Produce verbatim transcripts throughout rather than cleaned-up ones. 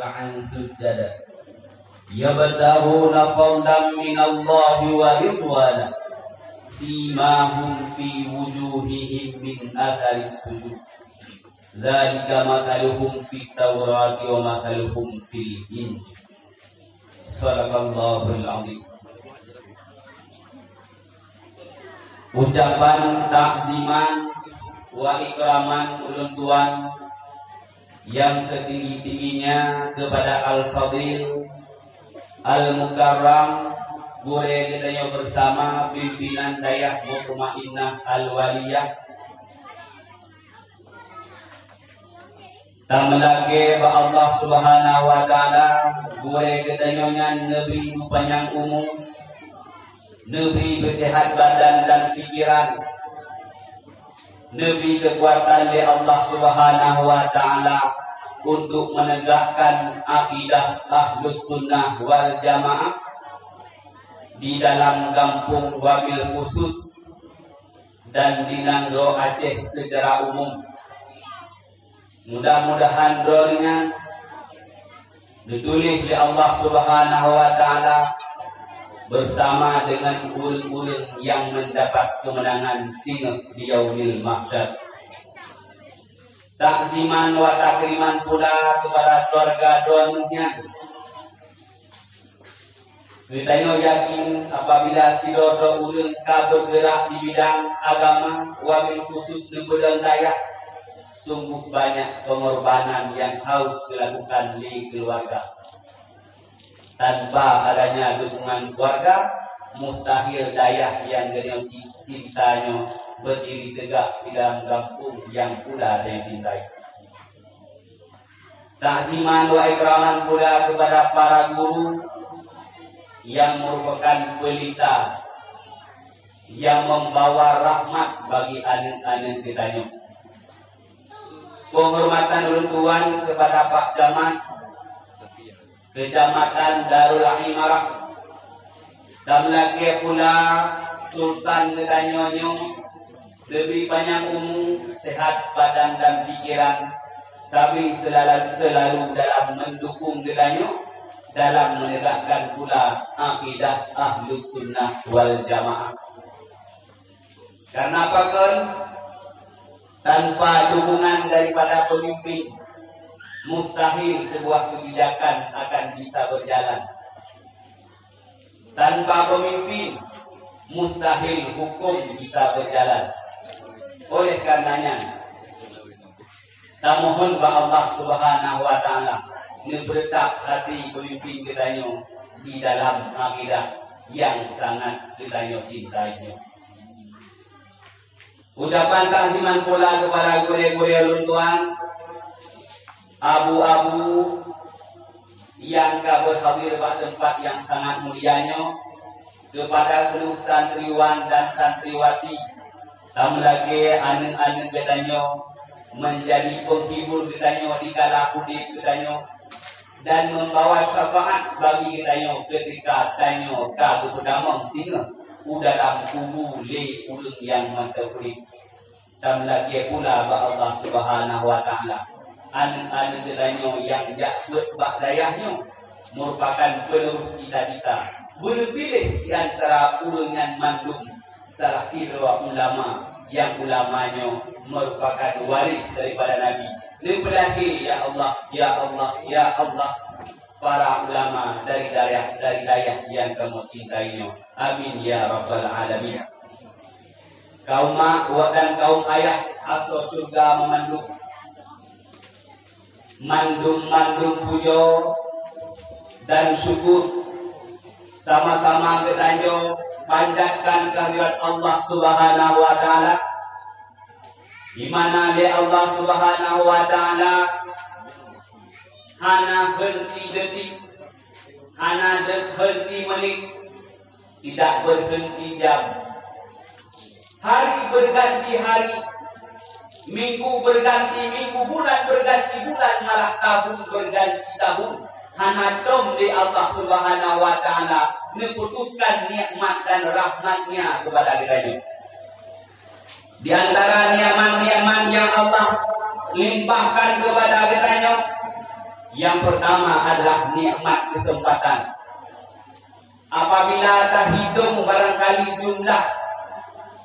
ركعا سجدا يبتغون فضلا من الله ورضوانا سيماهم في وجوههم من أثر السجود ذلك مثلهم في التوراة ومثلهم في الإنجيل. Sadaqallahul Azim. Ucapan takziman wa ikraman ulôn tuan nyang seutinggi-tingginya keupada Al-Fadil Al-Mukarram, gurée geutanyoe beusama pimpinan Dayah Mutmainnah Al-Waliyah. Tameulakée bak Allah Subhanahu wa Ta'ala, gurée geutanyoe nyan neubri meupanyang umu, neubri beuseuhat badan dan pikiran, neubri keukuatan lé Allah Subhanahu wa Ta'ala untuk meunegakkan akidah Ahlus Sunnah wal Jamaah di dalam gampông wabil khusus dan di nanggroe Aceh seucara umum. Mudah-mudahan droeneuh nyan neutuléh lé Allah Subhanahu wa Ta'ala beusama deungon ureuëng-ureuëng nyang meudapat keumeunangan singoh di Yaumil Mahsyar. Takziman wa takriman pula keupada keuluwarga droeneuh nyan. Geutanyoe yakin, apabila sidroe-droe ureuëng ka beugeurak di bidang agama, wabil khusus neupeudong dayah, sungguh banyak pengorbanan nyang harus geulakukan lé keuluwarga. Tanpa adanya dukungan keuluwarga, mustahil dayah nyang geutanyoe ci-, cinta nyoe beudiri teugak di dalam gampông nyang pula tanyoe cintai. Takziman wa ikraman pula keupada para guru nyang meurupakan peulita nyang membawa rahmat bagi aneuëk-aneuëk geutanyoe. Penghormatan ulôn tuan keupada Pak Camat Keucamatan Darul Imarah. Tameulakée pula Sultan geutanyoe nyoe, leubeh panyang umu, seuhat badan dan pikiran, sabe seulalu, seulalu dalam meudukong geutanyoe dalam meunegakkan pula akidah Ahlus Sunnah wal Jamaah. Karena pakon? Tanpa dukungan daripada pemimpin, mustahil sebuah kebijakan akan bisa berjalan. Tanpa pemimpin, mustahil hukum bisa berjalan. Oleh karenanya, tamohon bak Allah Subhanahu wa Ta'ala neupeureutap hati pemimpin geutanyoe di dalam akidah nyang sangat geutanyoe cintai nyoe. Ucapan takziman pula keupada gurée-gurée ulôn tuan, abu-abu nyang ka beuhadir bak teumpat nyang sangat mulia nyoe, keupada seuluruh santriwan dan santriwati, tameulakée aneuëk-aneuëk geutanyoe, meunjadi penghibur geutanyoe di kala udeb geutanyoe, dan membawa syafaat bagi geutanyoe ketika tanyoe ka geupeutamong singoh u dalam kubu lé ureuëng nyang mantong udeb. Tameulakée pula bak Allah Subhanahu wa Ta'ala, aneuëk-aneuëk geutanyoe nyang jak peuet bak dayah nyoe merupakan penerus cita-cita, beuneupiléh di antara ureuëng nyan mandum salah sidroe ulama, nyang ulama nyoe merupakan waréh daripada Nabi. Neupeulakée, ya Allah, ya Allah, ya Allah, para ulama dari dayah, dari dayah nyang kamoe cintai nyoe. Amin ya rabbal alamin. Kaum mak dan kaum ayah asoe syeuruga meumandum. Mandum-mandum pujoe dan syukur sama-sama geutanyoe panjatkan keuhadirat Allah Subhanahu wa Ta'ala, di mana lé Allah Subhanahu wa Ta'ala hana henti detik, hana de-, henti menit, tidak berhenti jam. Hari berganti hari, minggu berganti minggu, bulan berganti bulan, malah tahun berganti tahun. Hana tom lé Allah Subhanahu wa Ta'ala neuputuskan nikmat dan rahmat-Nya keupada geutanyoe. Di antara nikmat-nikmat nyang Allah limpahkan keupada geutanyoe, Yang pertama adalah nikmat kesempatan. Apabila tahitong barangkali jumlah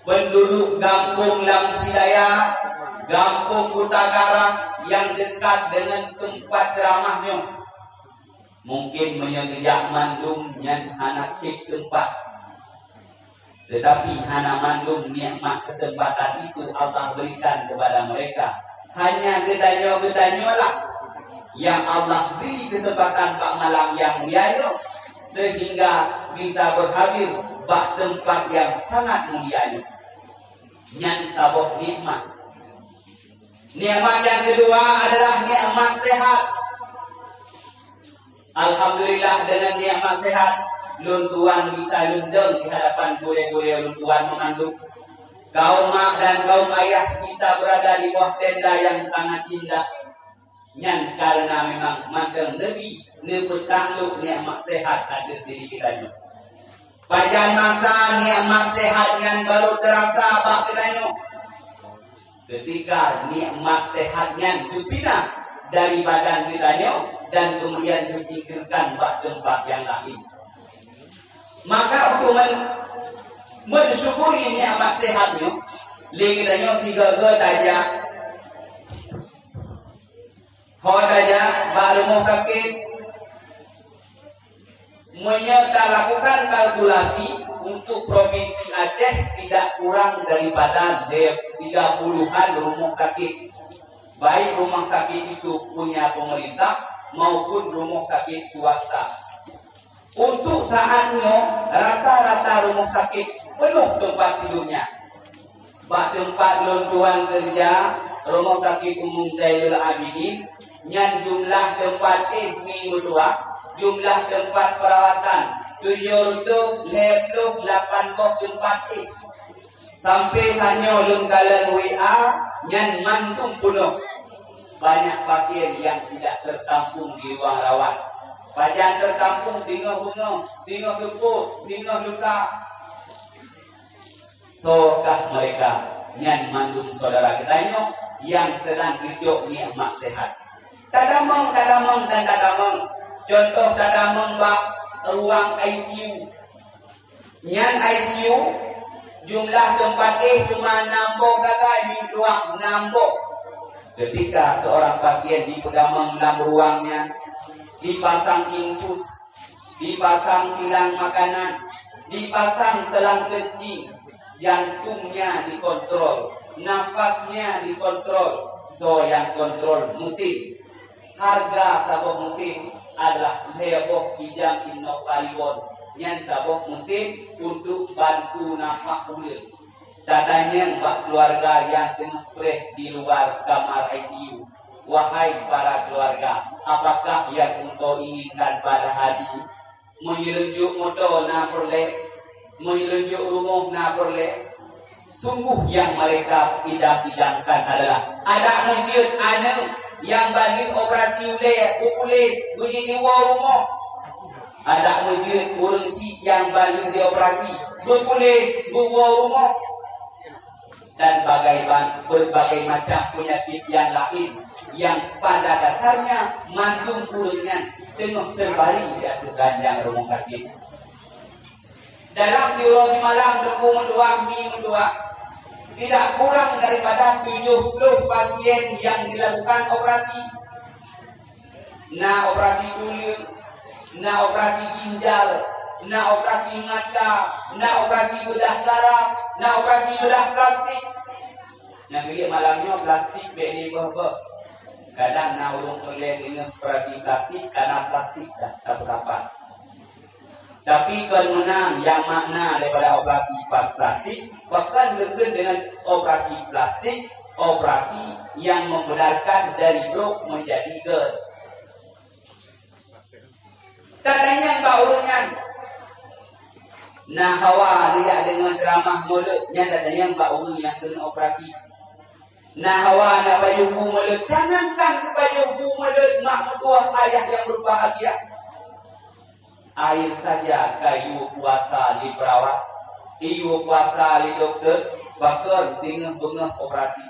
penduduk gampông Lam Sidaya, gampông Kuta Karang yang dekat dengan tempat ceramah nyoe, mungkin meunyoe geujak mandum nyan hana sép teumpat. Tetapi hana mandum nikmat kesempatan itu Allah berikan kepada mereka. Hanya geutanyoe-geutanyoe lah yang Allah beri kesempatan bak malam yang mulia nyoe, sehingga bisa berhadir bak tempat yang sangat mulia nyoe. Nyan saboh nikmat. Nikmat yang kedua adalah nikmat sehat. Alhamdulillah, dengan nikmat sehat, lôn tuan bisa lôn dong di hadapan gurée-gurée lôn tuan meumandum. Kaum mak dan kaum ayah bisa berada di bawah tenda yang sangat indah. Nyan karena memang mantong Nabi neupeutanglok nikmat sehat ateueh diri geutanyoe. Pajan masa nikmat sehat nyan baru terasa bak geutanyoe? Ketika nikmat sehat nyan geupinah dari badan geutanyoe dan kemudian geusingkirkan bak teumpat nyang laén. Maka untuk men-, mensyukuri nikmat sehat nyoe, lé geutanyoe sigoe-goe tajak. Ho tajak bak rumoh sakét, meunyoe talakukan kalkulasi untuk Provinsi Aceh tidak kurang daripada tiga puluhan rumoh sakét, baik rumah sakit itu punya pemerintah maupun rumah sakit swasta. Untuk saat nyoe, rata-rata rumoh sakét penuh teumpat tidurnya. Bak teumpat lôn tuan keureuja, Rumoh Sakét Umum Zainul Abidin, nyan jumlah teumpat éh mi meutuwah, jumlah teumpat perawatan tujoh reutôh lhée ploh lapan boh teumpat éh. Sampai tanyoe lôn kalon W A nyan mandum peunoh. Banyak pasien yang tidak tertampung di ruang rawat. Pajan tertampung singoh beungoh, singoh seupôt, singoh lusa. Sokah mereka nyan mandum saudara geutanyoe yang sedang geucok nikmat sehat. Tadamong, tadamong dan tadamong. Contoh tadamong bak ruang I C U. Nyan I C U, jumlah teumpat éh cuma nam boh sagai, meutuwah nam boh. Ketika seorang pasien dipeudamong lam ruang nyan, dipasang infus, dipasang silang makanan, dipasang selang kencing, jantungnya dikontrol, nafasnya dikontrol, soe nyang kontrol mesin. Harga saboh mesin adalah lhée boh kijang Innova Reborn. Nyan saboh mesin untuk bantu nafas ureuëng. Tatanyong bak keluarga nyang teungoh preh di luar kamar I C U, "Wahai para keluarga, apakah yang engkau inginkan pada hari ini?" Meunyoe lôn jok moto na peureulée, meunyoe lôn jok rumoh na peureulée. Sungguh nyang mereka idam-idamkan adalah adak meujeuet aneuëk nyang ban lheueh operasi ulée beupuléh beujeuet iwoe rumoh. Adak meujeuet ureuëng syiek nyang ban lheueh dioperasi beupuléh beuwoe rumoh. Dan bagaiman-, berbagai macam penyakit yang lain yang pada dasarnya mandum ureuëng nyan teungoh terbaring di ateueh ranjang rumoh sakét. Dalam siuroe simalam Teungku meutuah, mi meutuah, tidak kurang daripada tujuh puluh pasien yang dilakukan operasi. Na operasi tuleueng, na operasi ginjal, na operasi mata, na operasi beudah saraf, na operasi beudah plastik. Nyang keubiet malam nyoe plastik bék lé beuh-beuh. Kadang na ureuëng peureulée deungoe operasi plastik, kana plastik dah tapeusapat. Tapi kon meunan nyang makna daripada operasi pas plastik, pakon geukheun dengan operasi plastik, operasi yang membenarkan dari brok menjadi gerd. Tatanyong bak ureuëng nyan. Na hawa neujak deungoe ceuramah mulod nyan, tatanyong bak ureuëng nyang keuneuk operasi. Na hawa neujak pajoh bu mulod, jangankan keu pajoh bu mulod, mak meutuah ayah yang berbahagia. Air saja ka yue puasa lé perawat, yue puasa lé dokto, pakon singoh beungoh operasi.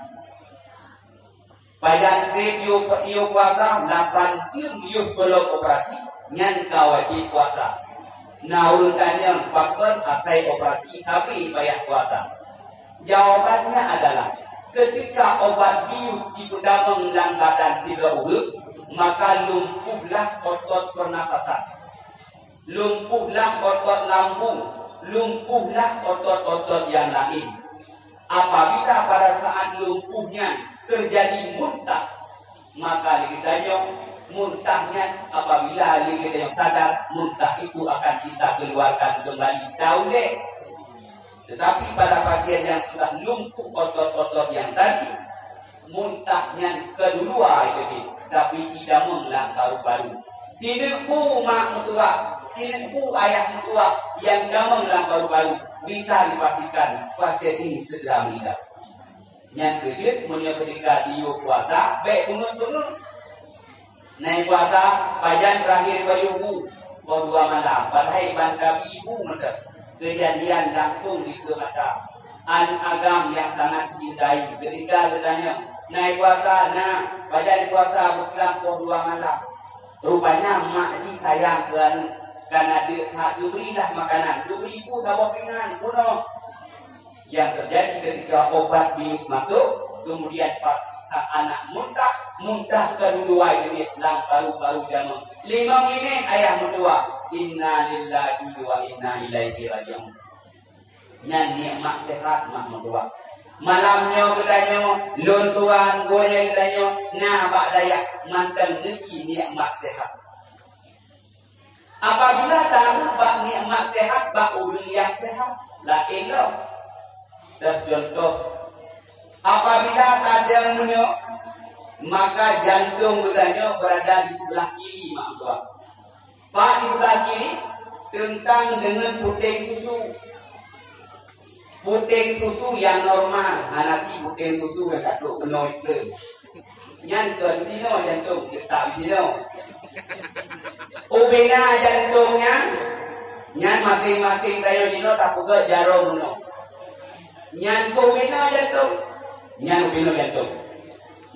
Pajan treb yôh, yôh puasa, lapan jeuem yôh gohlom operasi, nyan ka wajéb puasa. Na ureuëng tanyong, pakon asai operasi tapi payah puasa? Jawabannya adalah, ketika obat bius jipeutamong lam badan sidroe ureuëng, maka lumpuhlah otot pernafasan. Lumpuhlah otot lambung, lumpuhlah otot-otot nyang laén. Apabila pada saat lumpuh nyan teujadi muntah, maka lé geutanyoe muntah nyan, apabila lé geutanyoe sadar, muntah itu akan kita keluarkan kembali. Taulek. Tetapi pada pasien yang sudah lumpuh otot-otot yang tadi, muntah nyan keudua jeuet, tapi idamong lam paru-paru. Sineuk bu mak meutuwah, sineuk bu ayah meutuwah nyang idamong lam paru-paru, bisa dipastikan pasien ini segera meninggal. Nyan keujeuet meunyoe ketika jiyue puasa, bék beungeut-beungeut. Nai puasa, pajan terakhir bayeue bu, poh dua malam, padahai ban tabi bu mantong. Keujadian langsung dikeue mata. Aneuk agam nyang sangat dicintai, ketika geutanyong, "Nai puasa, na?" "Pajan puasa, beuklam poh dua malam." Rupanya mak jih sayang keu aneuk, kana deuk that geubri lah makanan, geubri bu saboh pingan, bunoe. Yang terjadi ketika obat bius masuk, kemudian pas sa-, anak muntah, muntah keudua jeuet lam paru-paru jamong. Lima minit ayah meutuwah, "Inna lillahi wa inna ilaihi raji'un." Nyan nikmat sehat mak meutuwah. Malam nyoe geutanyoe, lôn tuan gurée geutanyoe, na bak dayah mantong neuji nikmat sehat. Apabila taruek bak nikmat sehat bak ureuëng nyang sehat, laén lom. Teuh contoh, apabila tadong meunyoe, maka jantong geutanyoe berada di sebelah kiri mak meutuwah. Pat di sebelah kiri, teuntang deungon puténg susu. Puténg susu nyang normal, hana si puténg susu nyang ka trok keunoe ikleueng. Nyan kon sinoe jantong, geutap sinoe. Ubena jantong nyan, nyan maséng-maséng tanyoe jinoe tapeugöt jaroe meunoe. Nyan keuh ubena jantong, nyan ubena jantong.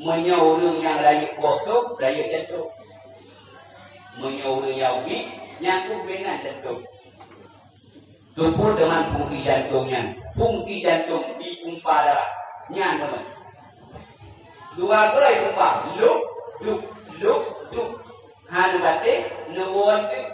Meunyoe ureuëng nyang rayeuk bosong, rayeuk jantong. Meunyoe ureuëng nyang ubit, nyan keuh ubena jantong. Keupeue teuma fungsi jantong nyan? Fungsi jantong dipumpa darah. Nyan meunoe. Dua goe pumpa, luk, duk, luk, duk. Hana neubatéh, neuwoe teuk.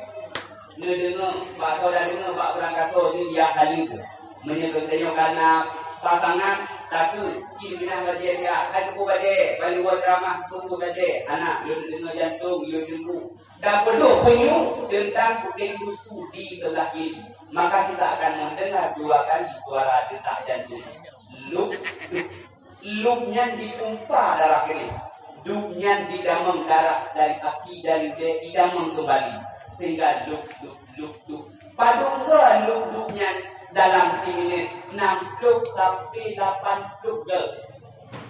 Neudeungoe, bak soe tadeungoe, bak urang kasoe jeuet jak haleue. Meunyoe geutanyoe kana pasangan, takheun, cit pinah bajée siat, hai tuku bajée, bak luwa ceuramah, tuku bajée. Hana, lôn neudeungoe jantong, yue teungku. Dan peudôh peunyu teuntang puténg susu di sebelah kiri, maka kita akan mendengar dua kali suara detak jantung. Luk, duk. Luk nyan dipumpa darah keudeh. Duk nyan didamong darah dari aki dari udée didamong keumbali, sehingga luk, duk, luk, duk. Padum goe luk, duk nyan dalam siminét, enam puluh sampai lapan puluh goe.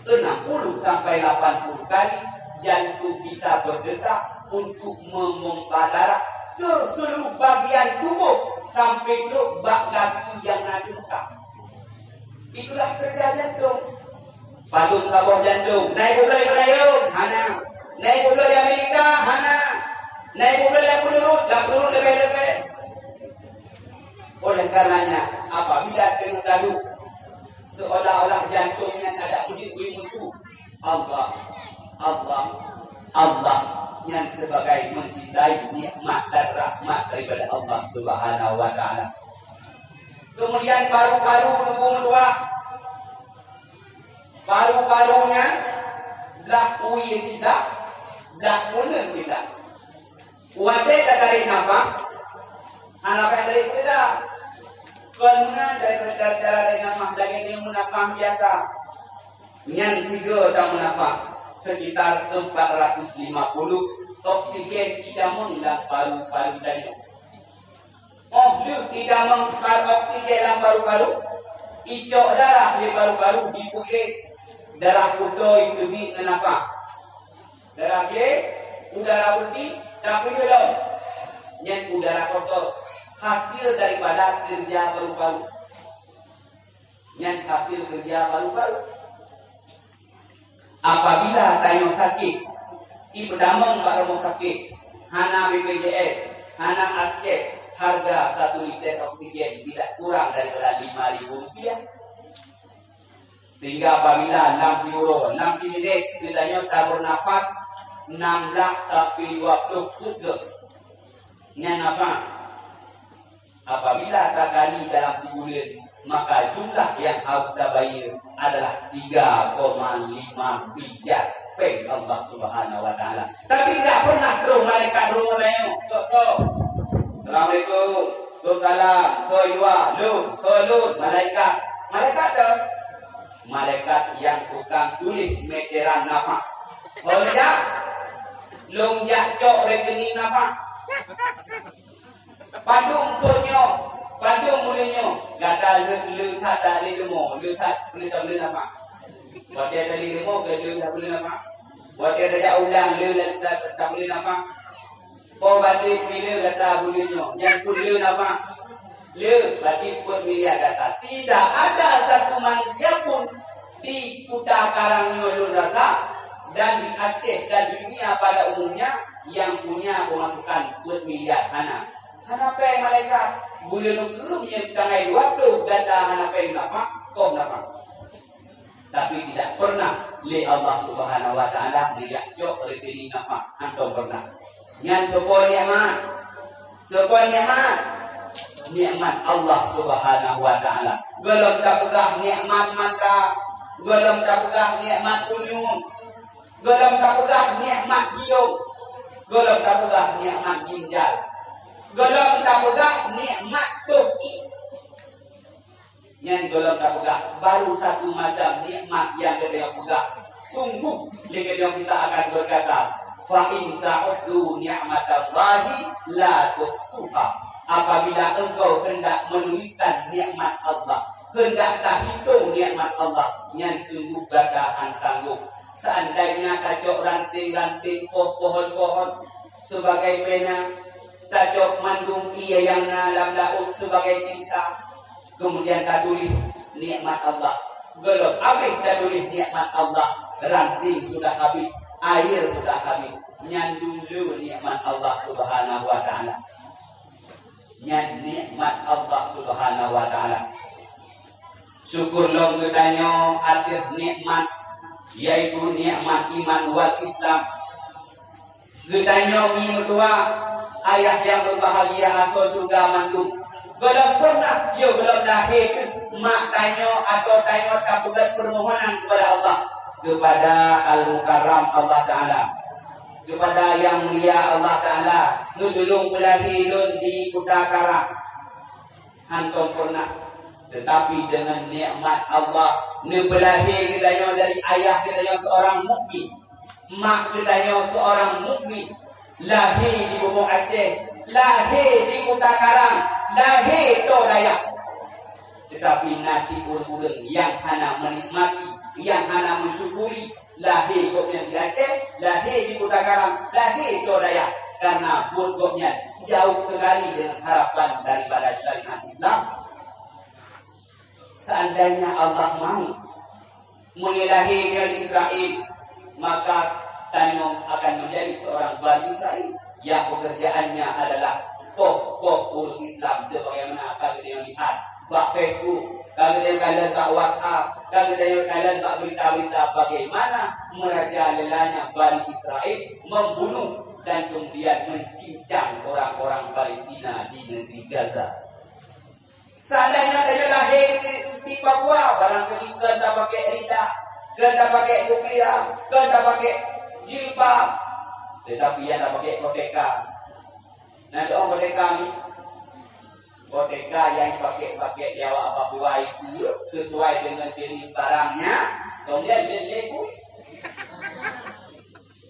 Enam puluh sampai lapan puluh kali jantung kita berdetak untuk memompa darah ke seluruh bagian tubuh sampai trok bak gaki nyang na ceumeukang. Itulah kerja jantung. Padum saboh jantung, na ipeubloe di Meulayu? Hana. Na ipeubloe di Amerika? Hana. Na ipeubloe lam peunurut? Lam peunurut leubeh-leubeh. Oleh karenanya, apabila teungoh taduek, seolah-olah jantung nyan adak meudeuk bui musu, Allah, Allah, Allah, nyan sebagai mencintai nikmat dan rahmat daripada Allah Subhanahu wa Taala. Kemudian paru-paru, Teungku meutuah, paru-paru nyan blah wie siblah, blah uneuen siblah. Watée tatarek nafah, hana payah tarék peudeudah. Kon meunan cara, cara, cara tarék nafah, lagée tanyoe meunafah biasa. Nyan sigoe tameunafah, sekitar empat ratus lima puluh oksigen idamong lam paru-paru tanyoe. Óh lheueh idamong par-, oksigen lam paru-paru, icok darah lé paru-paru, diputéh, darah putôi teubiet ngon nafah. Darah bié, udara bersih, tapeulheueh lom. Nyan udara kotor, hasil daripada keureuja paru-paru. Nyan hasil keureuja paru-paru. Apabila tanyoe sakét, ipeutamong bak rumoh sakét, hana B P J S, hana askes, harga satu liter oksigen tidak kurang daripada lima ribu rupiah. Sehingga apabila lam siuroe, lam siminék, geutanyoe tabernafas enam belas sampai dua puluh peuet geuh. Nyan nafah. Apabila takali dalam sibuleuen, maka jumlah yang harus tabayeue adalah tiga koma lima miliar péng Allah Subhanahu wa Taala. Tapi tidak pernah troh malaikat rumoh tanyoe, "Tok, tok. Assalamualaikum. Waalaikumsalam. Soe dua, lôn, soe lôn." Malaikat. Malaikat tu? Malaikat yang tukang tuléh meteran nafah. Ho neujak, lôn jak cok rekening nafah. Padum phon nyoe, padum buleuen nyoe, gata le, le that, that lé leumo, le that, le that buleuen nafah. Watèe tadi leumo, ka le that buleuen nafah. Watèe tajak ulang, le that, that buleuen nafah. Po batin pih le gata buleuen nyoe, nyan pun le nafah. Le, batin peuet miliar gata. Tidak ada satu manusia pun di Kuta Karang nyoe lôn rasa dan di Aceh dan di dunia pada umumnya yang punya pemasukan peuet miliar. Hana. Hana péng malaikat. Buleuen nyoe keuh meunyoe tanggai dua ploh gata hana péng nafah, koh nafah. Tapi tidak pernah lé Allah Subhanahu wa Taala geujak cok reuteuling nafah, hantom pernah. Nyan soe po nikmat? Soe po nikmat? Nikmat Allah Subhanahu wa Taala. Gohlom tapeugah nikmat mata, gohlom tapeugah nikmat unyueng, gohlom tapeugah nikmat hidong, gohlom tapeugah nikmat ginjal, gohlom tapeugah nikmat toh ié. Nyan gohlom tapeugah, baru satu macam nikmat nyang geutanyoe peugah. Sungguh, lé geutanyoe kita akan berkata, "Fa in ta'uddu ni'matallahi la tuhsuha." Apabila engkau hendak menuliskan nikmat Allah, hendak tahitong nikmat Allah, nyan sungguh gata han sanggob. Seandainya tacok ranting-ranting poh pohon-pohon sebagai pena, tacok mandum ié nyang na lam laôt sebagai tinta, kemudian tatuléh nikmat Allah. Gohlom abéh tatuléh nikmat Allah, ranting sudah habis, air sudah habis. Nyan dum le nikmat Allah Subhanahu wa Taala. Nyan nikmat Allah Subhanahu wa Taala. Syukur lom geutanyoe ateueh nikmat, yaitu nikmat iman wal Islam. Geutanyoe mi meutuah, ayah nyang berbahagia asoe syeuruga mandum. Gohlom pernah, yo gohlom lahé keuh mak tanyoe atau tanyoe tapeugét peumohonan kepada Allah, kepada Al-Mukarram Allah Taala, kepada Yang Mulia Allah Taala, neutulông peulahé lôn di Kuta Karang. Hantom pernah. Tetapi dengan nikmat Allah, neupeulahé geutanyoe dari ayah geutanyoe seorang mukmin, mak geutanyoe seorang mukmin, lahé di bumoe Aceh, lahé di Kuta Karang, lahé tô dayah. Tetapi na cit ureuëng-ureuëng nyang hana menikmati, nyang hana mensyukuri, lahé gobnyan di Aceh, lahé di Kuta Karang, lahé tô dayah, karena buet gobnyan jauh sekali dengan harapan daripada syariat Islam. Seandainya Allah mau, meunyoe lahé dari Israel, maka tanyoe akan menjadi seorang Bani Israel yang pekerjaannya adalah poh-poh ureuëng Islam sebagaimana ka geutanyoe lihat bak Facebook, ka geutanyoe kalon bak WhatsApp, ka geutanyoe kalon bak berita-berita bagaimana merajalelanya Bani Israel membunuh dan kemudian mencincang orang-orang Palestina di negeri Gaza. Seandainya tanyoe lahé di, di Papua, barangkali kon tapakék rida, kon tapakék kupiah, kon tapakék jilbab, tetapi nyang tapakék koteka. Na teu'oh koteka nyoe? Koteka nyang jipakék-pakék di awak Papua itu sesuai dengan jenis barangnya, kemudian lé-lé bui.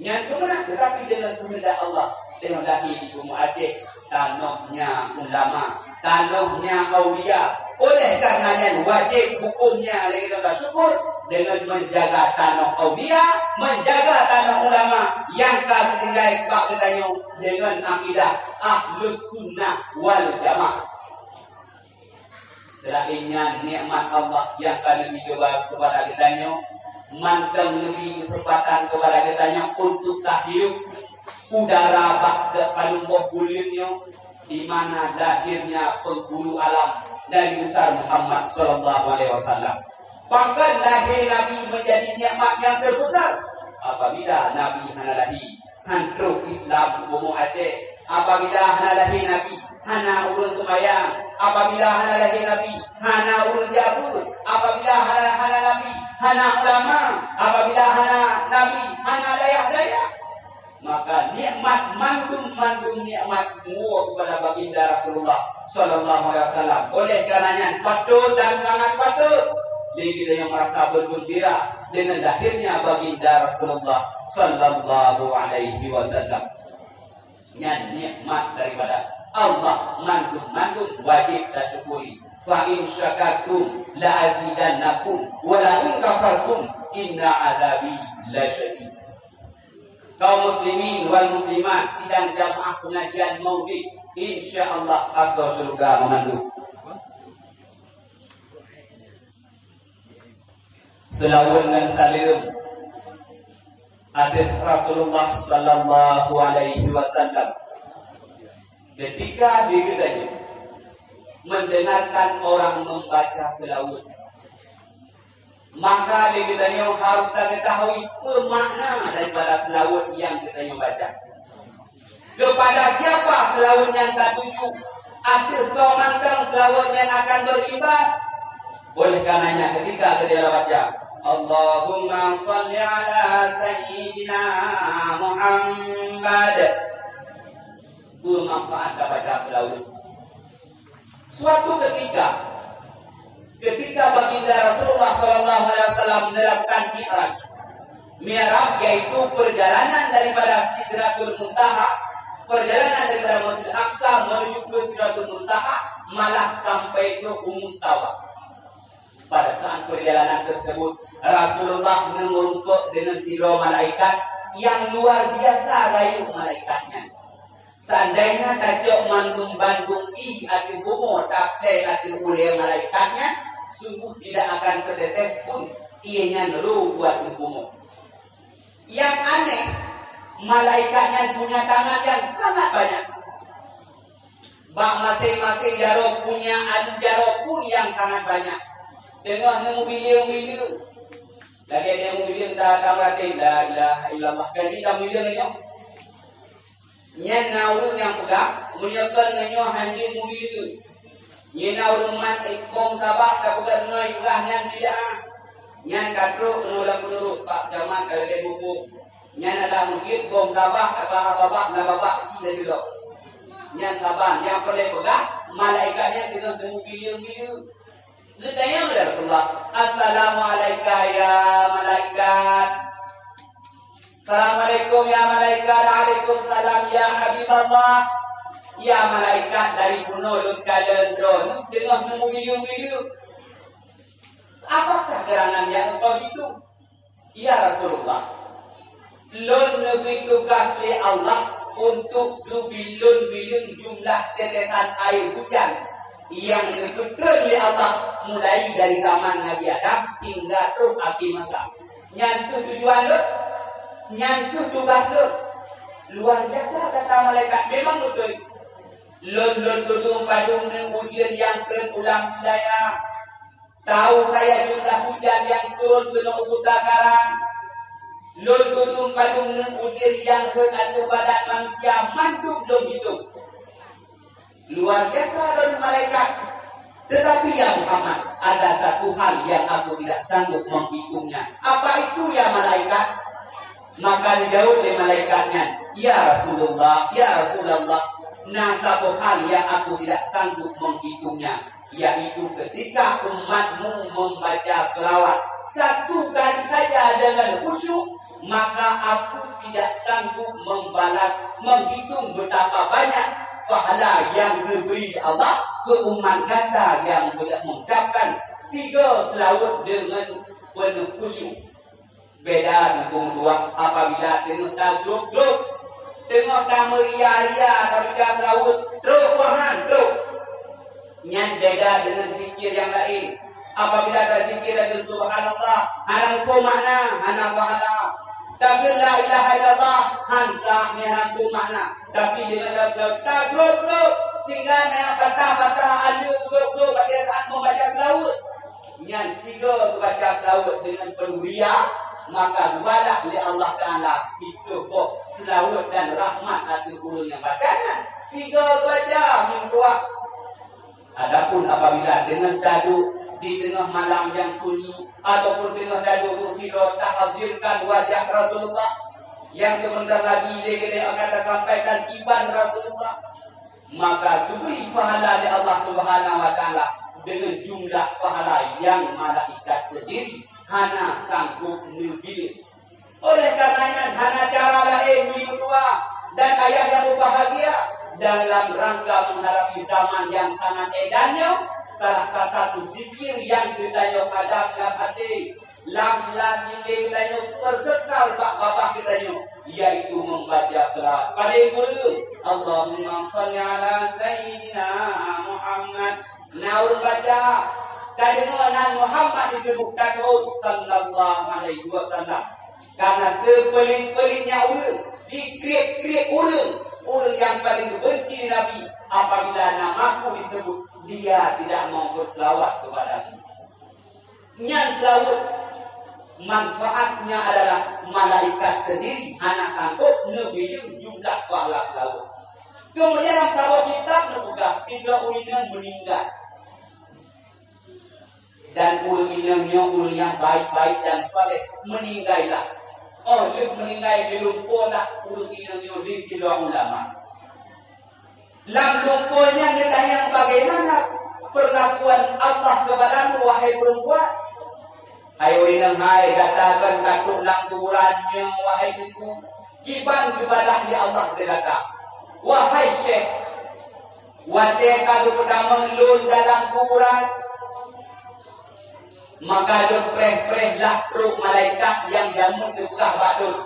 Nyan keuh meunan, tetapi dengan kehendak Allah, tanyoe lahé di bumoe Aceh, tanohnya ulama, tanohnya aulia. Oleh karena nyan, wajib hukumnya lé geutanyoe syukur dengan menjaga tanoh aulia, menjaga tanoh ulama nyang ka geutinggai bak geutanyoe dengan akidah Ahlus Sunnah wal Jamaah. Selain nyan, nikmat Allah nyang ka neubri keubah kepada geutanyoe, Mantong neubri keuseumpatan keupada geutanyoe untuk tahirup udara bak padum boh buleuen nyoe, di mana lahirnya penghulu alam Nabi besar Muhammad sallallahu alaihi wasallam. Bahkan lahé Nabi menjadi nikmat yang terbesar. Apabila Nabi hana lahé, han trok Islam bumoe Aceh. Apabila hana lahé Nabi, hana ureuëng seumayang. Apabila hana lahé Nabi, hana ureuëng jak buet. Apabila hana, hana Nabi, hana ulama. Apabila hana Nabi, hana dayah-dayah. Maka nikmat mandum-mandum nikmat muwoe kepada Baginda Rasulullah sallallahu alaihi wasallam. Oleh karena nyan, patut dan sangat patut lé geutanyoe merasa bergembira dengan lahirnya Baginda Rasulullah sallallahu alaihi wasallam. Nyan nikmat daripada Allah, mandum-mandum wajib tasyukuri. Fa in syakartum la azidannakum wa la in kafartum inna adzabi lasyadid. Kaum muslimin wal muslimat, sidang jamaah pengajian Maulid, insya Allah asoe syurga meumandum. Seulaweuet ngon saleuem ateueh Rasulullah sallallahu alaihi wasallam. Ketika di geutanyoe mendengarkan orang membaca seulaweuet, maka di geutanyoe harus tageutahui peue makna daripada seulaweuet nyang geutanyoe baca. Kepada siapa seulaweuet nyan tatuju? Ateueh soe mantong seulaweuet nyan akan berimbas. Oleh karenanya, ketika geutanyoe baca, "Allahumma shalli ala Sayyidina Muhammad," bermanfaat tabaca seulaweuet. Suatu ketika, ketika Baginda Rasulullah sallallahu alaihi wasallam menerapkan Mi'raj. Mi'raj yaitu perjalanan daripada Sidratul Muntaha, perjalanan daripada Masjidil Aqsa menuju ke Sidratul Muntaha, malah sampai ke Mustawa. Pada saat perjalanan tersebut, Rasulullah meureumpok dengan sidroe malaikat yang luar biasa rayeuk malaikat nyan. Seandainya tacok mandum bandum ié ateueh bumoe taplée ateueh ulée malaikat nyan, sungguh tidak akan setetes pun ié nyan rô u ateueh bumoe. Yang aneh, malaikat nyan punya tangan yang sangat banyak. Bak maséng-maséng jaroe punya anu jaroe pun yang sangat banyak. Teungoh neumubileung-bileung. Lagée neumubileung ta-, tameuraté, "La ilaha illallah." Kan jih tamubileung nyoe. Nyan na ureuëng nyang peugah, meunyoe kon ngon nyoe hán jeuet mubileue. Nyan na ureuëng mat, eh, bông sabah tapeugah nyoe peugah nyan bid'ah. Nyan ka trok keunoe lam peunurot bak jaman ka lagée buku. Nyan adak mungken bông sabah, babah, babah, na babah, i dan ilok. Nyan saban, nyang peureulée peugah, malaikat nyan teungoh teumubileue-bileue. Geutanyong lé Rasulullah, "Assalamualaika ya malaikat." "Assalamualaikum ya malaikat." "Waalaikumsalam ya Habiballah." "Ya malaikat, dari bunoe lôn kalon droeneuh teungoh neumubileue-bileue. Apakah gerangan nyang engkau hitung?" "Ya Rasulullah, lôn neubri tugaih lé Allah untuk geubilon-bilon jumlah tetesan air hujan nyang neupeutreun lé Allah mulai dari zaman Nabi Adam hingga troh akhé masa. Nyan kheueh tujuan lôn, nyan kheueh tugaih lôn." Luar biasa kata malaikat, memang beutôi. "Lôn, lôn tudong padum neuh ujeuen nyang treun u lam Syedara. Tahu saya jumlah hujan nyang turun keunoe u Kuta Karang. Lôn tudong padum neuh ujeuen nyang rhot ateueh badan manusia, mandum lôn hitung." Luar biasa droeneuh malaikat. "Tetapi ya Muhammad, ada satu hal yang aku tidak sanggup menghitungnya." "Apa itu ya malaikat?" Maka dijawab lé malaikat nyan, "Ya Rasulullah, ya Rasulullah, na satu hal yang aku tidak sanggup menghitungnya, yaitu ketika umatmu membaca selawat satu kali saja dengan khusyuk, maka aku tidak sanggup membalas, menghitung betapa banyak pahala yang diberi Allah ke umat gata yang tidak mengucapkan tiga selawat dengan penuh khusyuk." Beda teungku meutuah apabila teungoh taglok-glok, teungoh tameuria-ria tabaca selawat, trok Quran, trok. Nyan beda dengan zikir yang lain. Apabila tazikir laju subhanallah, hana muphom makna, hana pahala. Takheun la ilaha illallah, han sah, meuhana muphom makna. Tapi deungon laju tagrôp-grôp, sehingga na nyang patah-patah, aleue grôp-grôp pada saat membaca selawat. Nyan sigoe geubaca selawat deungon penuh ria, maka geubalah lé Allah Taala siplôh boh selawat dan rahmat ateueh ureuëng nyang baca nyan. Sigoe geubaca, meutuah. Adapun apabila deungon taduek di teungoh malam nyang sunyi, ataupun teungoh taduek beusidroe tahazirkan wajah Rasulullah, nyang sebentar lagi lé keudeh akan tasampaikan kiban Rasulullah, maka geubri pahala lé Allah Subhanahu wa Taala deungon jumlah pahala nyang malaikat seudiri hana sanggob neubileuen. Oleh karena nyan, hana cara laén, meutuah dan ayah nyang berbahagia, dalam rangka menghadapi zaman nyang sangat édan nyoe, salah satu zikir nyang geutanyoe padam lam até, lam, lam até geutanyoe, peukekal bak babah geutanyoe, yaitu membaca selawat. Paleng kureueng, Allahumma shalli ala Sayyidina Muhammad. Na ureuëng baca, ka deungoe nan Muhammad disebut, ka seuôt sallallahu alaihi wasallam. Karena seupeulit-peulit nyang ureuëng, sikriet-kriet ureuëng, ureuëng nyang paleng geubenci Nabi, apabila nama ku disebut, dia tidak mau berselawat kepada Nabi. Nyan selawat manfaatnya adalah malaikat seudiri hana sanggob neubileuen jumlah pahala selawat. Kemudian lam saboh kitab neupeugah sidroe ureuëng inong meuninggai. Dan ureuëng inong nyoe ureuëng nyang baik-baik dan saleh, meuninggai lah. Oh lheueh meuninggai, geulumpoe lah ureuëng inong nyoe lé sidroe ulama. Lam lumpoe nyan neutanyong, bagaimana perlakuan Allah kepadamu, wahai perempuan? Hai ureuëng hai, gata kon ka trok lam kuburan nyoe, wahai teungku. Kiban geubalah lé Allah keu gata, wahai syekh. Watée ka geupeutamong lôn dalam kuburan, maka lôn preh-preh lah trok malaikat nyang jameun geupeugah bak lôn.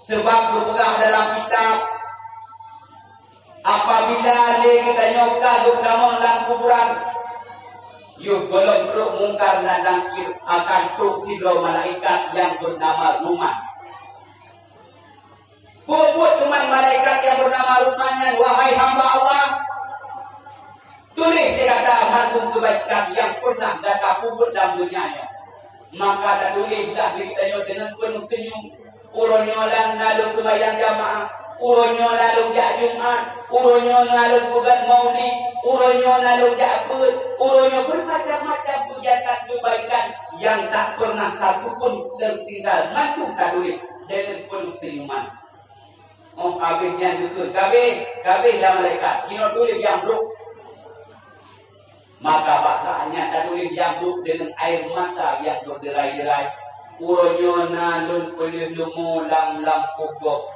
Sebab geupeugah dalam kitab, apabila lé geutanyoe ka geutamong lam kuburan, yoh gohlom trok Mungkar dan Nakir, akan trok sidroe malaikat nyang beunama Ruman. Peue buet teuma malaikat nyang beunama Ruman nyan, wahai hamba Allah? Tuléh lé gata mandum keubaikan nyang peureunah gata peubuet lam donya nyoe. Maka tatuléh lah lé geutanyoe deungon peunoh seunyum. Uroe nyoe na lôn seumayang jamaah, uroe nyoe na lôn jak Jumat, uroe nyoe na lôn peugét maulid, uroe nyoe na lôn jak beuet, uroe nyoe beumacam-macam keugiyatan keubaikan nyang tak peureunah satu pun teutinggai, mandum tatuléh deungon peunoh seunyuman. Oh, habéh nyan geukheun, ka abéh, ka abéh lam malaikat, jinoe tuléh nyang brok. Maka bak saát nyan tatuléh nyang brok deungon air mata nyang beuderai-derai. Uroe nyoe na lôn peuleueh leumo lam lampôh gob.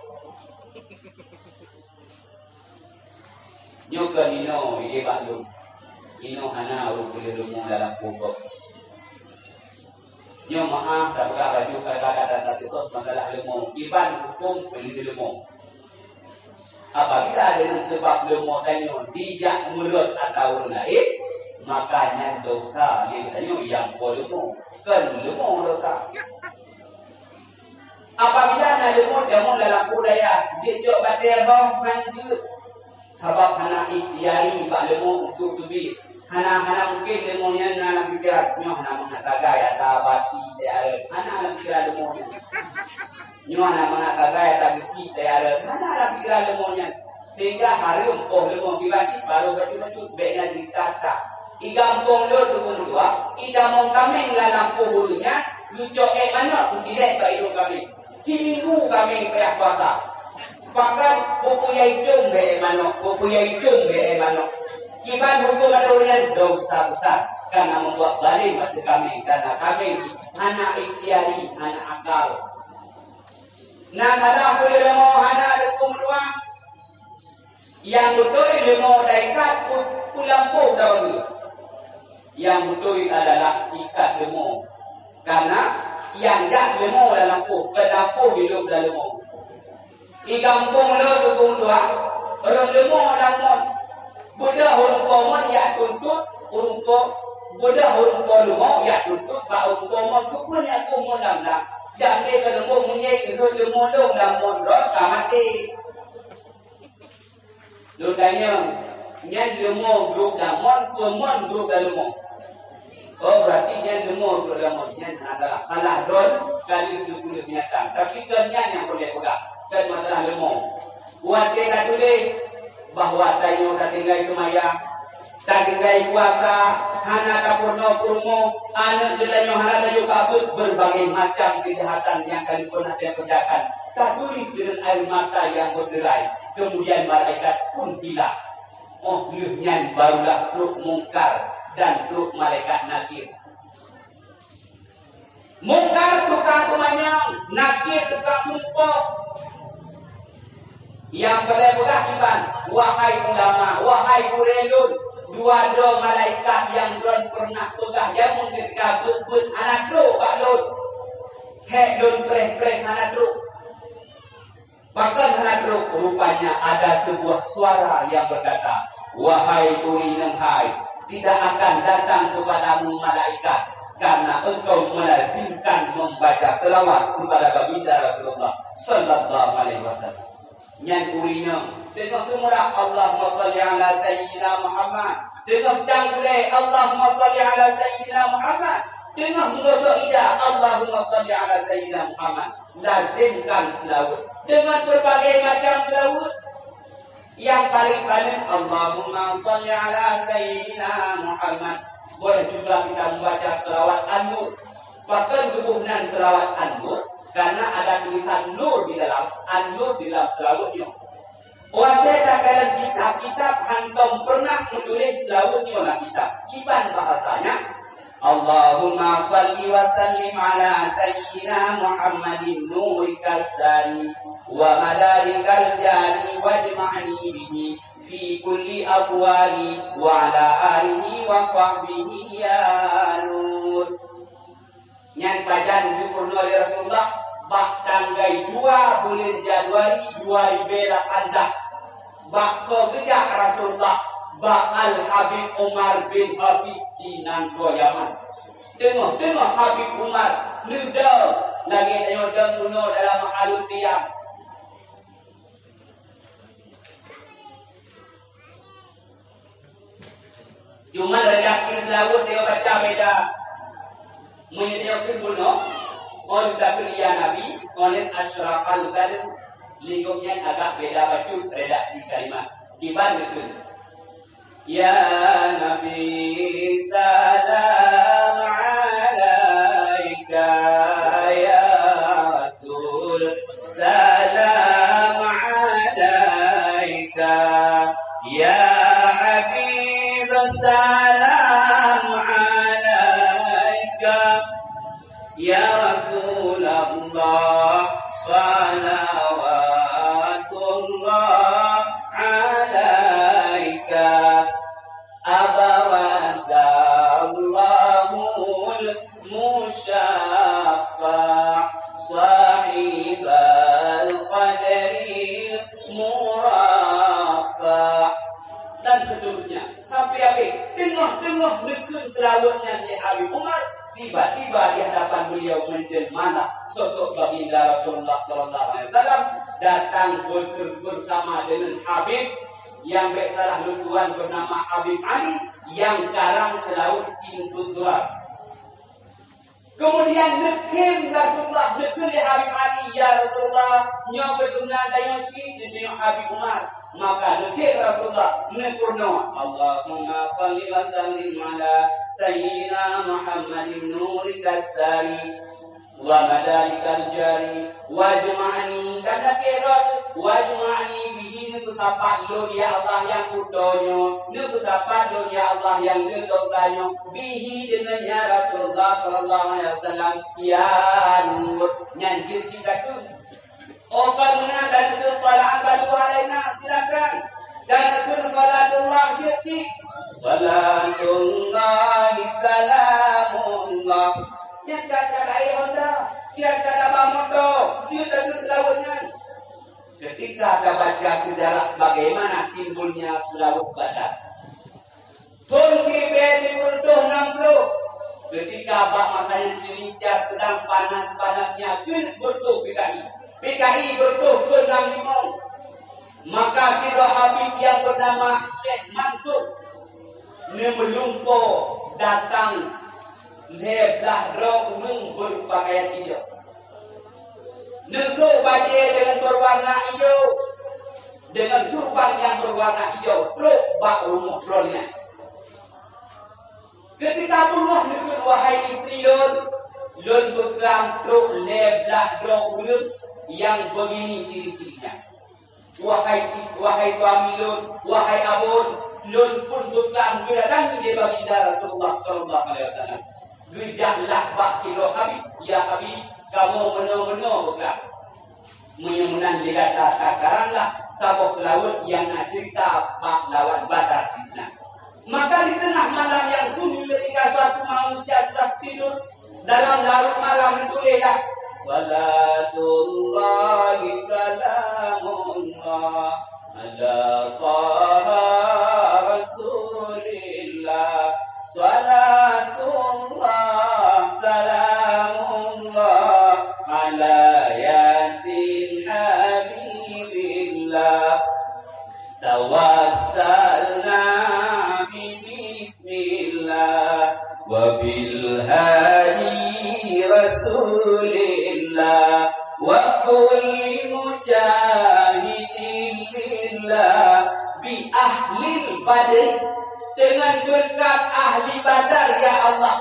Nyoe kon inoe idéh bak lôn. Inoe hana ureuëng peuleueh leumo lam lampôh gob. Nyoe meu'ah tapeugah laju kata-kata tateukot masalah leumo, iban huköm peuleueh leumo. Apabila deungon seubab leumo tanyoe dijak meurot ata ureuëng laén, maka nyan desya lé geutanyoe nyang po leumo, kon leumo desya. Apabila na leumo tamong lam lampôh dayah, jeuet cok batée rhom han jeuet. Sabab hana ikhtiari bak leumo untuk teubiet. Hana, hana mungken leumo nyan na lam pikeran, nyoe hana mangat sagai ata bati teuareuet. Hana lam pikeran leumo nyan. Nyoe hana mangat sagai ata geuchik teuareuet. Hana lam pikeran leumo nyan. Sehingga hareuem poh leumo geubacut, barô bacut-bacut, bék na ceurita that. I gampông lôn Teungku Meutuah, itamong kaméng lam lampôh ureuëng nyan, geucok ék manok geutilek bak idong kaméng. Siminggu kaméng payah puasa. Bahkan peue-peue nyang icöm bak ék manok, peue-peue nyang icöm bak ék manok. Kiban huköm ata ureuëng nyan desya besar, karena membuat zalim ateueh kaméng, karena kaméng hana ikhtiari, hana akal. Na salah peuleueh leumo hana Teungku Meutuah. Nyang beutôi leumo taikat pu-, peulampôh tabageue. Nyang beutôi adalah ikat leumo. Karena nyang jak leumo lam lampôh, kon lampôh hidup lam leumo. I gampông lôn Teungku Meutuah, rot leumo lam mon. Beudôh ureuëng po mon jak tuntot ureuëng po Peugah ureueng po leumo, jak tutup bak ureueng po mon, keupeue nyak keuh mon lam-lam. Jak lé keu leumo, meunyoe keuh leumo lôn lam mon droe ka maté. Lôn tanyong, nyan leumo brok lam mon, peue mon brok lam leumo? Oh, berarti nyan leumo brok lam mon, nyan hana salah. Salah droe, ka lheueh teupeuleueh binatang. Tapi kon nyan nyang peureulèe peugah, kon masalah leumo. Watèe tatuléh bahwa tanyoe tatinggai seumayang, tatinggai puasa, hana tapeurunoe peurumoh, aneuk geutanyoe hana tajok bak beuet, berbagai macam kejahatan nyang ka lheueh pernah takerjakan, tatulis dengan air mata yang berderai. Kemudian malaikat pun hilang. Oh, lheueh nyan barulah trok Mungkar dan trok malaikat Nakir. Mungkar tukang teumanyong, Nakir tukang tumpôh. Nyang peureulèe peugah kiban, wahai ulama, wahai gurèe lôn, dua droe malaikat nyang droen peureunah peugah jameun keutika beuet-beuet hana trok bak lôn. Hék lôn preh-preh hana trok. Pakon hana trok? Rupanya ada sebuah suara yang berkata, "Wahai ureueng inong hai, tidak akan datang kepadamu malaikat karena engkau melazimkan membaca selawat kepada Baginda Rasulullah sallallahu alaihi wasallam." Nyan ureueng inong teungoh seumeurah, "Allahumma shalli ala sayyidina Muhammad." Teungoh cang gulèe, "Allahumma shalli ala sayyidina Muhammad." Teungoh meugosok ija, "Allahumma shalli ala sayyidina Muhammad." Lazimkan seulaweuet deungon berbagai macam seulaweuet. Nyang paleng-paleng, "Allahumma shalli ala sayyidina Muhammad." Boleh juga kita membaca selawat An-Nur. Pakon geuboh nan selawat An-Nur? Karena ada tulisan nur di dalam, An-Nur di dalam selaweuet nyoe. Watèe takalon kitab-kitab, hantom peureunah meutuléh seulaweuet nyoe lam kitab. Kiban bahasanya, "Allahumma shalli wa sallim ala sayyidina Muhammadin nurikal sari wa madarikal jari wajma'ni bihi fi kulli aqwali wa ala alihi wa sahbihi ya nur." Nyan pajan geupeurunoe lé Rasulullah bak tanggai dua buleuen Januari dua ribèe lapan blah. Bak soe geujak Rasulullah? Bak Al-Habib Umar bin Hafiz di nanggroe Yaman. Teungoh-teungoh Habib Umar neudong lagèe tanyoe dong bunoe dalam halu tiang. Cuman redaksi seulaweuet tanyoe baca beda. Meunyoe tanyoe kheun bunoe, oh, takheun ya Nabi, oh, nyan asyraqal badru. Lé gobnyan agak beda bacut redaksi kalimat. Kiban geukheun, "Ya Nabi, salam alaika, ya Rasul, salam alaika, ya Habib, salam alaika, ya Rasulullah, salawatullah alaika." Abrazallahul musyaffa' sahibal qadril murafa'. Dan seterusnya sampai habis. Teungoh-teungoh neukheun seulaweuet nyan lé Habib Umar, tiba-tiba di hadapan beliau menjelmalah sosok Baginda Rasulullah sallallahu alaihi wasallam datang berser-, bersama dengan Habib nyang bèk salah lôn tuan bernama Habib Ali nyang karang seulaweuet Simtud Durar. Kemudian neukheun Rasulullah, neukheun lé Habib Ali, "Ya Rasulullah, nyoe keuturonan tanyoe cit, tanyoe Habib Umar." Maka neukheun Rasulullah, neupeurunoe, "Allahumma shalli wa sallim ala sayyidina Muhammadin nurikal sari wa madarikal jari, wajma'ni," dan lakèe rot, "wajma'ni bihi," neupeusapat lôn ya Allah nyang kuto nyoe, neupeusapat lôn ya Allah nyang neudosa nyoe, "bihi," deungon ya Rasulullah sallallahu alaihi wasallam, "ya nur," nyan jeuet cit takheun. Oh, kon meunan dan itu, "Tala'al badru alaina," silakan. Dan itu, "Salatullah," jeuet cit. "Salatullahi salamullah." Nyan siat-siat aé honda, siat-siat aba moto, jeuet takheun seulaweuet nyan. Ketika tabaca sejarah bagaimana timbulnya seulaweuet Badar, Thôn siribèe sikureueng reutôh nam ploh, keutika bak masa nyan Indonesia seudang panas-panasnya keuneuk beureutoh P K I. P K I beureutoh thôn nam limong. Maka sidroe habib nyang beunama Syekh Mansur neumeulumpoe datang lhèe blah droe ureueng beupakaian ijo. Neusôk bajèe deungon beuwarna ijo, deungon surban nyang beuwarna ijo, trôk bak rumoh droeneuh nyan. Keutika beungoh neukheun, "Wahai istri lôn, lôn beuklam trôk lhèe blah droe ureueng nyang beugini ciri-ciri nyan." Wahai is-, wahai suami lôn, wahai abon, lôn pun beuklam geudatangi lé Baginda Rasulullah sallallahu alaihi wasallam. Geujaklah bak sidroe habib, "Ya habib, kamoe meunoe-meunoe beuklam." Meunyoe meunan lé gata takaranglah saboh seulaweuet nyang na ceurita pahlawan Badar di sinan. Maka di teungoh malam nyang sunyi, keutika suatu manusia sudah tidur, dalam larut malam neutuléh lah, "Salatullahi salamullah ala Taha Rasulillah. Salatullah salamullah ala Yasin Habibillah. Tawassalna bi bismillah wa bil hadi Rasulillah wa kulli mujahidin lillah bi ahlil badri." Deungon beureukat ahli Badar, ya Allah.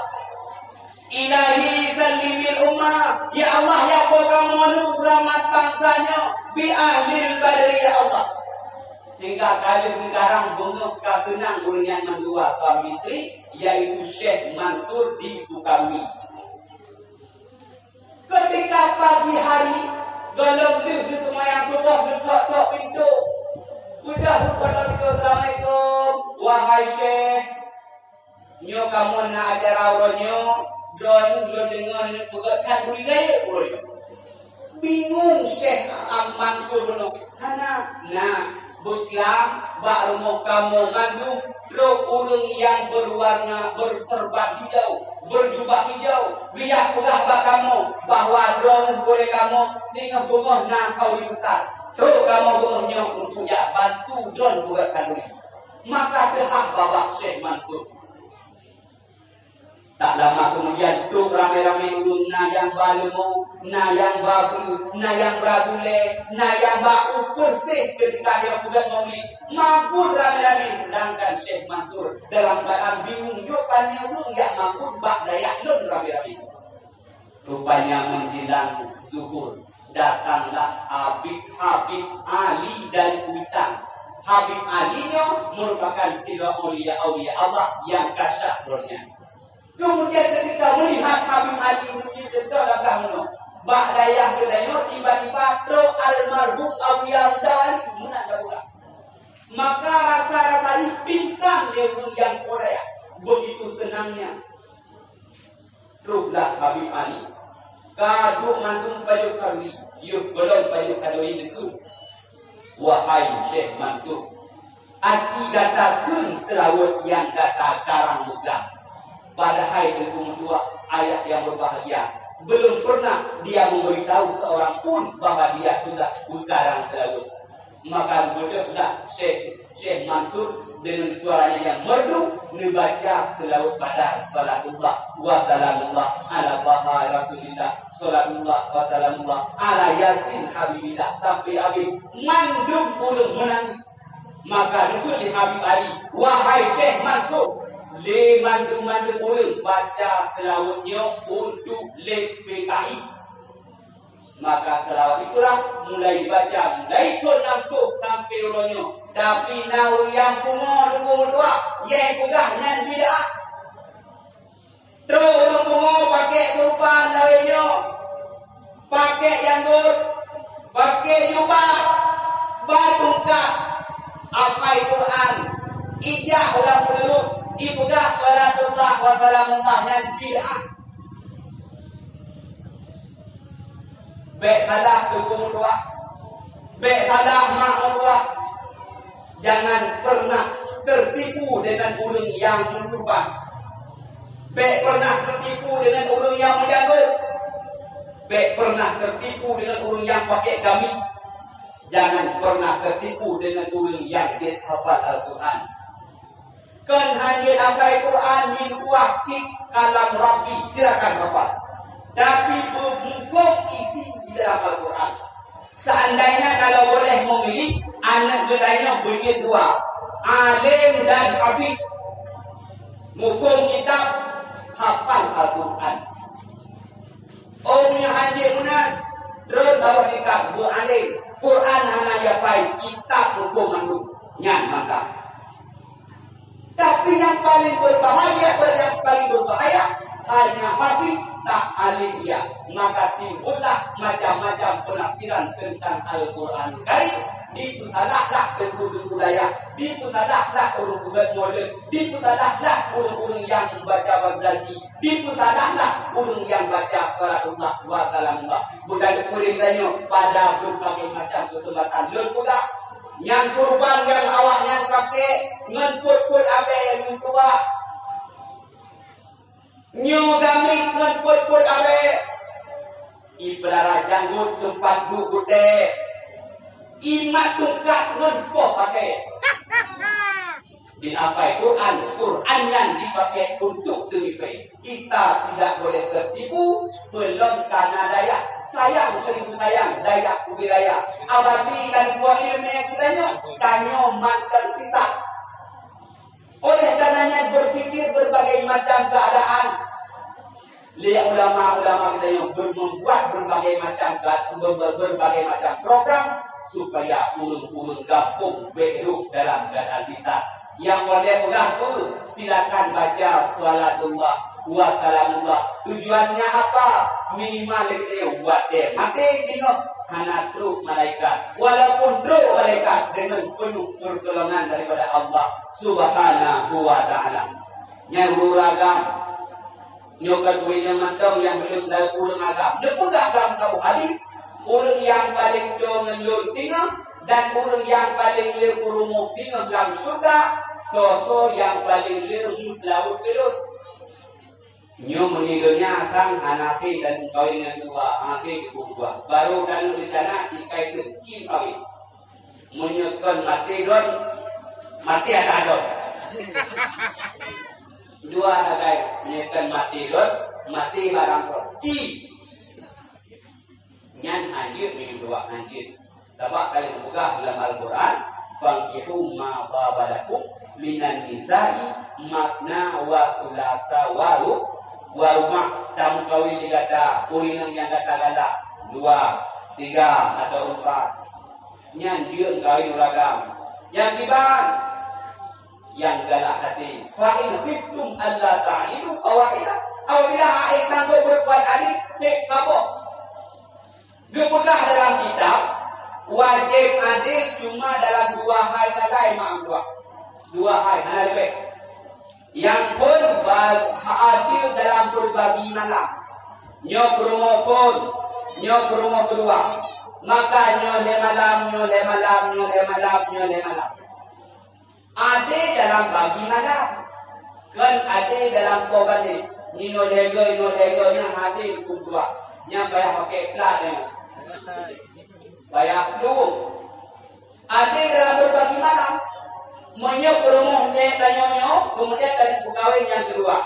Ilahi sallimil ummah. Ya Allah, ya Po kamoe, neupeuseulamat bansa nyoe bi ahlil badri, ya Allah. Sehingga ka lheueh neukarang beungoh ka seunang ureueng nyan mandua suami istri, yaitu Syekh Mansur di Sukabumi. Keutika pagi hari, gohlom deuh neuseumayang suboh, neutok-tok pintoe. Beudôh neutok-tok pintoe, "Assalamualaikum, wahai Syekh. Nyoe kamoe na acara uroe nyoe, droeneuh lôn deungoe neuneuk peugöt khanduri rayeuk uroe nyoe." Bingung Syekh Am-, Mansur bunoe. "Hana, na, beuklam bak rumoh kamoe mandum trok ureueng nyang beuwarna, beuseureubat hijau, beujubah hijau, geuyue peugah bak kamoe bahwa droeneuh gurée kamoe singoh beungoh na khanduri beusar. Trok kamoe beungoh nyoe untuk jak bantu droeneuh peugöt khanduri." Maka teuhah babah Syekh Mansur. Tak lama kemudian, trok ramé-ramé ureueng, na nyang ba leumô, na nyang ba breueh, na nyang ba gulée, na nyang ba ueh, peureséh keutika nyoe buleuen Maulid, makot ramé-ramé, seudangkan Syekh Mansur dalam keuadaan bingung, "Nyoe pane ureueng jak makot bak dayah lôn ramé-ramé?" Rupanya menjelang zuhur, datanglah Habib, Habib Ali dari Kuitang. Habib Ali nyoe merupakan sidroe aulia-aulia Allah nyang kasyaf roh nyan. Kemudian ketika melihat Habib Ali, mungkin teuka lam dah meunoe, bak dayah geutanyoe tiba-tiba trok almarhum Aulia Muda Ali meunan ka peugah. Maka rasa-rasa jih pingsan lé ureueng nyang po dayah. Begitu senangnya. Troklah Habib Ali, ka duek mandum pajoh khanduri, yoh gohlom pajoh khanduri neukheun, "Wahai Syekh Mansur, aci gata kheun seulaweuet nyang gata karang beuklam." Padahai Teungku meutuah, ayah yang berbahagia, belum pernah dia memberitahu seorang pun bahwa dia sudah beukarang seulaweuet. Maka beudôhlah Syekh, Syekh Mansur dengan suaranya yang merdu neubaca seulaweuet Badar, "Salatullah wa salamullah ala Taha Rasulillah, salatullah wa salamullah ala Yasin Habibillah," sampai habis. Mandum ureueng meunangis. Maka neukheun lé Habib Ali, "Wahai Syekh Mansur, lé mandum-mandum ureueng baca seulaweuet nyoe untuk lé P K I." Maka seulaweuet itulah mulai jibaca, mulai thôn nam ploh sampoe uroe nyoe. Tapi na ureueng nyang pungo, Teungku meutuah, nyang peugah nyan bid'ah. Trok ureueng pungo pakèk keurupan lawét nyoe, pakèk janggot, pakèk jubah, ba tungkat, hafai Quran, ijak u lam peududuek, ipeugah salatullah wa salamullah, nyan bid'ah. Bèk salah Teungku meutuah, bèk salah mak meutuah. Jangan pernah tertipu dengan ureuëng nyang meusurban. Bék pernah tertipu dengan ureuëng nyang meujagot. Bék pernah tertipu dengan ureuëng nyang pakai gamis. Jangan pernah tertipu dengan ureuëng nyang jeuet hafal Al-Quran. Kon hana hafai Quran, meutuah cit kalam Rabbi, silakan hafal. Tapi beumuphom isi di dalam Al-Quran. Seandainya kalau boleh memilih, aneuk geutanyoe beujeuet dua, alim dan hafiz. Muphom kitab, hafal Al-Quran. Oh, meunyoe hanjeuet meunan, trön bak tingkat beualim, Quran hana hafai, kitab muphom mandum, nyan mantap. Tapi yang paling berbahaya, yang paling berbahaya, hanya hafiz tak alim ia. Maka timbullah macam-macam penafsiran tentang Al-Quran Karim. Dipeusalahlah teungku-teungku dayah, dipeusalahlah ureuëng peugét molod, dipeusalahlah ureuëng-ureuëng nyang membaca Barzanji, dipeusalahlah ureuëng nyang baca Salatullah wa Salamullah. Bukan peue tanyoe pada berbagai macam kesempatan lôn peugah. Nyang surban nyang awaknyan pakai ngon peuet-peuet abée nyang tuha. Nyoe gamis ngon peuet-peuet abée. Ipeulara janggot teumpat duek gutée. Imat tungkat ngon poh pakai. Di hafai Quran, Quran nyan dipakai untuk teumipée. Kita tidak boleh tertipu, belum kana dayah. Sayang seribu sayang, dayah ubé raya. Abadi kan buah ilmu geutanyoe, tanyoe mantong sisa. Oleh karenanya berpikir berbagai macam keadaan. Lé ulama-ulama geutanyoe ber-, membuat berbagai macam ga-, ber-, ber-, berbagai macam program supaya ureuëng-ureuëng gampông bék rôh dalam keadaan sisa. Nyang boleh peugah tu, silakan baca salatullah wa salamullah. Tujuannya apa? Minimal lé watée maté singoh hana trok malaikat. Walaupun trok malaikat dengan penuh pertolongan daripada Allah Subhanahu wa Ta'ala. Nyang uragam Nyoe ka geutanyoe mantong nyang meuleueh lagée ureuëng agam. Neupeugah lam saboh hadis, ureuëng nyang paleng toe ngon lôn singoh dan ureuëng nyang paleng le peurumoh singoh lam syeuruga, soe-soe nyang paleng le meuseulaweuet keu lôn. Nyoe meunyoe donya sang hana sé dan meukawen ngon dua, hana sé teupeu dua. Barô taneuk reuncana cit kai keu cit meukawen. Meunyoe kon maté droen, maté ata droen. Dua sagai, meunyoe kon maté droen, maté barang droen. Ci. Nyan hanjeuet meunyoe dua hanjeuet. Sabab ka geupeugah lam Al-Quran, "Fankihu ma taba lakum minan nisa'i masna wa sulasa wa ru-, wa ruba'." Tameukawen di gata, ureuëng nyang gata galak, dua, tiga, atau empat. Nyan jeuet kawin uragam. Nyang kiban, nyang galak até. "Fa in khiftum alla ta'dilu fawahidah." Apabila hana sanggob berbuat adil, cek kaboh. Geupeugah dalam kitab, wajéb adil cuma dalam dua hal sagai, mak dua. Dua hal, hana leubeh. Nyang phôn ba-, adil dalam beubagi malam. Nyoe peurumoh phôn, nyoe peurumoh keudua. Maka nyoe lhée malam, nyoe lhée malam, nyoe lhée malam, nyoe lhée malam. Adé dalam bagi malam. Kon adé dalam po ganéh. Nyoe lhée goe, nyoe lhée goe, nyan hase huköm tuha. Nyan payah pakai plat nyoe. Payah plueng. Adé dalam beubagi malam. Meunyoe peurumoh nyoe tanyoe nyoe, keumudian ka meukawen nyang keudua.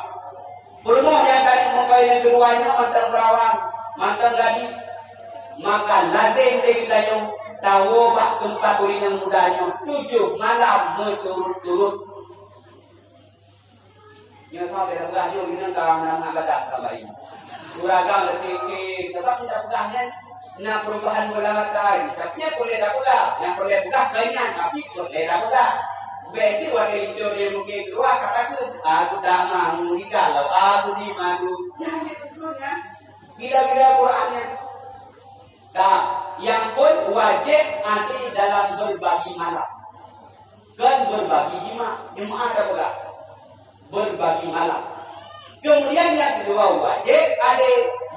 Peurumoh nyang ka meukawen nyang keudua nyoe mantong peurawan, mantong gadis, maka lazem lé geutanyoe tawoe bak teumpat ureuëng nyang muda nyoe tujoh malam meuturut-turut. Nyoe sabe tapeugah nyoe, inong ka na mak gadang ka bayi. Uragam leutik-leutik, sabab kita peugah nyan na perubahan pola makai. Tapi nyan peureulée tapeugah, nyang peureulée peugah kon nyan, tapi peureulée tapeugah. Bék pih watée linto nyang mungken keudua ka takheun, "Aku tak mau jikalau aku dimadu." Nyan jeuet keu nyan. Gila-gila Quran nyan. Ka, nyang phôn wajéb adé dalam beubagi malam. Kon beubagi jima, jeumaáh tapeugah. Beubagi malam. Keumudian nyang keudua wajéb adé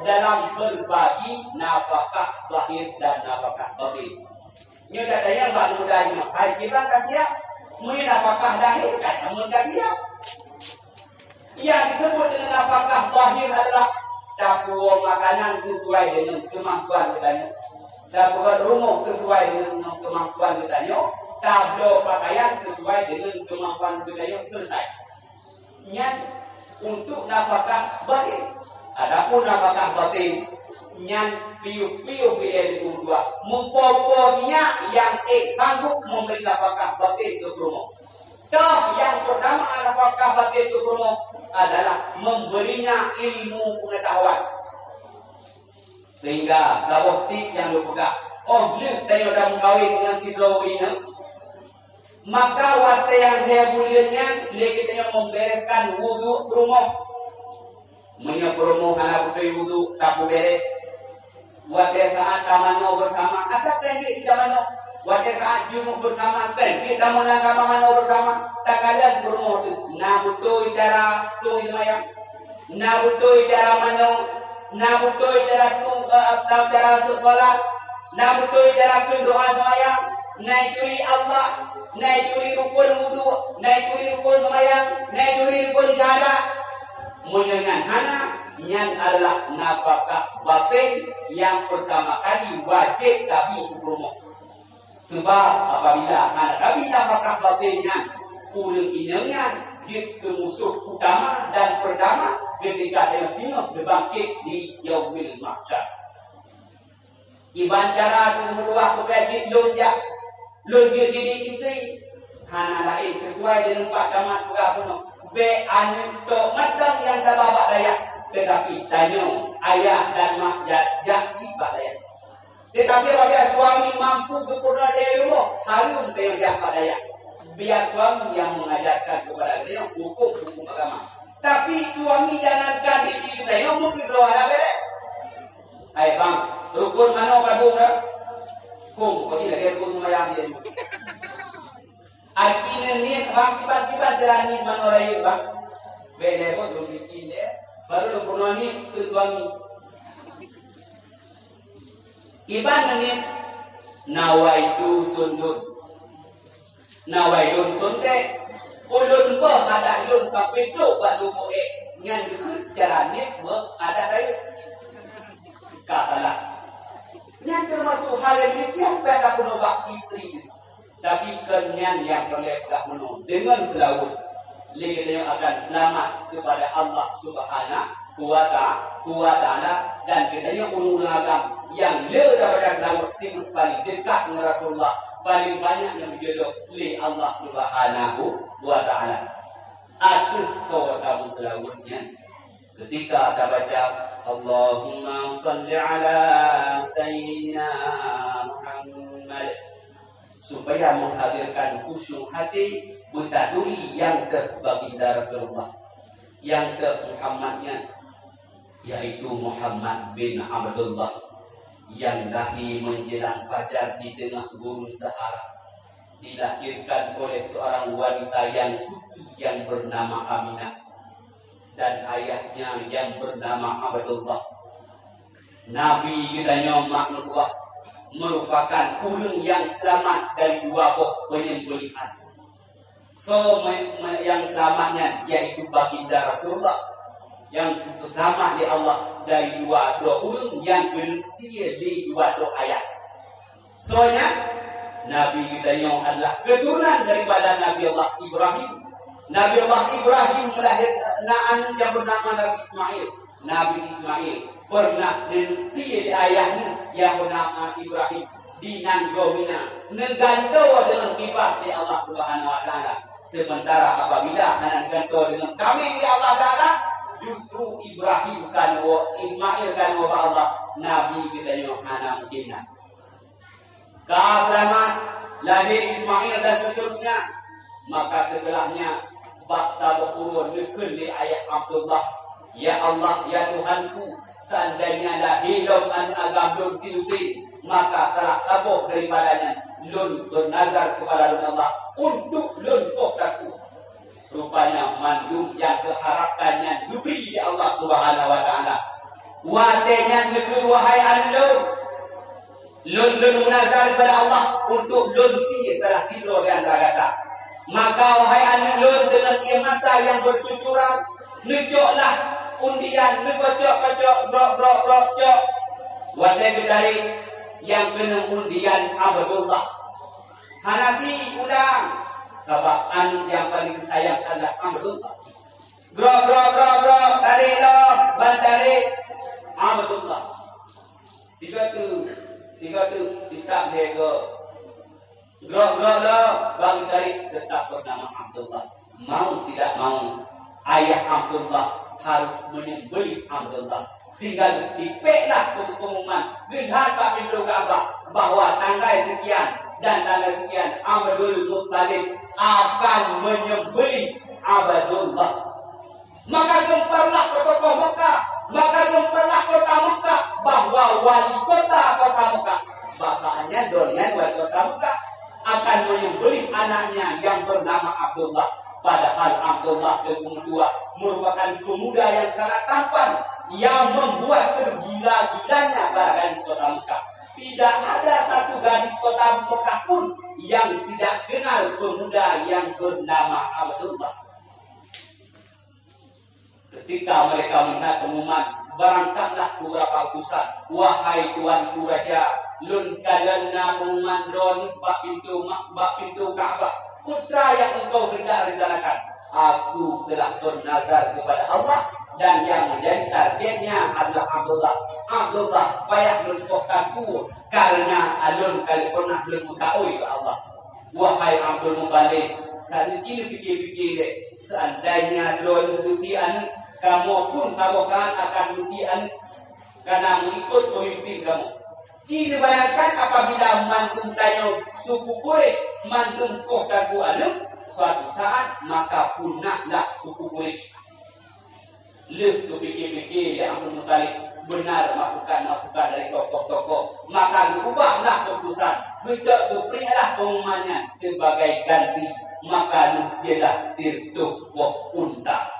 dalam beubagi nafakah zahir dan nafakah batin. Nyoe tatanyong bak muda nyoe, hai kiban ka siap? Meunyoe nafakah lahé, ka tamong ka diam. Yang disebut dengan nafakah zahir adalah tapuwoe makanan sesuai dengan kemampuan geutanyoe. Tapeugöt rumoh sesuai dengan kemampuan geutanyoe, tabloe pakaian sesuai dengan kemampuan geutanyoe, selesai. Nyan untuk nafakah batin. Adapun nafakah batin, nyan piôh-piôh ilée dua. Meupo-po sinyak nyang ék sanggup memberi nafakah batin keu peurumoh. Toh nyang pertama nafakah batin keu peurumoh adalah memberinya ilmu pengetahuan. Sehingga saboh tips nyang lôn peugah, oh lheueh tanyoe tameukawen ngon sidroe ureueng inong, maka watée nyang lhée buleuen nyan lé geutanyoe membereskan wudhu peurumoh. Meunyoe peurumoh hana beutôi wudhu, tapeubéreh. Watée saat tamanoe beusama, atawa kan jeuet tamanoe. Watée saat junub beusama, kan jeuet tamanoe beusama. Takalon peurumoh teuh, na beutôi cara tueng seumayang, na beutôi cara manoe, na beutôi cara tu, eh, cara solat, na beutôi cara kheun doa seumayang, na turi Allah, na turi rukun wudhu, na turi rukun seumayang, na turi rukun syahadat. Meunyoe nyan hana, nyan adalah nafakah batin nyang pertama kali wajéb tabi keu peurumoh. Sebab apabila hana tabi nafakah batin nyan, ureueng inong nyan jeuet keu musoh utama dan pertama ketika tanyoe singoh teubangkét di Yaumil Mahsyar. Iban cara teumeutuwah supaya jeuet lôn jak, lôn jeuet didik istri, hana laén sesuai deungon Pak Camat peugah bunoe, bék aneuk tok mantong nyang taba bak dayah, teutapi tanyoe ayah dan mak jak, jak cit bak dayah. Teutapi apabila suami mampu geupeurunoe di rumoh, hareuem tanyoe jak bak dayah. Biar suami yang mengajarkan kepada geutanyoe hukum-hukum agama. Tapi suami jangankan di diri geutanyoe, meukeudroe hana béreh. Hai bang, rukun manoe padum dah? Hom, kau ni lagèe rukun seumayang dia. Aci neuniet bang, kiban-kiban cara niet manoe rayeuk bang. Bèk lé bot lôn bikin deh. Baru lôn peurunoe niet keu suami. Iban neuniet, nawaitu sundut. Nawai lôn suntek, ulôn beuh adat lôn sampoe trok bak lubuk ék, nyan deukeue cara niet beuh adat rayeuk. Ka salah. Nyan teumasok hal nyang demikian pada peunoh bak istri jih. Tapi kon nyan nyang peureulèe peugah bunoe deungon seulaweuet, lé geutanyoe akan seulamat keupada Allah Subhanahu wa ta-, wa Ta'ala, dan geutanyoe ureueng-ureueng agam nyang le tabaca seulaweuet singoh paléng dekat ngon Rasulullah, paléng banyak nyang geujodoh lé Allah Subhanahu wa Ta'ala. Ateueh soe tameuseulaweuet nyan, ketika tabaca, "Allahumma shalli ala Sayyidina Muhammad," supaya menghadirkan khusyuk hati, beutaduri nyang teuh Baginda Rasulullah, nyang teuh Muhammad nyan, yaitu Muhammad bin Abdullah, yang lahir menjelang fajar di tengah gurun Sahara, dilahirkan oleh seorang wanita yang suci yang bernama Aminah, dan ayahnya yang bernama Abdullah. Nabi geutanyoe mak meutuwah merupakan ureueng nyang seulamat dari dua boh penyembelihan. Soe me-, me-, nyang seulamat nyan, yaitu Baginda Rasulullah, nyang geupeuseulamat lé Allah dari dua droe ureueng nyang geuneuk sie lé dua droe ayah. Soe nyan? Nabi geutanyoe adalah keuturonan daripada Nabi Allah Ibrahim. Nabi Allah Ibrahim melahirkan aneuk nyang bernama Nabi Ismail. Nabi Ismail pernah neusie lé ayah neuh nyang bernama Ibrahim di nanggroe Mina, neugantoe deungon kibas lé Allah Subhanahu wa Ta'ala. Sementara apabila hana neugantoe deungon kaméng lé Allah Ta'ala, justru Ibrahim ka neuwoe, Ismail ka neuwoe bak Allah, Nabi geutanyoe hana mungkin na. Ka seulamat, lahé Ismail dan seterusnya. Maka setelahnya, bak saboh uroe neukheun lé ayah Abdullah, "Ya Allah, ya Tuhanku, seandainya lahé lom aneuk agam lôn siusé, maka salah saboh daripada nyan lôn beunazar keupada lôn Allah untuk lôn koh takue." Rupanya mandum nyang geuharapkan nyan geubri lé Allah Subhanahu wa Ta'ala. Watée nyan neukheun, "Wahai aneuk lôn, lôn, lôn meunazar keupada Allah untuk lôn sie salah sidroe di antara gata." Maka, wahai aneuk lôn, deungon ié mata nyang beucucuran, neucoklah undian, neukocok-kocok, brok, brok, brok, cok. Watée geutarek, nyang keunong undian Abdullah. Hana si ulang, sabab aneuk nyang paleng geusayang adalah Abdullah. Grok, grok, grok, grok, tarek lom, ban tarek Abdullah. Tiga tu, tiga tu, tetap hego. Grok, grok, grok, ban tarek tetap bernama Abdullah. Mau tidak mau, ayah Abdullah harus menyembelih Abdullah. Sehingga geutipéklah pengumuman, geuhlan bak pintoe Ka'bah bahwa tanggai sekian dan tanggai sekian Abdul Muttalib akan menyembelih Abdullah. Maka geumparlah keu tokoh Mekah, maka geumparlah kota Mekah bahwa wali kota kota Mekah, bahasanya donya wali kota Mekah, akan menyembelih anaknya yang bernama Abdullah. Padahal Abdullah Teungku Meutuah merupakan pemuda yang sangat tampan, yang membuat tergila-gilanya para gadis kota Mekah. Tidak ada satu gadis kota Mekah pun yang tidak kenal pemuda yang bernama Abdullah. Ketika mereka melihat pengumuman, berangkatlah beberapa utusan, "Wahai tuanku raja, lôn kalon na pengumuman droeneuh bak pintoe ma-, bak pintoe Ka'bah. Peue nyang engkau hendak rencanakan?" "Aku telah bernazar kepada Allah dan yang menjadi targetnya adalah Abdullah. Abdullah payah lôn koh takue karena lôn ka lheueh pernah lôn meukaôi bak Allah." Wahai Abdul Muttalib, saneuk jih neupiké-piké lé, seandainya droeneuh meusie aneuk, kamoe pun saboh saát akan meusie aneuk, kana meuikot peumimpin kamoe. Ci neubayangkan apabila mandum tanyoe suku Quraisy mandum koh takue aneuk, suatu saat maka punahlah suku Quraisy. Lheueh geupiké-piké lé Abdul Muttalib beuna masukan-masukan dari tokoh-tokoh, maka geuubahlah keuputusan, geucok geuprieklah pengumuman nyan sebagai ganti, maka neusielah siratoh boh unta.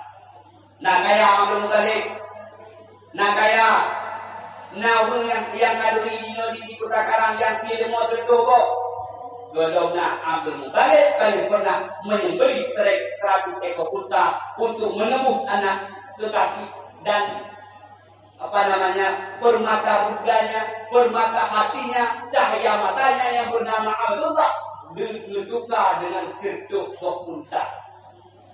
Na kaya Abdul Muttalib, na kaya, na ureuëng nyang, nyang ka duri jinoe di, di Kuta Karang nyang sie leumô siratoh boh. Gohlom na Abdul Muttalib ka lheueh pernah menyembelih sere-, seratus ekor unta untuk menebus anak kekasih dan, apa namanya, permata budanya, permata hatinya, cahaya matanya yang bernama Abdullah, de-, geutuka dengan siratoh boh unta.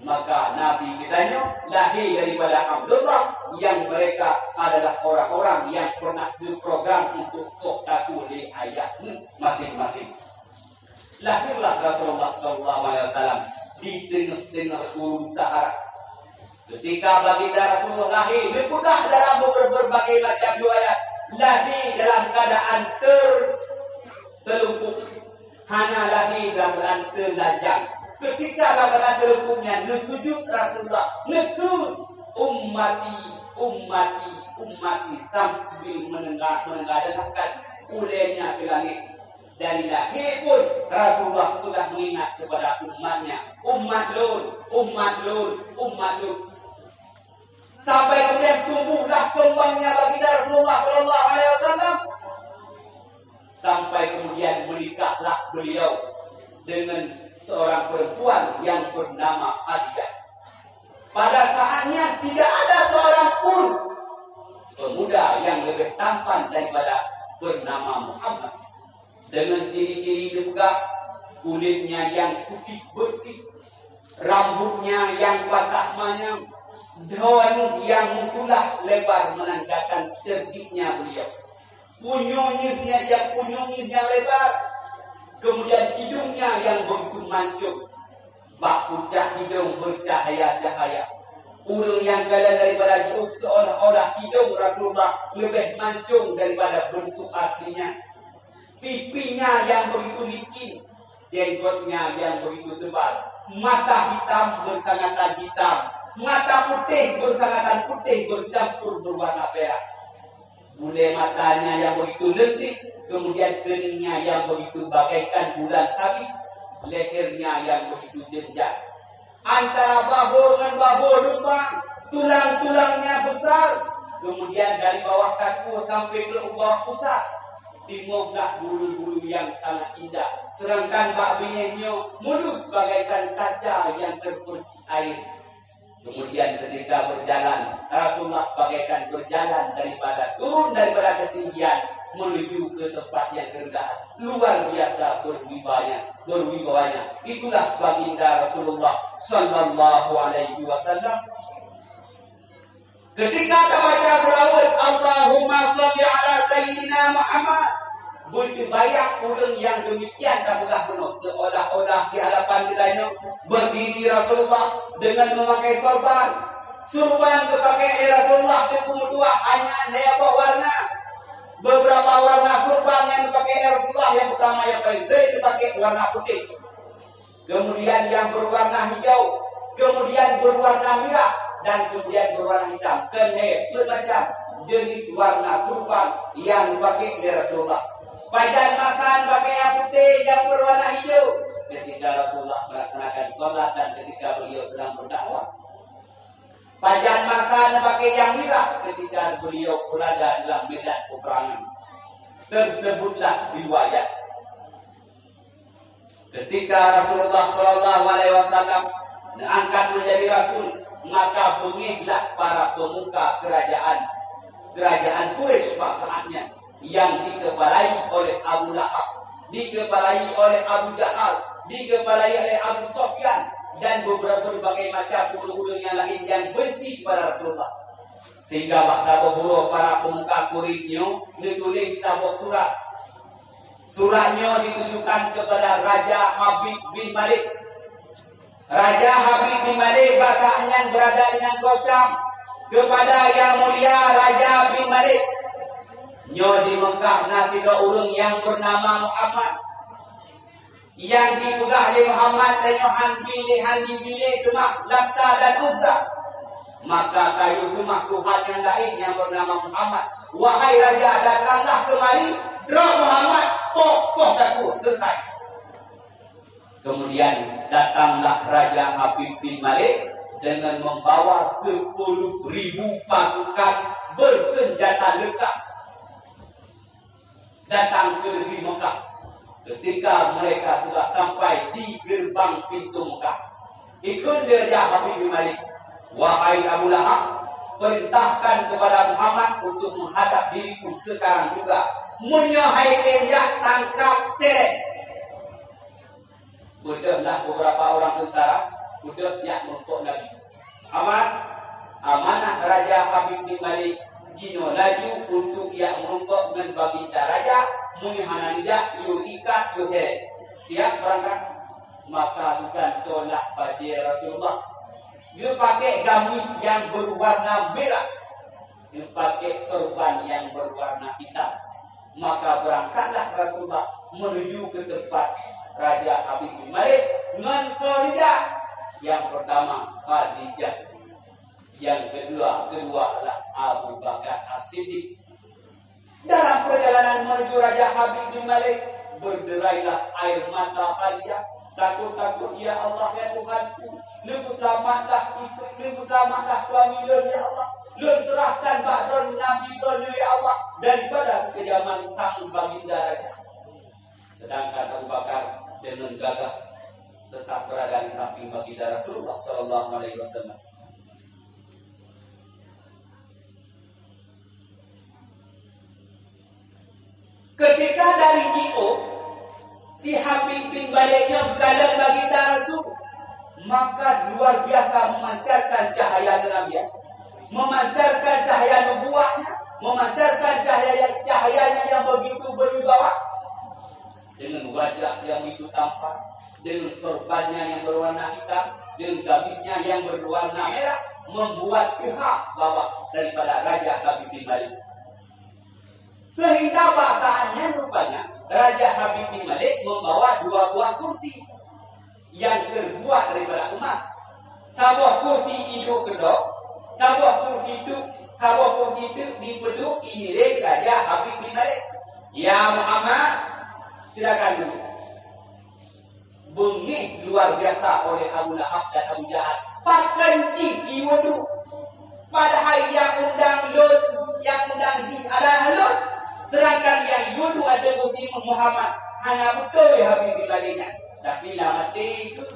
Maka Nabi geutanyoe lahé daripada Abdullah, yang mereka adalah orang-orang yang pernah geuprogram untuk koh takue lé ayah masing-masing. Lahirlah Rasulullah sallallahu alaihi wasallam di teungoh-teungoh gurun Sahara. Ketika baginda Rasulullah lahé, dipeugah dalam ber-, berbagai macam riwayat, lahé dalam keadaan ter-, teulungkup, hana lahé dalam keadaan teulajang. Ketika dalam keadaan teulungkup nyan, neusujut Rasulullah, neukheun, "Ummati, ummati, ummati," sambil meunengah-, meunengah-dengahkan ulée nyan keu langét. Dari lahé pun Rasulullah sudah mengingat kepada umatnya, "Umat lôn, umat lôn, umat lôn." Sampai kemudian tumbuhlah kembangnya baginda Rasulullah sallallahu alaihi wasallam, sampai kemudian menikahlah beliau dengan seorang perempuan yang bernama Khadijah. Pada saatnya tidak ada seorang pun pemuda yang lebih tampan daripada bernama Muhammad. Dengan ciri-ciri dipeugah, kulitnya yang putih bersih, rambutnya yang patah manyang, droeneuh yang meusulah lebar menandakan cerdiksnya beliau. Punyueng nyeuhnya, yang punyueng nyeuh yang lebar, kemudian hidungnya yang begitu mancung, bak pucak hidung bercahaya-cahaya. Ureuëng nyang galak daripada jiôh seolah-olah hidung Rasulullah lebih mancung daripada bentuk aslinya. Pipinya yang begitu licin, jenggotnya yang begitu tebal, mata hitam bersangatan hitam, mata putih bersangatan putih bercampur berwarna perak. Bulée matanya yang begitu lentik, kemudian keningnya yang begitu bagaikan bulan sabit, lehernya yang begitu jenjang. Antara bahu ngon bahu lumpang, tulang-tulangnya besar, kemudian dari bawah takue sampai ke bawah pusat. Timoh na bulu-bulu nyang sangat indah, seudangkan bak binéh nyoe mulus bagaikan kaca nyang teupeurcik air. Kemudian ketika berjalan, Rasulullah bagaikan berjalan daripada, turun daripada ketinggian menuju ke tempat yang kerendahan. Luar biasa berwibanya, berwibawanya. Itulah baginda Rasulullah sallallahu alaihi wasallam. Ketika tabaca selawat, "Allahumma shalli ala sayyidina Muhammad," beuteubayah ureuëng nyang demikian tapeugah bunoe, seolah-olah di hadapan geutanyoe berdiri Rasulullah dengan memakai sorban. Sorban geupakai lé Rasulullah teungku meutuah hanya lhée boh warna. Beberapa warna sorban nyang geupakai lé Rasulullah, yang pertama, yang paling sering dipakai, warna putih. Kemudian yang berwarna hijau, kemudian berwarna merah, dan kemudian berwarna hitam. Keuhai peuet macam jenis warna sorban nyang dipakai lé Rasulullah. Pajan masa pakai yang putih, yang berwarna hijau ketika Rasulullah melaksanakan salat dan ketika beliau sedang berdakwah. Pajan masa pakai yang merah ketika beliau berada dalam medan peperangan. Tersebutlah riwayat. Ketika Rasulullah sallallahu alaihi wasallam diangkat menjadi rasul, maka beungéhlah para pemuka kerajaan, kerajaan Quraisy pada saat nyan, yang dikepalai oleh Abu Lahab, dikepalai oleh Abu Jahal, dikepalai oleh Abu Sufyan, dan beberapa berbagai macam ureuëng-ureuëng nyang laén nyang benci kepada Rasulullah. Sehingga bak saboh uroe para pemuka Quraisy nyoe neutuléh saboh surat. Surat nyoe ditujukan kepada Raja Habib bin Malik. Raja Habib bin Malik bak saat nyan berada di nanggroe Syam. Kepada Yang Mulia Raja bin Malik, nyoe di Mekah na sidroe ureuëng nyang bernama Muhammad. Nyang dipeugah lé Muhammad tanyoe han bin lé, han dibi lé seumah Lata dan Uzza. Maka kayue seumah tuhan nyang laén nyang bernama Muhammad. Wahai raja, datanglah kemari, droe Muhammad, poh koh takue, selesai. Kemudian datanglah Raja Habib bin Malik dengan membawa sepuluh ribu pasukan bersenjata lengkap. Datang ke negeri Mekah. Ketika mereka sudah sampai di gerbang pintu Mekah, ikheun lé Raja Habib bin Malik, "Wahai Abu Lahab, perintahkan kepada Muhammad untuk menghadap diriku sekarang juga. Meunyoe han tem jak, tangkap seret." Beudôhlah beberapa orang tentara beudôh jak meurumpok Nabi. "Muhammad, amanah Raja Habib bin Malik jinoe laju untuk jak meurumpok ngon baginda raja, meunyoe hana neujak, yue ikat, yue seret. Siap beurangkat?" Maka geugantoe lah bajée Rasulullah. Geupaké gamis nyang beuwarna mirah, geupaké sorban nyang beuwarna hitam. Maka beurangkatlah Rasulullah menuju ke tempat Raja Habib bin Malik ngon Khadijah. Yang pertama Khadijah, yang kedua, kedua adalah Abu Bakar As-Siddiq. Dalam perjalanan menuju Raja Habib bin Malik, berderailah air mata Khadijah. Takot-takot, "Ya Allah, ya Tuhanku, neupeuseulamatlah istri, neupeuseulamatlah suami lôn, ya Allah. Lôn serahkan bak Droeneuh Nabi Droeneuh, ya Allah, daripada keukejaman sang baginda raja." Sedangkan Abu Bakar dengan gagah tetap berada di samping baginda Rasulullah sallallahu alaihi wasallam. Ketika dari jiôh, si Habib bin Malik nyoe geukalon baginda Rasul, maka luar biasa memancarkan cahaya kenabian, memancarkan cahaya nubuwahnya, memancarkan cahaya, cahayanya yang begitu berwibawa. Dengan wajah yang begitu tampan, dengan sorbannya yang berwarna hitam, dengan gamisnya yang berwarna merah, membuat pihak babah daripada Raja Habib bin Malik. Sehingga bak saat nyan rupanya Raja Habib bin Malik membawa dua buah kursi yang terbuat daripada emas. Saboh kursi iduek keudroe, saboh kursi teuk, saboh kursi teuk dipeuduek ié lé Raja Habib bin Malik. "Ya Muhammad, silakan duduk." Beungéh luar biasa oleh Abu Lahab dan Abu Jahal. "Pakon jih ié duek? Padahai nyang undang lôn, nyang undang jih adalah lôn. Seudangkan nyang yue duek ateueh kursi Muhammad hana beutôi Habib bin Malik nyan. Tapi lam até keuh,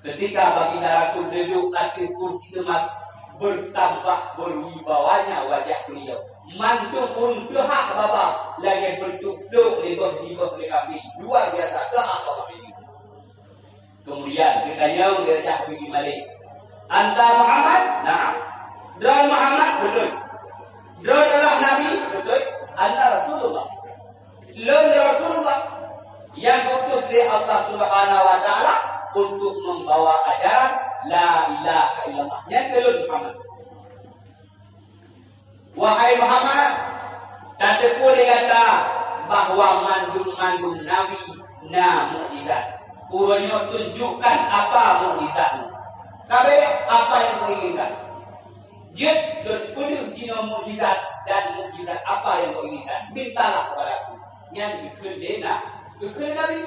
ketika Baginda Rasul duduk ateueh kursi emas, bertambah berwibawanya wajah beliau. Mandum ureueng teuhah baba lagèe beuntuk dok nibeuh-nibeuh lé kafé. Luar biasa teuhah baba ini. Kemudian geutanyong lé Raja Habib bin Malik, "Anta Muhammad?" "Na'am." "Droe Muhammad?" "Beutôi." "Droe adalah Nabi?" "Beutôi." "Ana Rasulullah." "Lôn Rasulullah nyang geuutus lé Allah Subhanahu wa Taala untuk membawa ajaran la ilaha illallah." Nyan keuh lôn Muhammad. Wahai Muhammad, tateupeue lé gata bahwa mandum-mandum nabi na mukjizat. Uroe nyoe tunjukkan apa mukjizatmu. Ka bèk, apa nyang kau inginkan? Jeuet lôn peudeuh jinoe mukjizat dan mukjizat apa nyang kau inginkan. Mintalah kepada aku. Nyan geukheun lé na, geukheun nabi.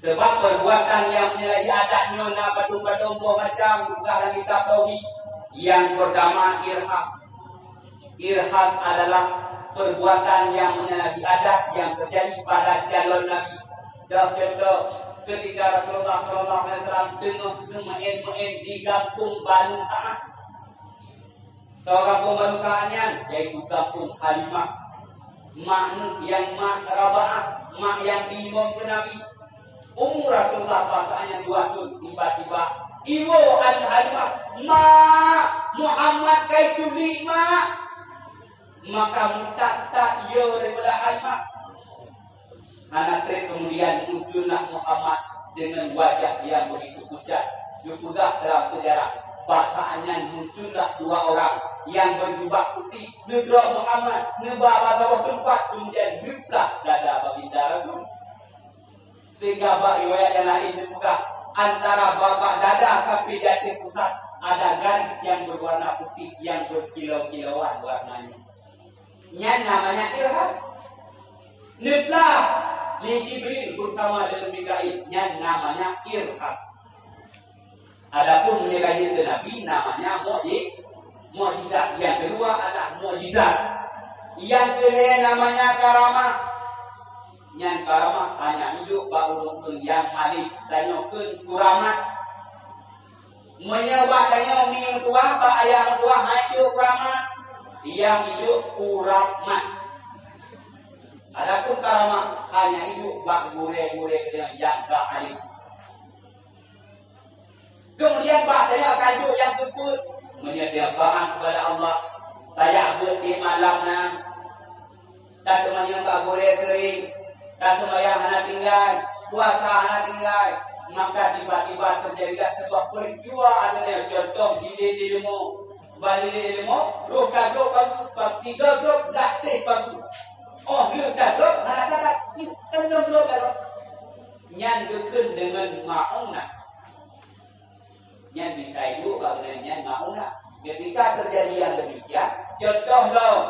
Sebab perbuatan nyang menyalahi adat nyoe na padum-padum boh macam, buka lam kitab tauhid. Yang pertama, irhas. Irhas adalah perbuatan yang menyalahi adat yang terjadi pada calon nabi. Dah contoh, ketika Rasulullah sallallahu alaihi wasallam teungoh neumeu'én-meu'én di gampông Banu Sa'ad. Soe gampông Banu Sa'ad nyan? Yaitu gampông Halimah. Mak neuh nyang mak Rabaah, mak nyang bi mong keu Nabi. Umu Rasulullah bak saat nyan dua thon, tiba-tiba iwoe aneuëk Halimah, "Mak, Muhammad ka itulék, Mak!" Maka meutat-tat ie daripada Halimah. Hana treb kemudian muncullah Muhammad dengan wajah yang begitu pucat. Geupeugah dalam sejarah, bak saat nyan muncullah dua orang yang berjubah putih, neudrop Muhammad, neuba bak saboh teumpat, kemudian neuplah dada Baginda Rasul. Sehingga bak riwayat yang lain neupeugah, antara babah dada sampai di ateueh pusat ada garis yang berwarna putih yang berkilau-kilauan warnanya. Nyan namanya irhas. Neuplah lé Jibril bersama dengan Mikail. Nyan namanya irhas. Adapun meunyoe ka jeuet keu Nabi, namanya mukji-, mukjizat. Yang kedua adalah mukjizat. Yang keuhai namanya karamah. Nyan karamah hanya hidup bak ureuëng-ureuëng nyang malèe, tanyoe kheun kuramat. Meunyoe bak tanyoe mi meutuwah, bak ayah meutuwah, hana hidup kuramat, nyang hidup kuramat. Adapun karamah hanya hidup bak gurèe-gurèe nyang ka além. Kemudian bak tanyoe ka hidup nyang keupeuet, meunyoe tanyoe taat kepada Allah, tajak beuet tiep malam na, dan teumanyong bak gurèe sering, dan seumayang hana tinggai, puasa hana tinggai, maka tiba-tiba terjadilah sebuah peristiwa, adanya contoh di, di, di leumo. Sebab di, di leumo, roh ka glôb pagu, bak tiga glôb, dah teh pagu. Oh, lheueh ka glôb, hana takat, ih, kan glôb ka glôb. Nyan geukheun deungon maunah. Nyan bisa ibu bak nyan maunah. Ketika terjadi yang demikian, contoh lom,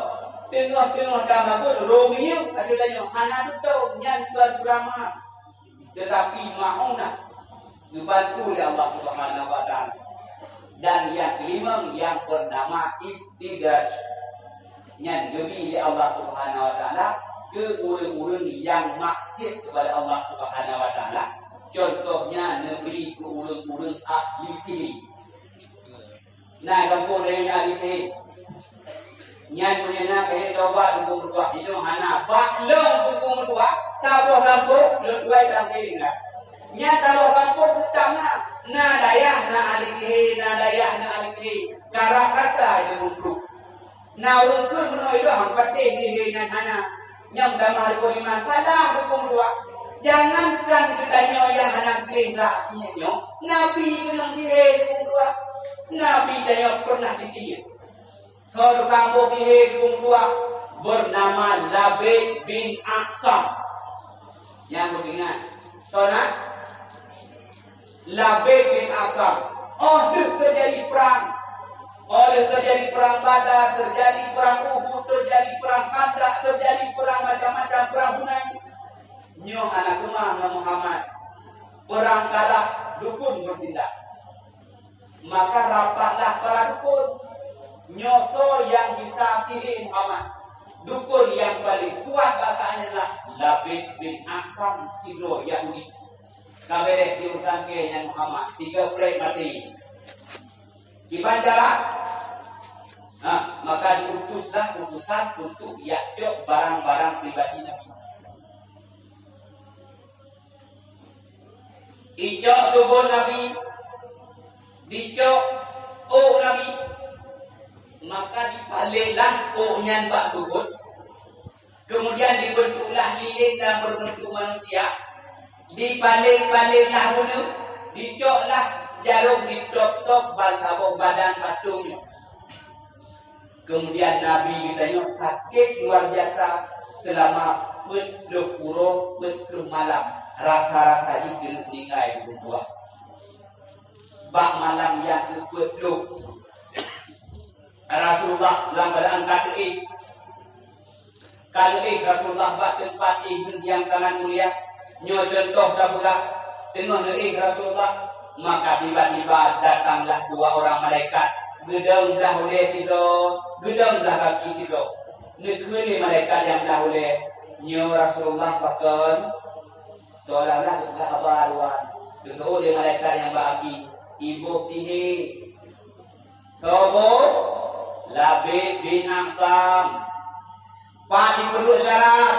teungoh-teungoh tamabut Romeo, adoe tanyoe hana beutôi, nyan kon kuramat. Tetapi maunah dibantu oleh Allah Subhanahu wa Taala. Dan yang kelima yang bernama istidraj. Nyan geubri lé Allah Subhanahu wa Taala keu ureuëng-ureuëng nyang maksiat kepada Allah Subhanahu wa Taala. Contohnya neubri keu ureuëng-ureuëng ahli sihir. Na gampông laén ahli sihir. Nyan meunyoe na keuneuk tobat teungku meutuah, inong hana. Bak lôn teungku meutuah, saboh gampông lôn tuai lam sihir tinggai. Nyan saboh gampông teutap na. Na dayah na ahli sihir, na dayah na ahli sihir. Karab rata teungku meutuah. Na ureuëng kheun meunoe ilong patéh jih nyan hana. Nyang tamah rukon iman salah hukôm dua. Jangankan geutanyoe nyang hana gleh bak ié nyoe, Nabi keunong jihé hukôm dua. Nabi tanyoe pernah disihir. Soe tukang boh sihir hukôm dua bernama Labid bin A'sam. Nyang beuingat, soe na? Labid bin Asam. Oh lheueh terjadi perang, oh lheueh terjadi perang Badar, terjadi perang Uhud, terjadi perang Khandaq, terjadi perang macam-macam, perang Hunain. Nyoe hana keumah ngon Muhammad. Perang kalah, dukun bertindak. Maka rapatlah para dukun. Nyoe soe nyang bisa sihé Muhammad? Dukon nyang paleng kuat basa nyan lah Labid bin A'sam, sidroe Yahudi. Ka beureh di urusan keu nyan Muhammad, tiga prek maté. Kiban cara? Ha, maka diutuslah utusan untuk jak cok barang-barang pribadi Nabi. Icok subon Nabi, dicok ôk Nabi, maka dipalenglah ôk nyan bak subon. Kemudian dibentuklah lilin dan berbentuk manusia, dipaleng-palenglah bunoe, dicoklah jarum di top-top ban saboh badan patong nyoe. Kemudian Nabi geutanyoe sakét luar biasa selama peuet ploh uroe, peuet ploh malam. Rasa-rasa jih keuneuk meuninggai, bukan tuah. Bak malam nyang keupeuet ploh, Rasulullah lam keadaan ka teuéh. Ka neuéh Rasulullah bak teumpat éh nyang sangat mulia. Nyoe cuntoh tapeugah, teungoh neuéh Rasulullah, maka tiba-tiba datanglah dua orang malaikat, geudong blah ulèe sidroe, geudong blah gaki sidroe. Neukheun lé malaikat nyang blah ulèe, "Nyoe Rasulullah pakon?" Seolah-olah geupeugah haba dua. Geuseuôt lé malaikat nyang bak gaki, "Iboh tihé." Soe boh? Labid bin A'sam. Pat jipeuduek syarat?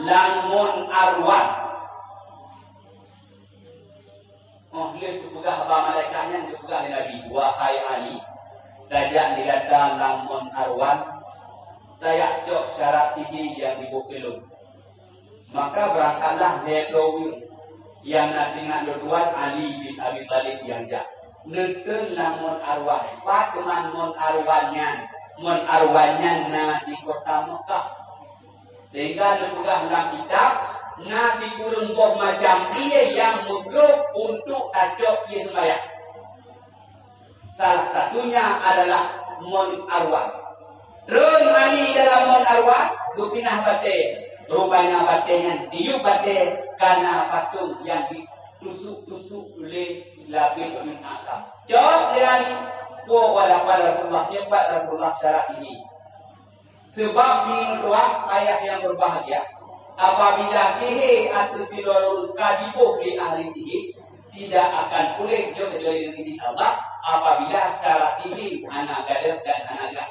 Lam mon arwan. Oh, lheueh geupeugah haba malaikat nyan, geupeugah lé Nabi, "Wahai Ali, tajak lé gata lam mon arwan, tajak cok syarat sihé nyang diboh keu lôn." Maka beurangkatlah lhèe droe ureueng nyang na teuingat lôn tuan Ali bin Abi Thalib nyang jak. Neutreun lam mon arwan. Pat teuma mon arwan nyan? Mon arwan nyan na di kota Mekah. Sehingga neupeugah lam kitab, na sikureueng boh macam ié nyang meugroh untuk tacok ié seumayang. Salah satunya adalah mon arwan. Treun Ali dalam mon arwan, geupinah batèe. Rupanya batèe nyan diyueb batèe ka na patong nyang ditusuk-tusuk lé Labid bin A'sam. Cok lé Ali, po wada pada Rasulullah, nyebat Rasulullah syarat ini. Sebab meunyoe tuah ayah yang berbahagia, apabila sihé ateueh sidroe ureueng ka jiboh lé ahli sihé, tidak akan puléh jeuet kecuali dengan izin Allah, apabila syarat sihé hana gadôh dan hana gah.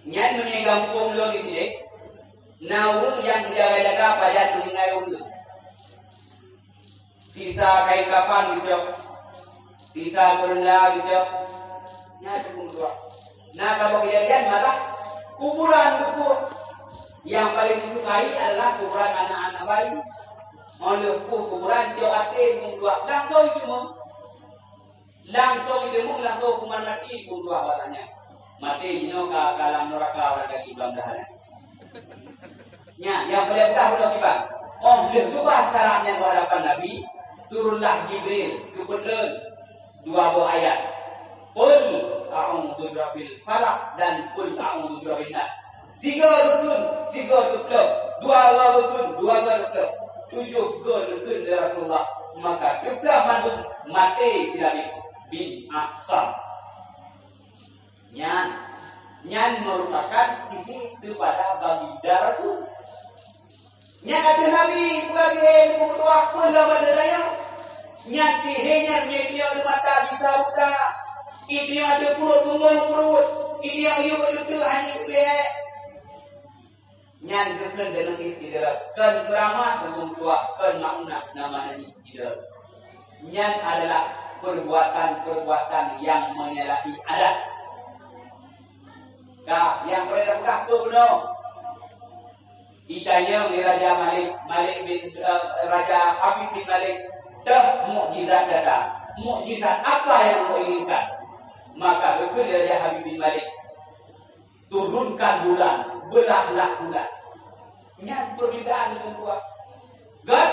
Nyan meunyoe gampông lôn di sini, na ureueng nyang geujaga-jaga pajan meuninggai ureueng. Sisa kain kafan geucok, sisa keurenda geucok. Nyan teupeu meutuah. Na saboh kejadian malah kuburan geukueh. Nyang paleng jisukai adalah kuburan anak-anak bayi. Óh lheueh kueh kuburan, cok até meutuah, langsong jiteumong. Langsong jiteumong, langsong hukuman maté meutuah bak nyan. Maté jinoe ka, ka lam neuraka, barangkali, mudah-mudahan. Nyan, nyang paleng peugah bunoe kiban. Óh lheueh geuba syarat nyan u hadapan Nabi, turunlah Jibril geupeutreun dua boh ayat. Qul a'udzu birabbil falaq dan qul a'udzu birabbin nas. Sigoe geukheun, sigoe teuploh. Dua goe geukheun, dua goe teuploh. Tujoh goe geukheun lé Rasulullah. Maka teuploh mandum, maté si Labid bin A'sam. Nyan, nyan meurupakan sihé keupada baginda Rasul. Nyan ateueh Nabi peugah lé, "Hei, Teungku meutuah, peue lom ateueh tanyoe?" Nyan sihé nyan, meunyoe iteuk mata bisa buta, iteuk ateueh pruet tumbong pruet, iteuk yue ateueh hana geubèe. Nyan geukheun deungon istidraj. Kon keuramat, Teungku meutuah, kon maunah, namanya istidraj. Nyan adalah perbuatan-perbuatan yang menyalahi adat. Ka, nyang paleng tapeugah peue bunoe? Itanyong lé Raja Malik, Malik bin, eh, Raja Habib bin Malik, "Toh mukjizat gata? Mukjizat apa yang engkau inginkan?" Maka geukheun lé Raja Habib bin Malik, "Turunkan bulan, belahlah bulan." Nyan permintaan nyang keudua. "Gét,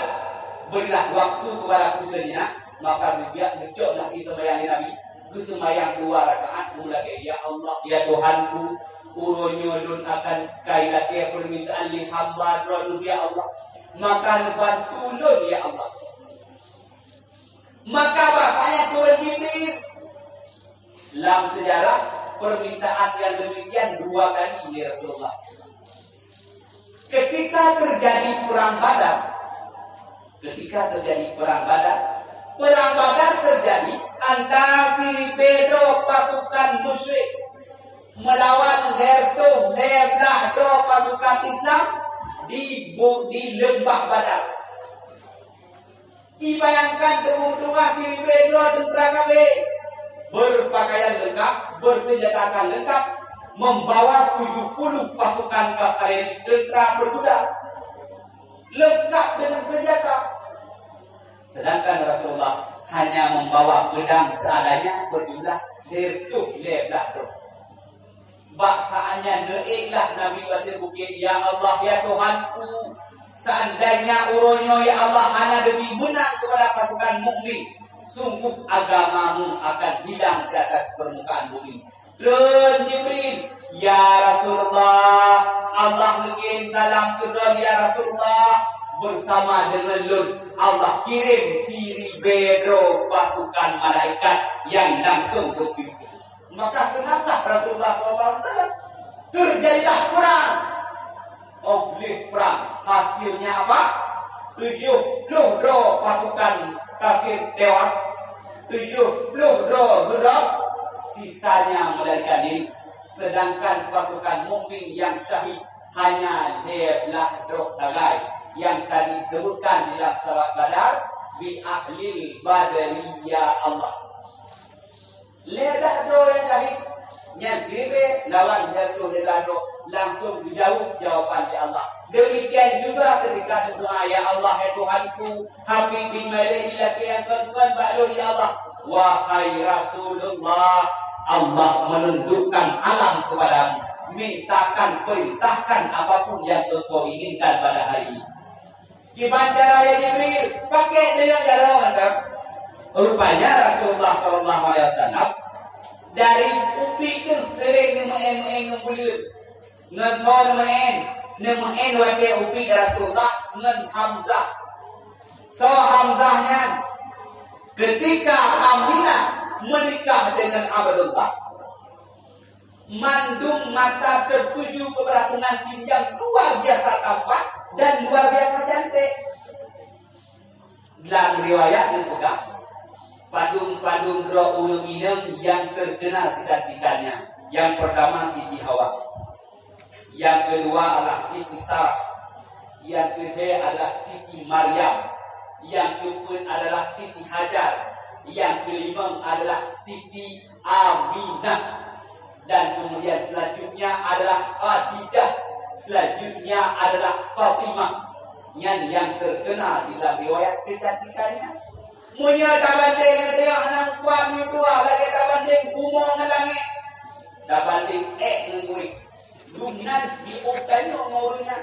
berilah waktu kepada aku sejenak." Maka geujak geucoklah geuseumayang lé Nabi. Geuseumayang dua rakaat, geulakèe, "Ya Allah, ya Tuhanku, uroe nyoe lôn akan kai lakèe permintaan lé hamba Droeneuh, ya Allah." Maka neubantu lôn, ya Allah. Maka bahasanya turun Jibril. Lam sejarah, permintaan yang demikian dua kali, ya Rasulullah. Ketika terjadi perang Badar, ketika terjadi perang Badar, perang Badar terjadi antara siribée droe pasukan musyrik melawan lhèe reutôh lhèe blah droe pasukan Islam di bu-, di leumbah Badar. Ci bayangkan teungoh-teungoh siribée droe teuntara kafé, berpakaian lengkap, bersenjatakan lengkap, membawa tujuh puluh pasukan kavaleri tentara berkuda, lengkap dengan senjata. Sedangkan Rasulullah hanya membawa pedang seadanya berjumlah lhèe reutôh lhèe blah droe. Bak saát nyan neuék lah Nabi watée bukét, "Ya Allah, ya Tuhanku, seandainya uroe nyoe, ya Allah, hana demi meunang kepada pasukan mukmin, sungguh agama-Mu akan hilang di atas permukaan bumi." Treun Jibril, "Ya Rasulullah, Allah neukirim salam keudroe, ya Rasulullah, bersama dengan lôn Allah kirim siribée droe pasukan malaikat yang langsung berpimpin." Maka seunanglah Rasulullah sallallahu alaihi wasallam. Terjadilah perang. Óh lheueh perang, hasilnya apa? Tujuh puluh droe pasukan kafir tewas, tujuh puluh droe geudrob, sisanya melarikan diri. Sedangkan pasukan mukmin yang syahid hanya lhèe blah droe sagai, yang tadi disebutkan di dalam surat Badar, bi ahlil badri ya Allah. Lhèe blah droe nyang syahid, nyan siribée lawan lhèe reutôh lhèe blah droe langsung geujaweueb jawaban lé Allah. Demikian juga ketika doa, "Ya Allah, ya Tuhanku, Habib bin Malik ilaki nyang kon-kon bak lôn, ya Allah." Wahai Rasulullah, Allah menundukkan alam kepadamu. Mintakan, perintahkan apapun yang engkau inginkan pada hari ini. Kiban cara ya Jibril, pakèk neuyue jaroe mantong. Rupanya Rasulullah sallallahu alaihi wasallam dari upiek teuh sering neumeu'en-meu'en ngon buleuen. Ngon soe neumeu'en? Neumeu'en watèe upiek Rasulullah ngon Hamzah. Soe Hamzah nyan? Ketika Aminah menikah dengan Abdullah, mandum mata tertuju kepada pengantin yang luar biasa tampan dan luar biasa cantik. Dalam riwayat neupeugah, padum-padum droe ureueng inong yang terkenal kecantikannya. Yang pertama Siti Hawa, yang kedua adalah Siti Sarah, yang kelhèe adalah Siti Maryam, yang keupeuet adalah Siti Hajar, yang kelimong adalah Siti Aminah. Dan kemudian selanjutnya adalah Khadijah, selanjutnya adalah Fatimah. Nyan nyang terkenal di dalam riwayat kecantikannya. Meunyoe tabandeng ngon teuh aneuk kuat nyoe dua lagèe tabandeng bumoe ngon langèt, tabandeng èk ngon kueh, dumnan jiôh tanyoe ngon ureueng nyan.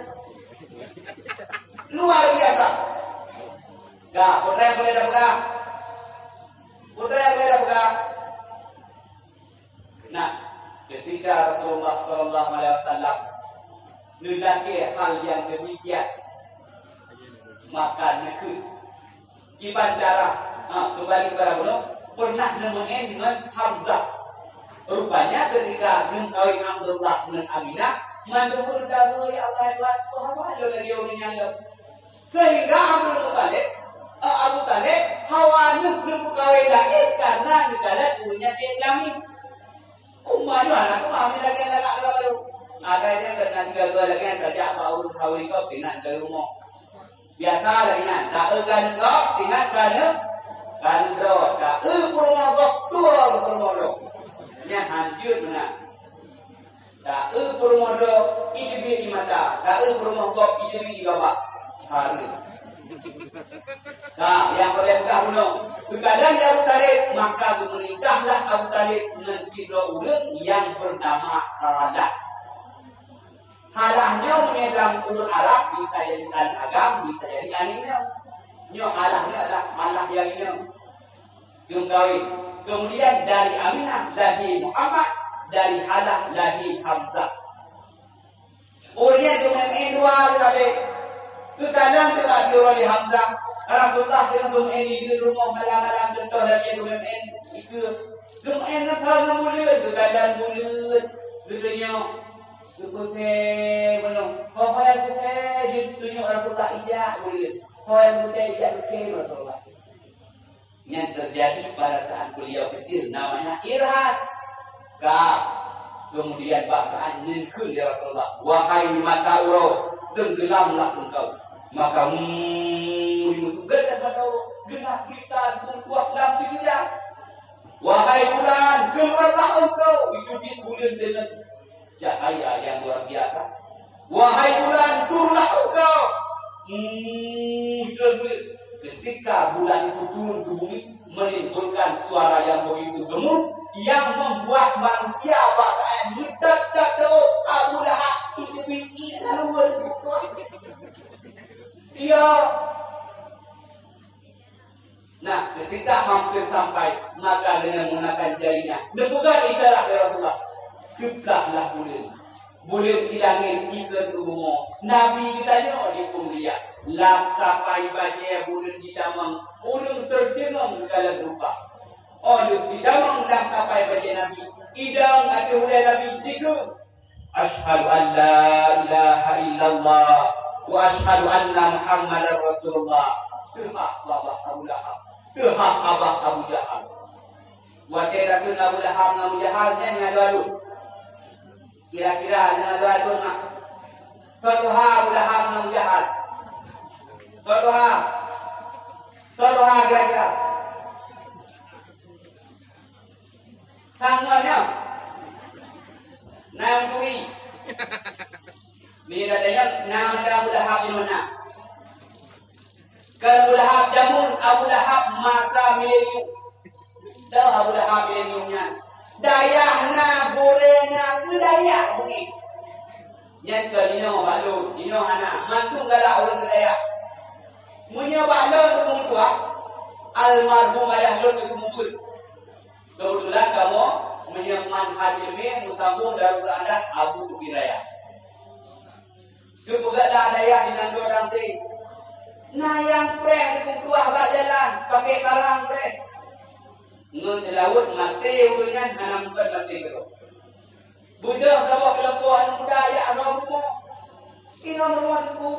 Luar biasa. Ka, peue treuk boleh dah peugah? Peue treuk boleh dah peugah? Nah, ketika Rasulullah sallallahu alaihi wasallam neulakèe hal nyang demikian, maka neukheun. Kiban cara, ha, kembali kepada bunoe, pernah neumeu'en ngon Hamzah. Rupanya ketika neumeukawen Abdullah ngon Aminah, mandum ureueng dahulu, "Ya Allah, ya Tuhan, peue haba lôn lagèe ureueng nyan lom?" Sehingga Abdul Muthalib, eh, Abu Thalib, hawa neuh neupeukawen laén karena neukalon ureueng nyan ék peulaminan. Uma nyoe hana keumah mi lagèe nyan lagak droe baru. Akai nyan keunan sigoe-goe lagèe nyan tajak bak ureueng kawin gob teuingat keu rumoh. Biasa lagèe nyan, taeu keu aneuk gob, teuingat keu aneuk, keu aneuk droe, taeu peurumoh gob, tuwo peurumoh droe. Nyan hanjeuet meunan. Taeu peurumoh droe, iteubiet ie mata, taeu peurumoh gob, iteubiet ie babah. Hareuem. Ka, nyang peureulèe peugah bunoe. Geukalon lé Abu Thalib, maka geumeunikahlah Abu Thalib ngon sidroe ureueng nyang beunama Halah. Halah nyoe meunyoe lam ureueng Arab bisa jadi aneuk agam, bisa jadi aneuk inong. Nyoe Halah nyoe adalah Halah nyang inong. Geumeukawen. Kemudian dari Aminah lahé Muhammad, dari Halah lahé Hamzah. Ureueng nyan geumeu'en dua lé sabe. Geukalon teuh bak siuroe lé Hamzah. Rasulullah keuneuk geumeu'en di rumoh malam-malam, contoh lagèe geumeu'en ikeue. Geumeu'en ngon saboh buleuen, geugadang buleuen, geutunyok, geukusée bunoe. Ho-ho nyang kusée jitunyok Rasulullah ijak buleuen. Ho nyang kusée ijak geukusée Rasulullah. Yang terjadi pada saat beliau kecil namanya irhas. Ka. Kemudian bak saat nyan kheun, "Ya Rasulullah, wahai mata uroe, tenggelamlah engkau." Maka, hmm, dimasukkan mata uroe, gelap gulita, dibungkuah lam sujud. "Wahai bulan, keluarlah engkau." Itu di bulan dengan cahaya yang luar biasa. "Wahai bulan, turunlah engkau." Hmm, turun bulan. Ketika bulan itu turun ke bumi, menimbulkan suara yang begitu gemuruh, yang membuat manusia bak saat meudat-dat teuôt, Abu Lahab itu bingkih lalu. Ya. Nah, ketika hampir sampai, maka dengan menggunakan jarinya, neupeugah isyarat lé Rasulullah, "Keublahlah buleuen." Buleuen ilangét ikheun u bumoe. Nabi geutanyoe di peumulia. Lam sapai bajée buleuen jitamong, ureuëng teuceungoh geukalon rupa. Óh lheueh jitamong lam sapai bajée Nabi, idong ateueh ulée Nabi dikheun, "Asyhadu an la ilaha illallah wa asyhadu anna Muhammadar Rasulullah." Teuhah babah Abu Lahab, teuhah abah Abu Jahal. Watée takheun Abu Lahab ngon Abu Jahal, nyan nyang adu-adu. Kira-kira nyang adu-adu na. Soe tuha Abu Lahab ngon Abu Jahal? Soe tuha? Soe tuha kira-kira? Sang ngon nyoe. Na nyang turi. Meunyoe gata nyoe na mata Abu Lahab jinoe na. Kon Abu Lahab jameun, Abu Lahab masa milenium. Dah Abu Lahab milenium nyan. Dayah na, gurée na, keu dayah beungéh. Nyan keu inoe bak lôn, inoe hana. Mandum galak ureuëng keu dayah. Meunyoe bak lôn teumeutuah, almarhum ayah lôn geuseumeubeuet. Keubeutulan kamoe meunyoe manhaj ileumé meusambông Darussaaddah Abu Kebir Raya. Geupeugah lam dayah di Nanggroe Tangsé. Na nyang preh dikeutuah bak jalan, pakè parang preh. Ngon seulaweuet maté ureuëng nyan hana meukeuen maté keudroe. Beudôh saboh keulompok aneuk muda jak rhom rumoh. Inong rumoh teungku.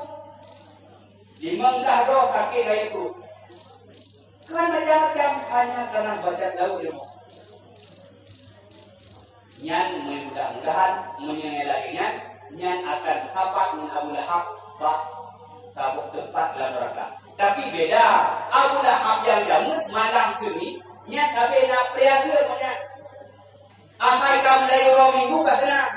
Limong blah droe sakét rayeuk pruet. Kan macam-macam hanya karena baca tahu ilmu. Nyan mudah-mudahan meunyoe lagée nyan, nyan akan sapat ngon Abu Lahab bak saboh teumpat lam neuraka. Tapi beda, Abu Lahab nyang jameun malam keuni, nyan sabe na priaseue nyan. Asai ka meudayuroe minggu ka seunang.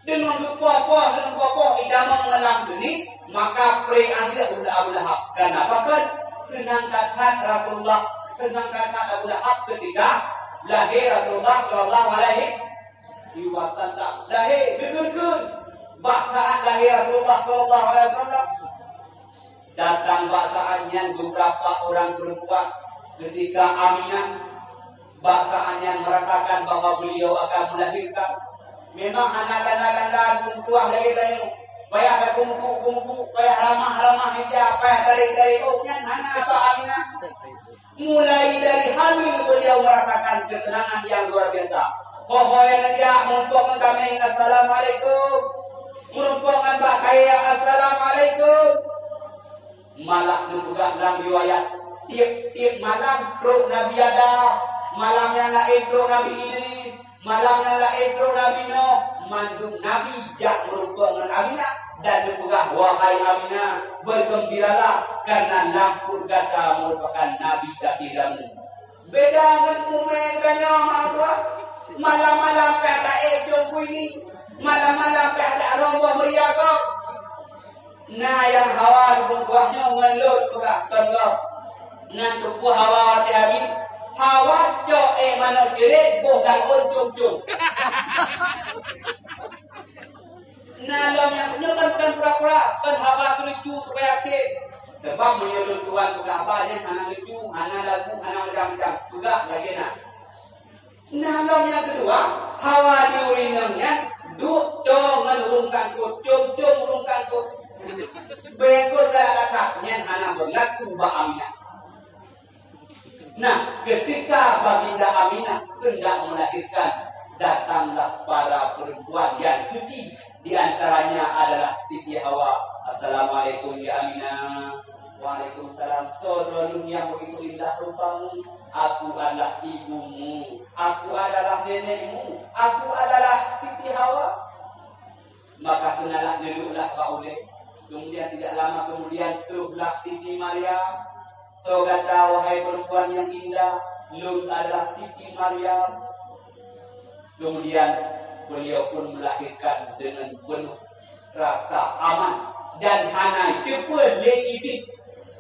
Deungon geupoh-poh, deungon poh-poh itamong malam keuni, maka preh aneuëk Abu Lahab. Karena pakon? Seunang that-that Rasulullah, seunang that-that Abu Lahab ketika lahé Rasulullah sallallahu alaihi wasallam. Lahé dikeue-keue bak saat lahé Rasulullah sallallahu alaihi wasallam. Datang bak saat nyan beberapa orang perempuan ketika Aminah bak saat nyan merasakan bahwa beliau akan melahirkan. Memang hana tanda-tanda dikeue-keue lagée tanyoe. Payah takeumbuk-kumbuk, payah ramah-ramah ija, payah tarék-tarék. Oh, nyan hana bak Aminah. Mulai dari hamil beliau merasakan ketenangan yang luar biasa. Ho-ho nyang neujak meurumpok ngon tameng, "Assalamualaikum." Meurumpok ngon bak kayée, "Assalamualaikum." Malah neupeugah lam riwayat, tiep-tiep malam trok Nabi ada, malam nyang laén trok Nabi Idris, malam nyang laén trok Nabi Nuh, mandum Nabi jak meurumpok ngon Aminah dan neupeugah, "Wahai Aminah, bergembiralah, karena lam pruet gata merupakan Nabi kaki jamu." Beda ngon umé geutanyoe, mak, malam-malam pih taék cong kuini, malam-malam pih tarhom boh meuria gob. Na nyang hawa teupeubuah nyoe ngon lôn peugah kon gob. Nyan teupeu hawa watée Abi, hawa cok ék manok cirét boh daun com-com. Na lom nyang nyoe kan, kan pura-pura, kan haba keu lucu supaya akhé. Sebab meunyoe lôn tuan peugah haba nyan hana lucu, hana lagu, hana macam-macam. Peugah lagée na. Na lom nyang keudua, hawa di ureuëng inong nyan duek toe ngon ureuëng kangkot, com-com ureuëng kangkot. Beungkot galak-galak nyan hana beulaku bak Aminah. Nah, ketika Baginda Aminah hendak melahirkan, datanglah para perempuan yang suci, di antaranya adalah Siti Hawa. "Assalamualaikum ya Aminah." "Waalaikumsalam. Soe droeneuh nyang begitu indah rupamu? Aku adalah ibumu, aku adalah nenekmu, aku adalah Siti Hawa." Maka seunalah neuduklah bak ulée. Kemudian tidak lama kemudian trohlah Siti Maryam. "Soe gata, wahai perempuan yang indah?" "Lôn adalah Siti Maryam." Kemudian beliau pun melahirkan dengan penuh rasa aman dan hana teupeue lé Iblih.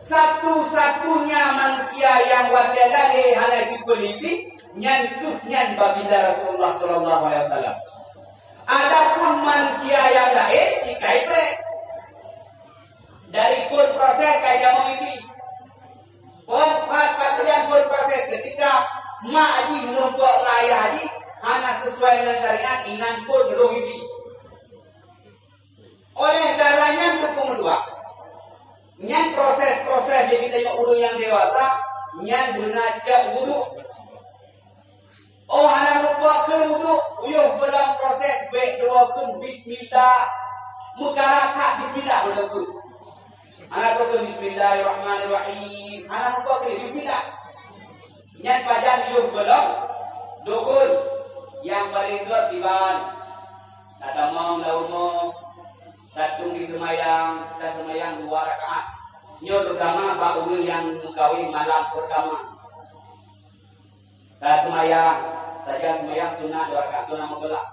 Satu-satunya manusia yang watée lahé hana teupeue lé Iblih, nyan keuh nyan Baginda Rasulullah sallallahu alaihi wasallam. Adapun manusia yang laén sikai preh. Dari phon proses ka itamong Iblih. Phon, pat, pat keunan phon proses, ketika mak jih meurumpok ngon ayah jih hana sesuai dengan syariat, inan phon roh Iblih. Oleh karena nyan, teupeu dua. Nyan proses-proses jadi tanyoe ureuëng nyang dewasa, nyan beuna cok wudhu. Oh, hana meurumpok keu wudhu, uyuh gohlom proses, bék droe kheun bismillah. Meukara that bismillah beudôh kheun. Hana droe kheun bismillahirrahmanirrahim. Hana meurumpok keu bismillah. Nyan pajan uyuh gohlom dukhul. Nyang paleng gét kiban. Tatamong lam rumoh, satu seumayang, taseumayang dua rakaat. Nyoe terutama bak ureuëng nyang meukawen malam pertama. Taseumayang, sajan seumayang sunat dua rakaat, sunat mutlak.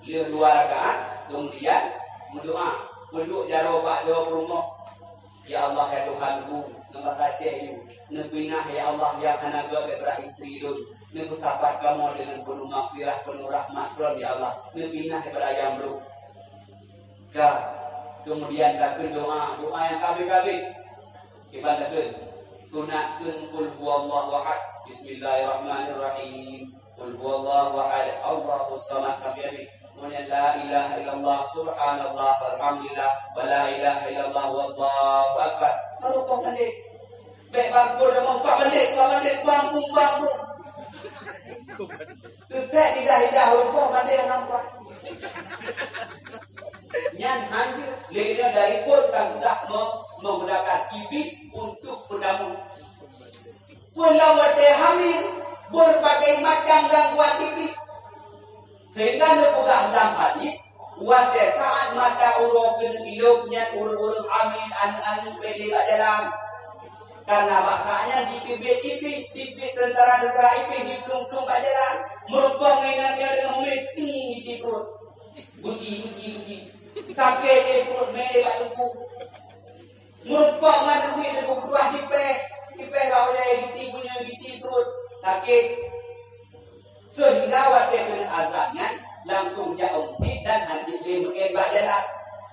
Lheueh dua rakaat, kemudian meudoa. Peuduek jaroe bak doe peurumoh. "Ya Allah, ya Tuhanku, neubataceh yue, neupinah, ya Allah, nyang hana gét daripada istri lôn. Neupeusapat kamoe deungon penuh maghfirah, penuh rahmat Droen, ya Allah. Neupinah daripada nyang brok." Ka, kemudian takheun doa, doa nyang ka habéh-habéh. Kiban takheun, sunat kheun Qul huwallahu ahad, Bismillahirrahmanirrahim. Qul huwallahu ahad, Allahus samad, sampai habéh. Kemudian la ilaha illallah, subhanallah, walhamdulillah, wa la ilaha illallah, wallahu akbar. Baru kau pandai. Bék bangkot dah empat menit, empat menit, bang, bung, bang, bung. Teusek lidah-lidah rukoh mandé nyang nampak. Nyan hanjeuet. Lé nyoe dari phon ka sudah me-, menggunakan iblis untuk bertamu. Pula watée hamil, berbagai macam gangguan iblis. Sehingga neupeugah lam hadis, watée saat mata uroe keuneuk ilop nyan ureuëng-ureuëng hamil, aneuëk-aneuëk bék lé bak jalan. Karena bak saat nyan jiteubiet iblis, jiteubiet tentara-tentara iblis jiplueng-plueng bak jalan. Meurumpok ngon inong nyoe deungon mume, ti, ti pruet. Guci, guci, guci. Sakét lé pruet, mé lé bak teungku. Meurumpok ngon teungku, teungku peutuah jipéh, jipéh bak ulée, jiti bunoe, jiti pruet. Sakét. Sehingga watée keuneuk azan nyan, langsung jak u meuseujid dan hanjeuet lé meu'én bak jalan.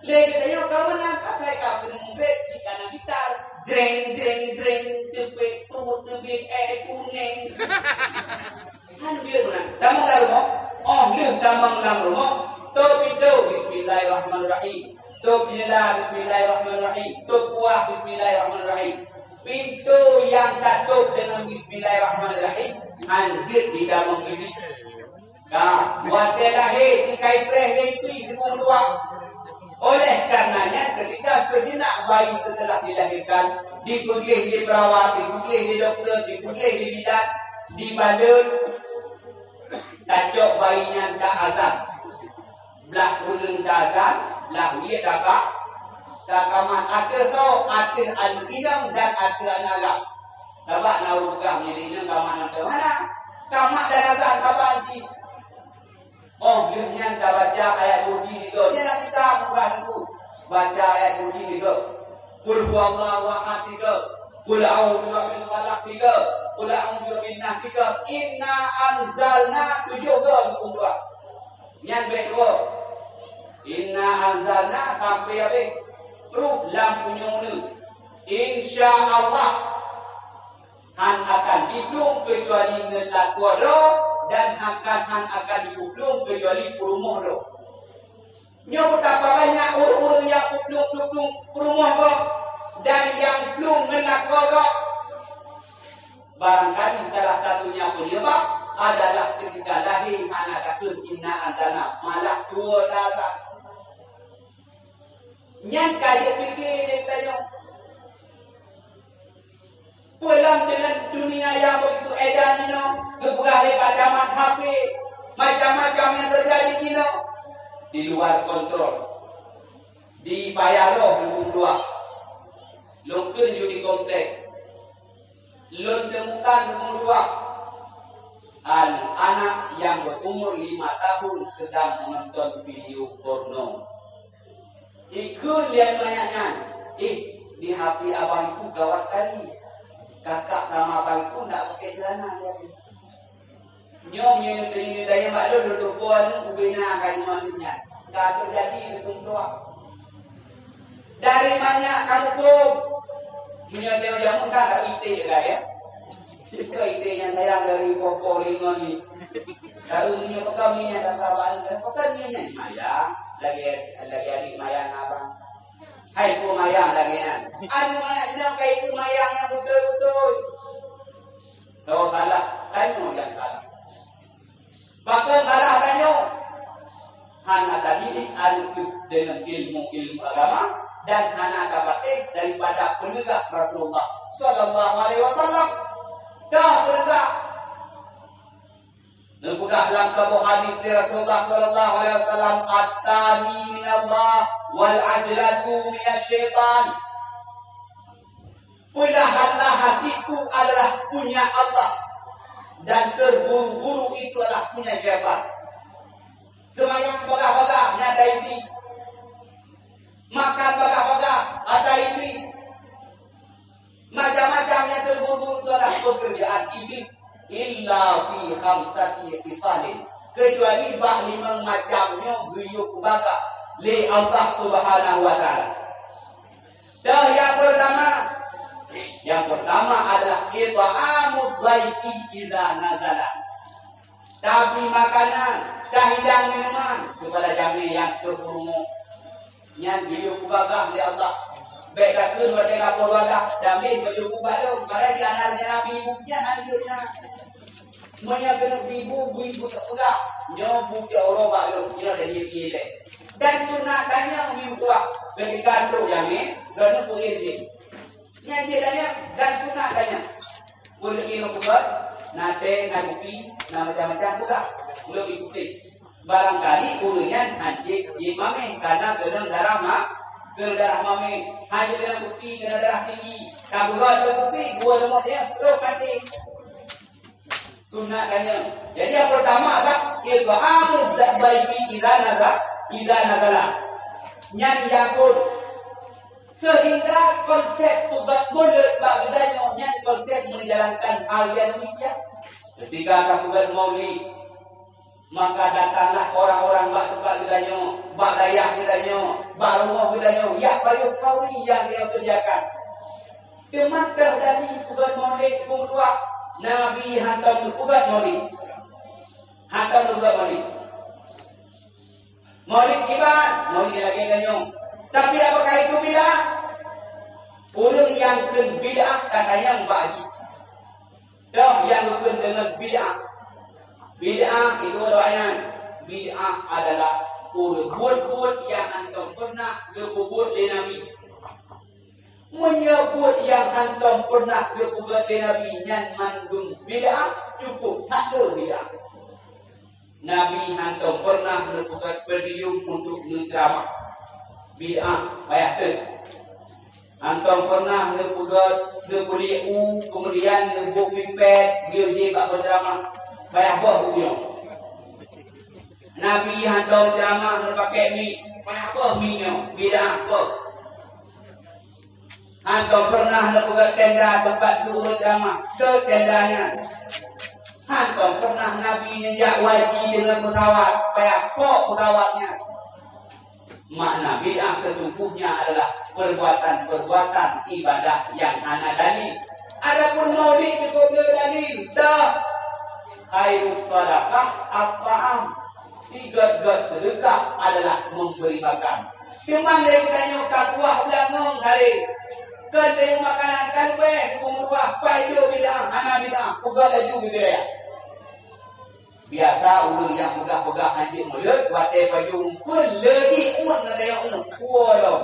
Lé geutanyoe ka meunan, asai ka keuneuk muphét, cit kana gitar, jreng, jreng, jreng, teupék pruet, teubiet éh kunéng. Han bieu meunan. Tamong lam rumoh, óh lheueh tamong lam rumoh, tôp pintoe, bismillahirrahmanirrahim. Tôp jeundela, bismillahirrahmanirrahim. Tôp puah, bismillahirrahmanirrahim. Pintoe nyang tatôp deungon bismillahirrahmanirrahim, hanjeuet jitamong iblis. Ka, watée lahé sikai preh lé tui teungku meutuah. Oleh karenanya, ketika sejenak bayi setelah dilahirkan, dipeugléh lé perawat, dipeugléh lé dokto, dipeugléh lé bidan, dibalot, tacok bayi nyan, taazan. Blah uneuen taazan, blah wie taka-, takamat. Ateueh soe? Ateueh aneuëk inong dan ateueh aneuëk agam. Sabab na ureuëng peugah, meunyoe inong kamat ngon teuh hana. Kamat dan azan saban cit. Óh lheueh nyan tabaca ayat kursi tiga. Nyan lam kitab peugah teungku. Baca ayat kursi tiga. Qul huwallahu ahad tiga. Qul a'udzu birabbil falaq tiga. Qul a'udzu birabbin nas tiga. Inna anzalna tujoh go teungku tuan. Nyan bék dua. Inna anzalna sampai habéh. Troh lam punyueng uneuen. Insya Allah, han akan jiplueng keucuali ngon lakoe droe dan akan, han akan jiplueng keucuali peurumoh droe. Nyoe betapa banyak ureuëng-ureuëng nyang peuplueng-peuplueng peurumoh gob dan nyang plueng ngon lakoe gob. Barangkali salah satunya penyebab adalah ketika lahé hana takheun inna anzalna, malah tuwo taazan. Nyan ka jeuet pike lé geutanyoe. Peue lom deungon dunia nyang begitu edan inoe, geupeugah lé pacamat H P, macam-macam nyang teujadi inoe di luar kontrol. Di Paya Roh Dukuh Dua. Lôn kheun ju di komplek. Lôn temukan di Dukuh Dua. Aneuk-aneuk nyang berumur lima tahun sedang menonton video porno. Ikheun lé aneuk manyak nyan, "Eh, di H P abang itu gawat kali. Kakak sama abang itu ndak pakai celana dia." Nyoe meunyoe teuingat dayah mak lôn, lôn tupo aneuk ubena ka deungoe nyan. Ka teujadi di Dukuh Dua. Dari manyak kamoe phon. Meunyoe lewat jameun ka, ka iték ka, ya. Bukan iték nyang sayang dari popo lingon ni. Tahu ni apa kami nyang dapat abang ni, apa kan ni nyang mayang, lagi, lagi adik mayang abang. Hai, ku mayang lagi nyan. Aneuk manyak sidang kai ku mayang nyang beutôi-beutôi. Tau salah, tanyoe nyang salah. Pakon salah tanyoe? Hana tadidik aneuk teuh deungon ilmu-ilmu agama dan hana tapatéh daripada peunegah Rasulullah sallallahu alaihi wasallam. Dah peunegah. Neupeugah lam saboh hadis dari Rasulullah sallallahu alaihi wasallam, "At-tani minallah wal ajlatu minasyaitan." Peulahan-lahan itu adalah punya Allah dan terburu-buru itu adalah punya syaitan. Seumayang bagah-bagah nyata iblis. Makan bagah-bagah ata iblis. Macam-macam nyang terburu-buru itu adalah pekerjaan iblis. Illa fi khamsati khisalin. Kecuali bak limong macam nyoe geuyue peubagah lé Allah Subhanahu wa Taala. Dah yang pertama, yang pertama adalah it'amud dhaifi idza nazala. Tabri makanan, tahidang minuman kepada jamé nyang teuhoreumat. Nyan geuyue peubagah lé Allah. Bék takheun watée ka poh dua dah, jamé baju ubat lom. Padahai si anak Nabi ibu nyan hanjeuet na. Meunyoe keuneuk ibu, ibu tak peugah. Nyoe bu cok uroe bak lôn, nyoe dari ilée. Dan sunat tanyong meutuah ketika trok jamé, dan peuir jih. Nyan jih tanyong dan sunat tanyong. Ulôn ilmu peugah, na teh, na kupi, na macam-macam peugah. Ulôn ikuti. Barangkali ureuëng nyan hanjeuet jieb mameh karena keunong darah ma-, keunong darah mameh. Hanjeuet keunong kupi, keunong darah tinggi. Ka beugöt lé kupi, dua leumah dia stroke mati. Sunat kan nyan. Jadi yang pertama adalah it'amuz dhaifi idza naza-, idza nazala. Nyan nyang phôn. Sehingga konsep peugöt mulod bak geutanyoe nyan konsep menjalankan hal yang demikian. Ketika ka peugöt maulid, maka datanglah orang-orang bak teumpat geutanyoe, bak dayah geutanyoe, bak rumoh geutanyoe, jak pajoh khauri nyang geutanyoe sediakan. Teuma teuh dari peugöt maulid peuduek, Nabi hantom neupeugöt maulid. Hantom neupeugöt maulid. Maulid iban, maulid lagée tanyoe. Tapi apakah itu bid'ah? Ureuëng nyang kheun bid'ah ka tanyong bak jih. Toh nyang geukheun deungon bid'ah. Bid'ah itu adalah nyan. Bid'ah adalah ureuëng buet-buet nyang hantom pernah geupeubuet lé Nabi. Meunyoe buet nyang hantom pernah geupeugöt lé Nabi nyan mandum bid'ah, cukup that le bid'ah. Nabi hantom pernah neupeugöt podium untuk neuceuramah. Bid'ah, payah teuk. Hantom pernah neupeugöt, neupeuliek u, keumudian neubôh pipet, geuyue jih bak peuceuramah. Payah boh buku nyoe. Nabi hantom ceuramah neupakèk mik, payah boh mik nyoe, bid'ah boh. Hantom pernah neupeugöt tenda teumpat duek ureuëng ceuramah, keu tenda nyan. Hantom pernah Nabi neujak haji deungon peusawat, payah pok peusawat nyan. Makna bid'ah sesungguhnya adalah perbuatan-perbuatan ibadah yang hana dalil. Adapun maulid cukup le dalil, dah khairus sadaqah at-ta'am. Sigöt-göt sedekah adalah memberi makan. Cuman lé geutanyoe ka kuah beulangong hari. Kon lé makanan, ka leubeh, hukôm tuha, pajoh bid'ah, hana bid'ah, peugah laju geugiraya. Biasa ureuëng nyang peugah-peugah hanjeuet mulod, watée pajoh umpun, lé jih uet ngon dayah uet, puwoe lom.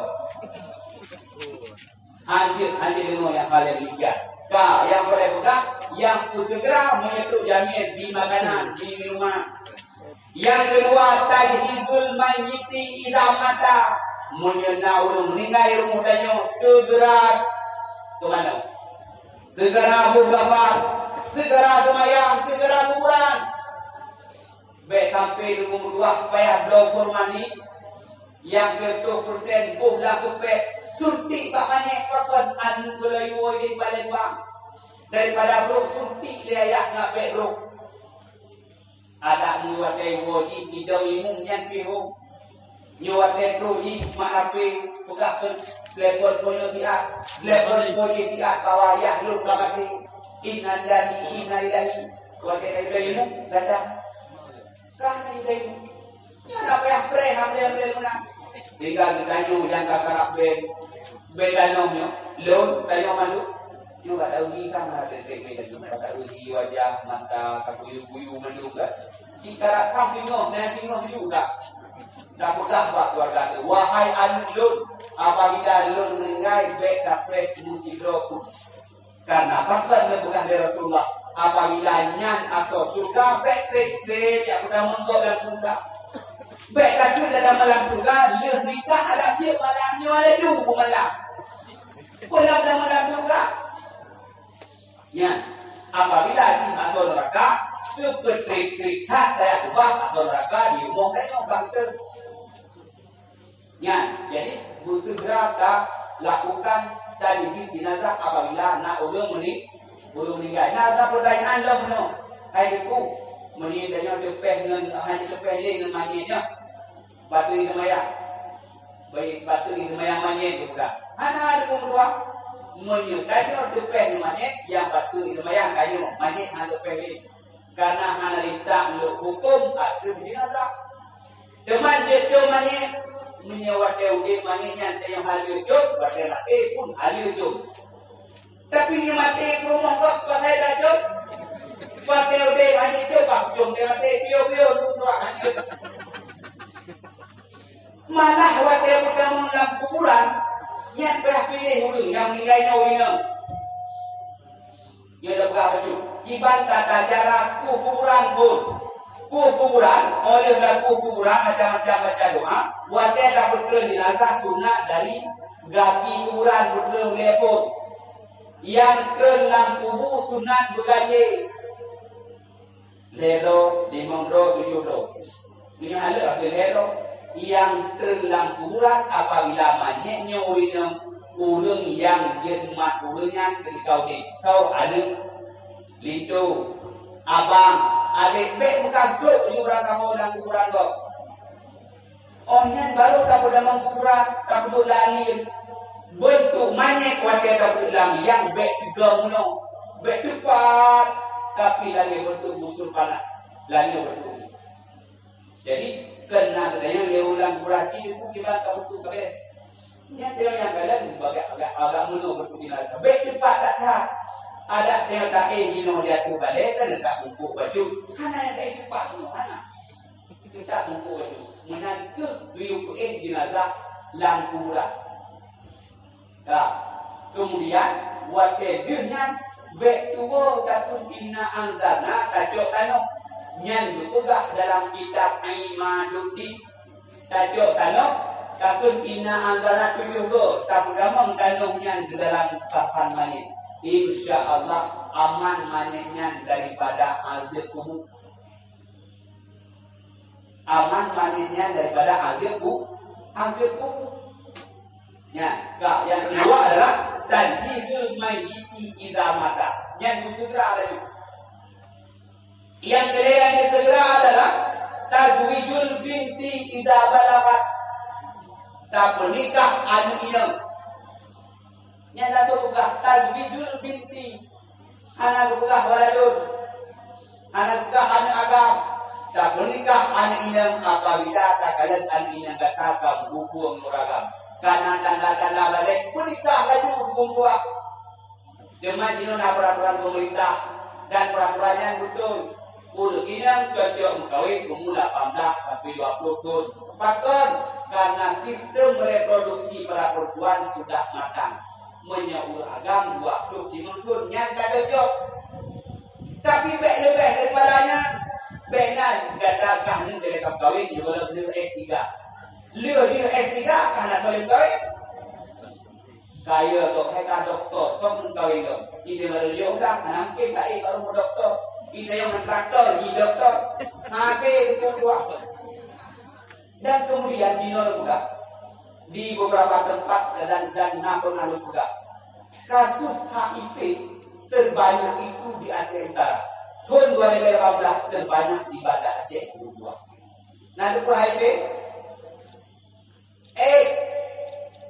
Hanjeuet, hanjeuet deungoe nyang hal nyang demikian. Ka, nyang boleh peugah, nyang peuseugera meunyoe trok jamén di makanan, di minuman. Nyang keudua, tajhizul mayyiti idza mata. Meunyoe na ureuëng meuninggai rumoh tanyoe, seugera keu manoe? Seugera boh gafa, seugera seumayang, seugera kuburan. Bék sampoe deungon meutuwah payah bloe formalin nyang sireutoh persen boh lam supet, suntik bak manyét pakon aneuk geuloyuwoe di paleng bang. Daripada brok suntik lé ayah ngat bék brok. Adak nyoe watée iwoe jih idong imeum nyan pih hom. Nyoe watée troh jih mak lapée peugah keu telepon po nyoe siat, telepon po jih siat bahwa ayah lôn ka maté. Innalillahi, innalillahi. Watée ka idong imeum, gata. Ka na idong imeum. Nyan na payah preh hamlé-hamlé meunan. Sehingga geutanyoe nyang ka karab beu, beu tanoh nyoe, lôn tanyoe mandum. Nyoe ka tauji sama teuntèe nyoe, ka tauji wajah, mata, ka kuyu-kuyu mandum kan. Cit karab tham singoh, na singoh ju ka. Tapeugah bak keuluwarga teuh, "Wahai aneuk lôn, apabila lôn meuninggai, bèk tapreh meusidroe pun." Karena pakon neupeugah lé Rasulullah, apabila nyan asoe syeuruga, bèk trép-trép jak peutamong gob lam syeuruga. Bèk takheun lam syeuruga, lheueh nikah adak jeuet malam nyoe laju beumalam. Peue lam dalam syeuruga? Nyan, apabila jih asoe neuraka, keu peutrép-trép that tayah ubah asoe neuraka di rumoh tanyoe bak teuh. Nyan, jadi beuseugeura ta lakukan tajhiz jenazah apabila na ureuëng meuni-, ureuëng meuninggai. Na ada pertanyaan lom bunoe, hai Teungku, meuni tanyoe teupeh ngon, hana teupeh lé ngon manyét nyoe? Patut iseumayang. Baik, patut iseumayang manyét juga. Hana ada peue meutuah. Meunyoe tanyoe teupeh ngon manyét, nyang patut iseumayang tanyoe, manyét hana teupeh lé. Karena hana lintak lé huköm ateueh jenazah. Teuma jeuet cöm manyét, meunyoe watée udeb manyét nyan tanyoe haleue cöm, watée maté pun haleue cöm. Tapi di maté peurumoh gob, pasai tacöm. Watée udeb hana cöm, bah cöm, di maté piôh-piôh, dua-dua hana. Malah watée peutamong lam kuburan, nyan payah piléh ureuëng nyang meuninggai nyoe inong. Nyoe tapeugah bacut, kiban tata cara kueh kuburan phon. Kueh kuburan, óh lheueh takueh kuburan macam-macam baca doa, watée tapeutreun jenazah sunat dari gaki kuburan peutreun ulée phon. Nyang treun lam kubu sunat beugajée. Lhée droe, limong droe, tujoh droe. Meunyoe haleue akhé lhée droe, nyang treun lam kuburan apabila manyét nyoe ureuëng inong, ureuëng nyang jeuet mat ureuëng nyan keutika udeb. Soe? Aneuk, linto, abang, adék, bék meukagrok jih urang kaho lam kuburan gob. Óh nyan barô tapeutamong kuburan, tapeuduek lam angén. Beuntuk manyét watée tapeuduek lam angén bék teuga meunoe, bék teupat, tapi lagée beuntuk busur panah, lagée beuntuk nyoe. Jadi, kon na geutanyoe lé ureuëng kuburan cit teupeu kiban ka beuntuk kabeh. Nyan tanyoe nyang kalon agak, agak, agak meunoe beuntuk binasa. Bék teupat that-that. Adak tanyoe taéh jinoe di ateueh balée, kan teutab bungkôk bacut. Hana nyang taéh teupat meunoe, hana. Teutab bungkôk bacut. Meunan kheueh geuyue peuéh jeunazah lam kuburan. Ka. Keumudian, watée lheueh nyan, bék tuwoe takheun inna anzalna tacok tanoh. Nyan geupeugah dalam kitab Imaduddin. Tacok tanoh, takheun inna anzalna tujoh goe, tapeutamong tanoh nyan keu dalam kafan manyét. Insya Allah, aman manyét nyan daripada azeueb kubu. Aman manyét nyan daripada azeueb ku-, azeueb kubu. Nyan, ka, nyang keudua adalah tajhizul mayyiti idza mata. Nyan beuseugeura laju. Nyang keulhèe nyang beuseugeura adalah tazwijul binti idza balaghat. Tapeunikah aneuk inong. Nyan lasok peugah tazwijul binti. Hana geupeugah waladun. Hana geupeugah aneuk agam. Tapeunikah aneuk inong apabila takalon aneuk inong gata ka meuhubung uragam. Karena tanda-tanda balek, peunikah laju huköm tuha. Teuma jinoe na peuraturan pemerintah dan peuraturan nyan beutôi. Ureuëng inong cocok meukawen umu lapan belas sampai dua puluh thon. Pakon? Karena sistem reproduksi pada perempuan sudah matang. Meunyoe ureuëng agam dua puluh limong thon, nyan ka cocok. Tapi bék leubeh daripada nyan, bék na gata kah neuh lé ka meukawen, lheueh S tiga. Lheueh jih S tiga kah na saleuem kawen. Kaya kok hai ka doktor, kok meukawen dong. Ide baru yo ulang, hana mungkin baik baru mau doktor. Ide yang traktor, di doktor. Mati itu tua. Dan kemudian jinoe peugah di beberapa tempat dan dan na pernah peugah kasus H I V terbanyak itu di Aceh Utara. Tahun dua ribu delapan belas terbanyak di Banda Aceh kedua. Nah, itu H I V, AIDS,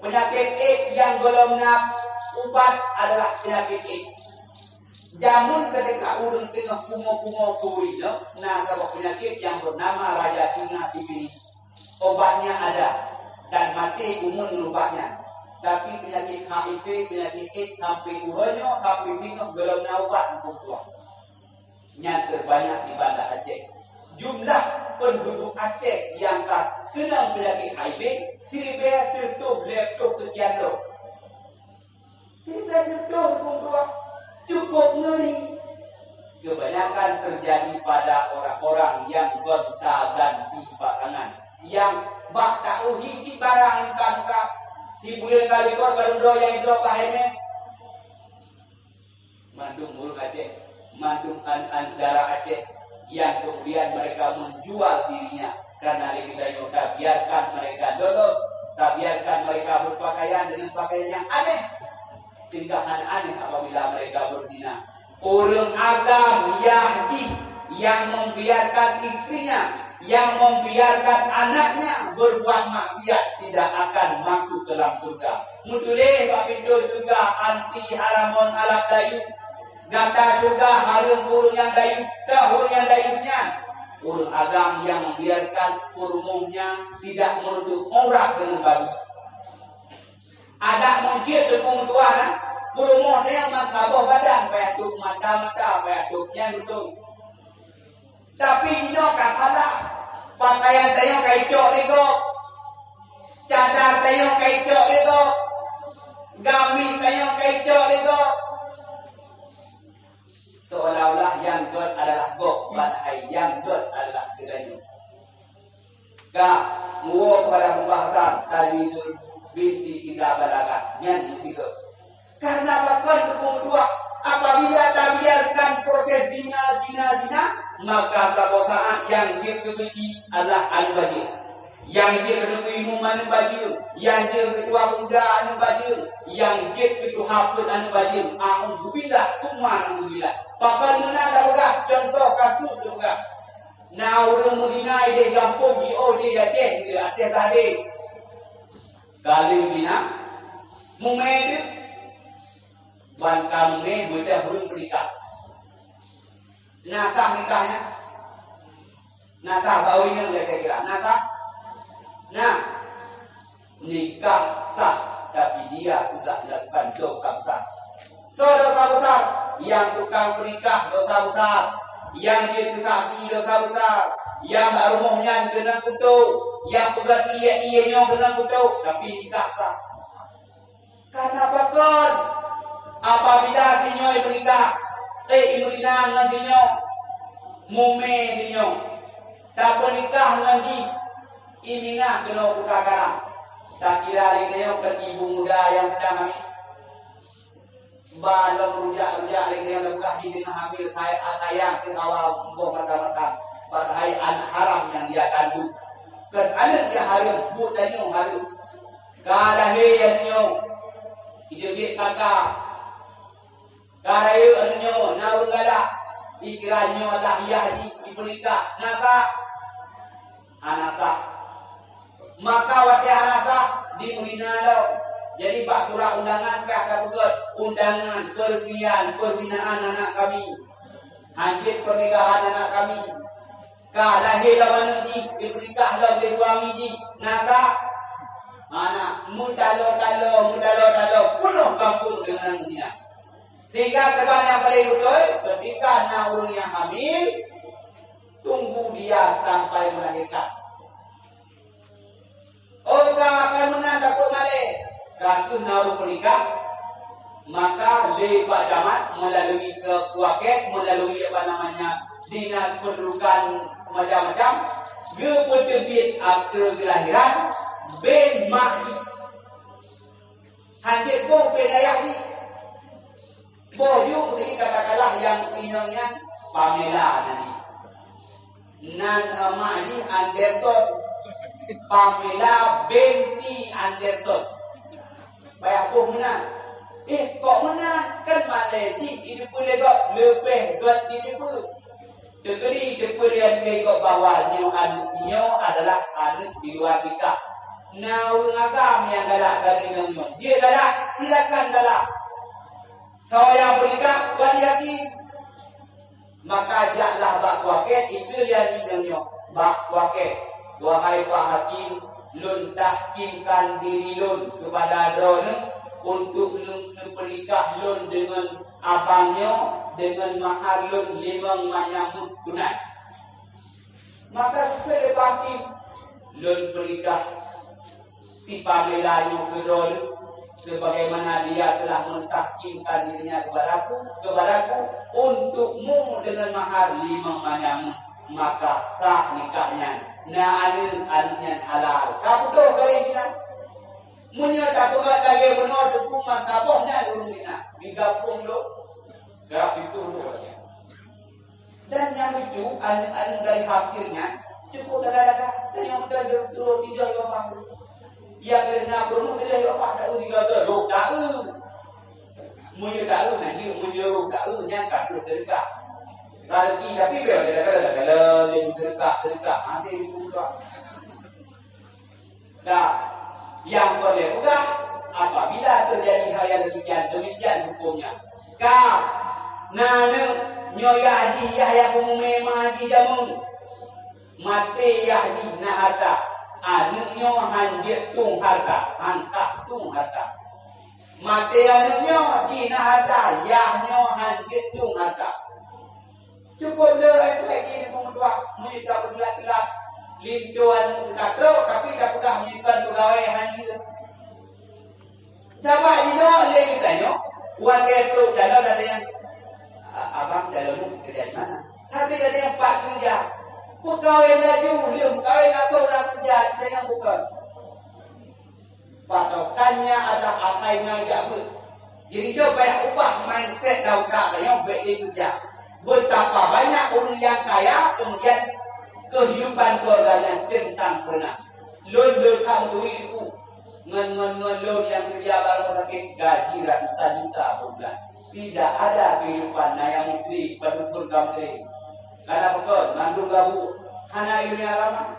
penyakit AIDS yang belum na ubat adalah penyakit AIDS. Jameun ketika ureuëng teungoh pungo-pungo keu ureuëng nyoe, na saboh penyakit yang bernama Raja Singa Sifilis. Obatnya ada dan mati umun ngon ubatnya. Tapi penyakit H I V, penyakit AIDS sampai uroe nyoe sampai singoh belum na ubat untuk tuah. Nyan terbanyak di Banda Aceh. Jumlah penduduk Aceh yang ka keunong penyakit H I V siribèe sireutoh lhèe ploh sekian droe. Siribèe sireutoh huköm tuah. Cukup ngeri. Kebanyakan terjadi pada orang-orang yang gonta-ganti pasangan. Yang bak taeu hi cit barang nyang ka-ka. Si buleuen ka likot baru droe nyang droe ka H M S. Mandum ureuëng Aceh, mandum aneuk-aneuk dara Aceh yang kemudian mereka menjual dirinya karena lé geutanyoe tabiarkan mereka lolos, tabiarkan mereka berpakaian dengan pakaian yang aneh, sehingga aneh-aneh apabila mereka berzina. Ureuëng agam yah jih yang membiarkan istrinya, yang membiarkan anaknya berbuat maksiat tidak akan masuk ke dalam surga. Meutuléh bak pintoe syeuruga anti haramun alat dayus. Gata syeuruga hareuem ureuëng nyang dayus, kah ureuëng nyang dayus nyan? Ureuëng agam yang membiarkan peurumohnya tidak menutup aurat dengan bagus. Adak meucit teupeu meutuah na, peurumoh teuh nyang meusaboh badan, payah tôp mata-mata, payah tôp nyan beutôi. Tapi jinoe ka salah. Pakaian tanyoe ka icok lé gob. Cadar tanyoe ka icok lé gob. Gamis tanyoe ka icok lé gob. Seolah-olah nyang göt adalah gob, padahai nyang göt adalah geutanyoe. Ka, muwoe kepada pembahasan talmisul binti idza balagat, nyan musibah. Karena pakon huköm tuah, apabila tabiarkan proses zina, zina, zina, maka saboh saat nyang jeuet keu keuchik adalah aneuk bajeueng. Nyang jeuet keu imeum aneuk bajeueng, nyang jeuet keu tuha pemuda aneuk bajeueng, nyang jeuet keu tuha peuet aneuk bajeueng. A'udzubillah, summa a'udzubillah. Pakon meunan tapeugah, contoh kasus tapeugah. Na ureuëng meuzina idéh gampông jiôh idéh Aceh, idéh Aceh tadé. Ka lheueh meuzina, mumé deuh. Ban ka mumé beudôh ureuëng peunikah. Na sah nikah nyan? Na sah bak ureuëng nyan kira-kira? Na sah? Nah, nikah sah, tapi dia sudah melakukan dosa besar. Soe dosa besar? Nyang tukang peunikah dosa besar. Nyang jeuet keu saksi dosa besar. Nyang bak rumoh nyan keunong kutok. Nyang peugöt ié-ié nyoe keunong kutok. Tapi nikah sah. Karena pakon? Apabila sinyoe meunikah, eh, imeurinang ngon sinyoe, mumé sinyoe, tapeunikah ngon jih, iminah keunoe kuta karang. Takira lé nyoe keu ibu muda nyang sedang hamil. Ba lom rujak-rujak lé nyoe leubeh jih deungon hamil, hai sayang keu hawa boh mata-mata, padahai aneuk haram nyang dia kandung. Kon aneuk nyang hareuem, buet tanyoe hareuem. Ka lahé aneuk nyoe, idéh biet kaka. Ka rayeuk aneuk nyoe, na ureuëng galak. Ikira nyoe adalah yah jih, ipeunikah. Na sah? Hana sah. Maka watée hana sah, dimeuhina lom. Jadi, bak surat undangan ka tapeugöt, undangan perselisihan perzinaan anak kami. Hanjeuet pernikahan anak kami. Ka lahé lom aneuk jih, ipeunikah lom lé suami jih. Na sah? Anak meutalo-talo, meutalo-talo, penuh kampung dengan aneuk zina. Sehingga keadaan yang paling beutôi, ketika na ureuëng nyang hamil, tunggu dia sampai melahirkan. Oh, ka, ka meunan takot malée, ka kheueh na ureuëng peunikah, maka lé Pak Camat melalui ke Kuakek, melalui apa namanya, dinas pendudukan macam-macam, geupeuteubiet akte kelahiran ben mak jih. Hanjeuet boh ben ayah jih. Boh ju, meuseuti katakanlah nyang inong nyan Pamela nan jih. Nan, eh, mak jih Anderson. Pamela binti Anderson. Payah boh meunan. Eh, kok meunan? Kan malée jih jiteupeue lé gob leubeh gét jiteupeue. Teukeudi jiteupeue lé gob bahwa nyoe aneuk nyoe adalah aneuk di luar nikah. Na ureuëng agam nyang galak keu inong nyoe. Jeuet galak, silakan galak. Soe nyang peunikah, wali yakin. Maka jaklah bak Kuakek, ikheun lé inong nyoe bak Kuakek, "Wahai Pak Hakim, lôn tahkimkan diri lôn kepada droeneuh untuk lôn neupeunikah lôn deungon abang nyoe deungon mahar lôn limong manyam muh tunai." Maka geukheun lé Pak Hakim, "Lôn peunikah si Pamela nyoe keu droeneuh, sebagaimana dia telah mentahkimkan dirinya kepadaku, kepadaku untukmu dengan mahar limong manyam muh, maka sah nikah nyan. Na aneuk, aneuk nyan halal." Ka putôh garéh nyan. Meunyoe tapeugah lagée meunoe, teupeu masa boh nyan ureuëng zina. Digabung lom, garap pintoe lom lagée. Dan nyang lucu, aneuk-aneuk dari hasil nyan cukup daga-daga. Tanyong beutôi turot tijoh ié babah. Ya, keureuna peurunoe tijoh ié babah, taeu sigaga, rôh taeu. Meunyoe taeu, hanjeuet, meunyoe rôh taeu, nyan ka troh seudeukah. Raseuki, tapi beu daga-daga, jadi seudeukah, seudeukah, ha, jadi peurunoe. Nah, nyang peureulée peugah, apabila terjadi hal yang demikian, demikian hukumnya. Ka, na aneuk nyoe yah jih, yah nyang peumumé ma jih jameun. Maté yah jih na hareuta, aneuk nyoe hanjeuet tueng hareuta, han sah tueng hareuta. Maté aneuk nyoe jih na hareuta, yah nyoe hanjeuet tueng hareuta. Cukup le efek jih di peumeutuah, meunyoe ka beuteulat-teulat, linto aneuk ka trok, tapi tapeugah meunyoe kon peugawée hanjeuet. Sabab jinoe lé geutanyoe, watée trok calon ada nyang, "A-, abang calon nyoe keureuja di mana?" Tapi ada nyang pat keureuja. Peukawén laju, lheueh kawén langsung na keureuja, ada nyang bukon. Patokannya adalah asai ngai jak beuet. Jadi, nyoe payah ubah mindset dan utak tanyoe bèk lé keureuja. Betapa banyak ureueng nyang kaya, kemudian kehidupan keluarganya centang perenang. Lôn, lôn ka meuduek Teungku. Ngon, ngon, ngon lôn nyang keureuja bak rumoh sakét, gaji ratusan juta per bulan. Tidak ada kehidupan, na nyang meutri, padum phôn ka meutri. Kana pakon, mandum gabu, hana ileumèe agama.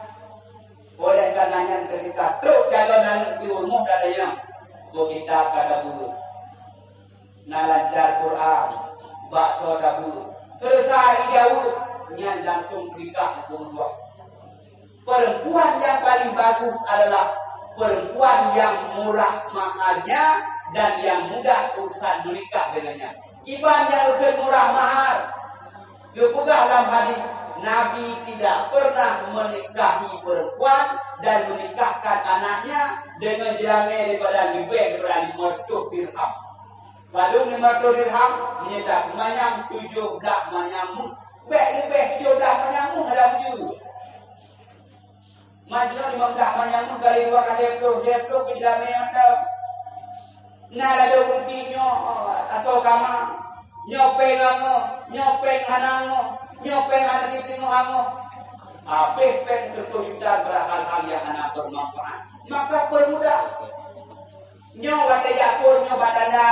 Oleh karena nyan, ketika trok calon aneuk di rumoh, ka tanyong, "Bôh kitab ka tabeuet? Na lancar Quran? Bakso tabeuet?" Selesai ijaweueb, nyan langsung nikah huköm Allah. Perempuan yang paling bagus adalah perempuan yang murah maharnya dan yang mudah urusan menikah dengannya. Kiban nyang geukheun murah mahar? Geupeugah lam hadis, Nabi tidak pernah menikahi perempuan dan menikahkan anaknya dengan jeulami daripada leubeh daripada lima ratus dirham. Padum lima ratus dirham, meunyoe manyam tujoh blaih manyam muh. Bèk leubeh tujoh blaih manyam muh, ada uju. Majnun limong blaih manyam muh kali dua ka lhèe ploh, lhèe ploh keu jeulami mantong. Na ladôm ureueng chik nyoe, asoe kama, nyoe péng angoh, nyoe péng hana angoh, nyoe péng hana siteungoh angoh. Habéh péng sireutoh juta bak hal-hal nyang hana bermanfaat. Maka permudah. Nyoe watèe jak phôn nyoe bak tanda,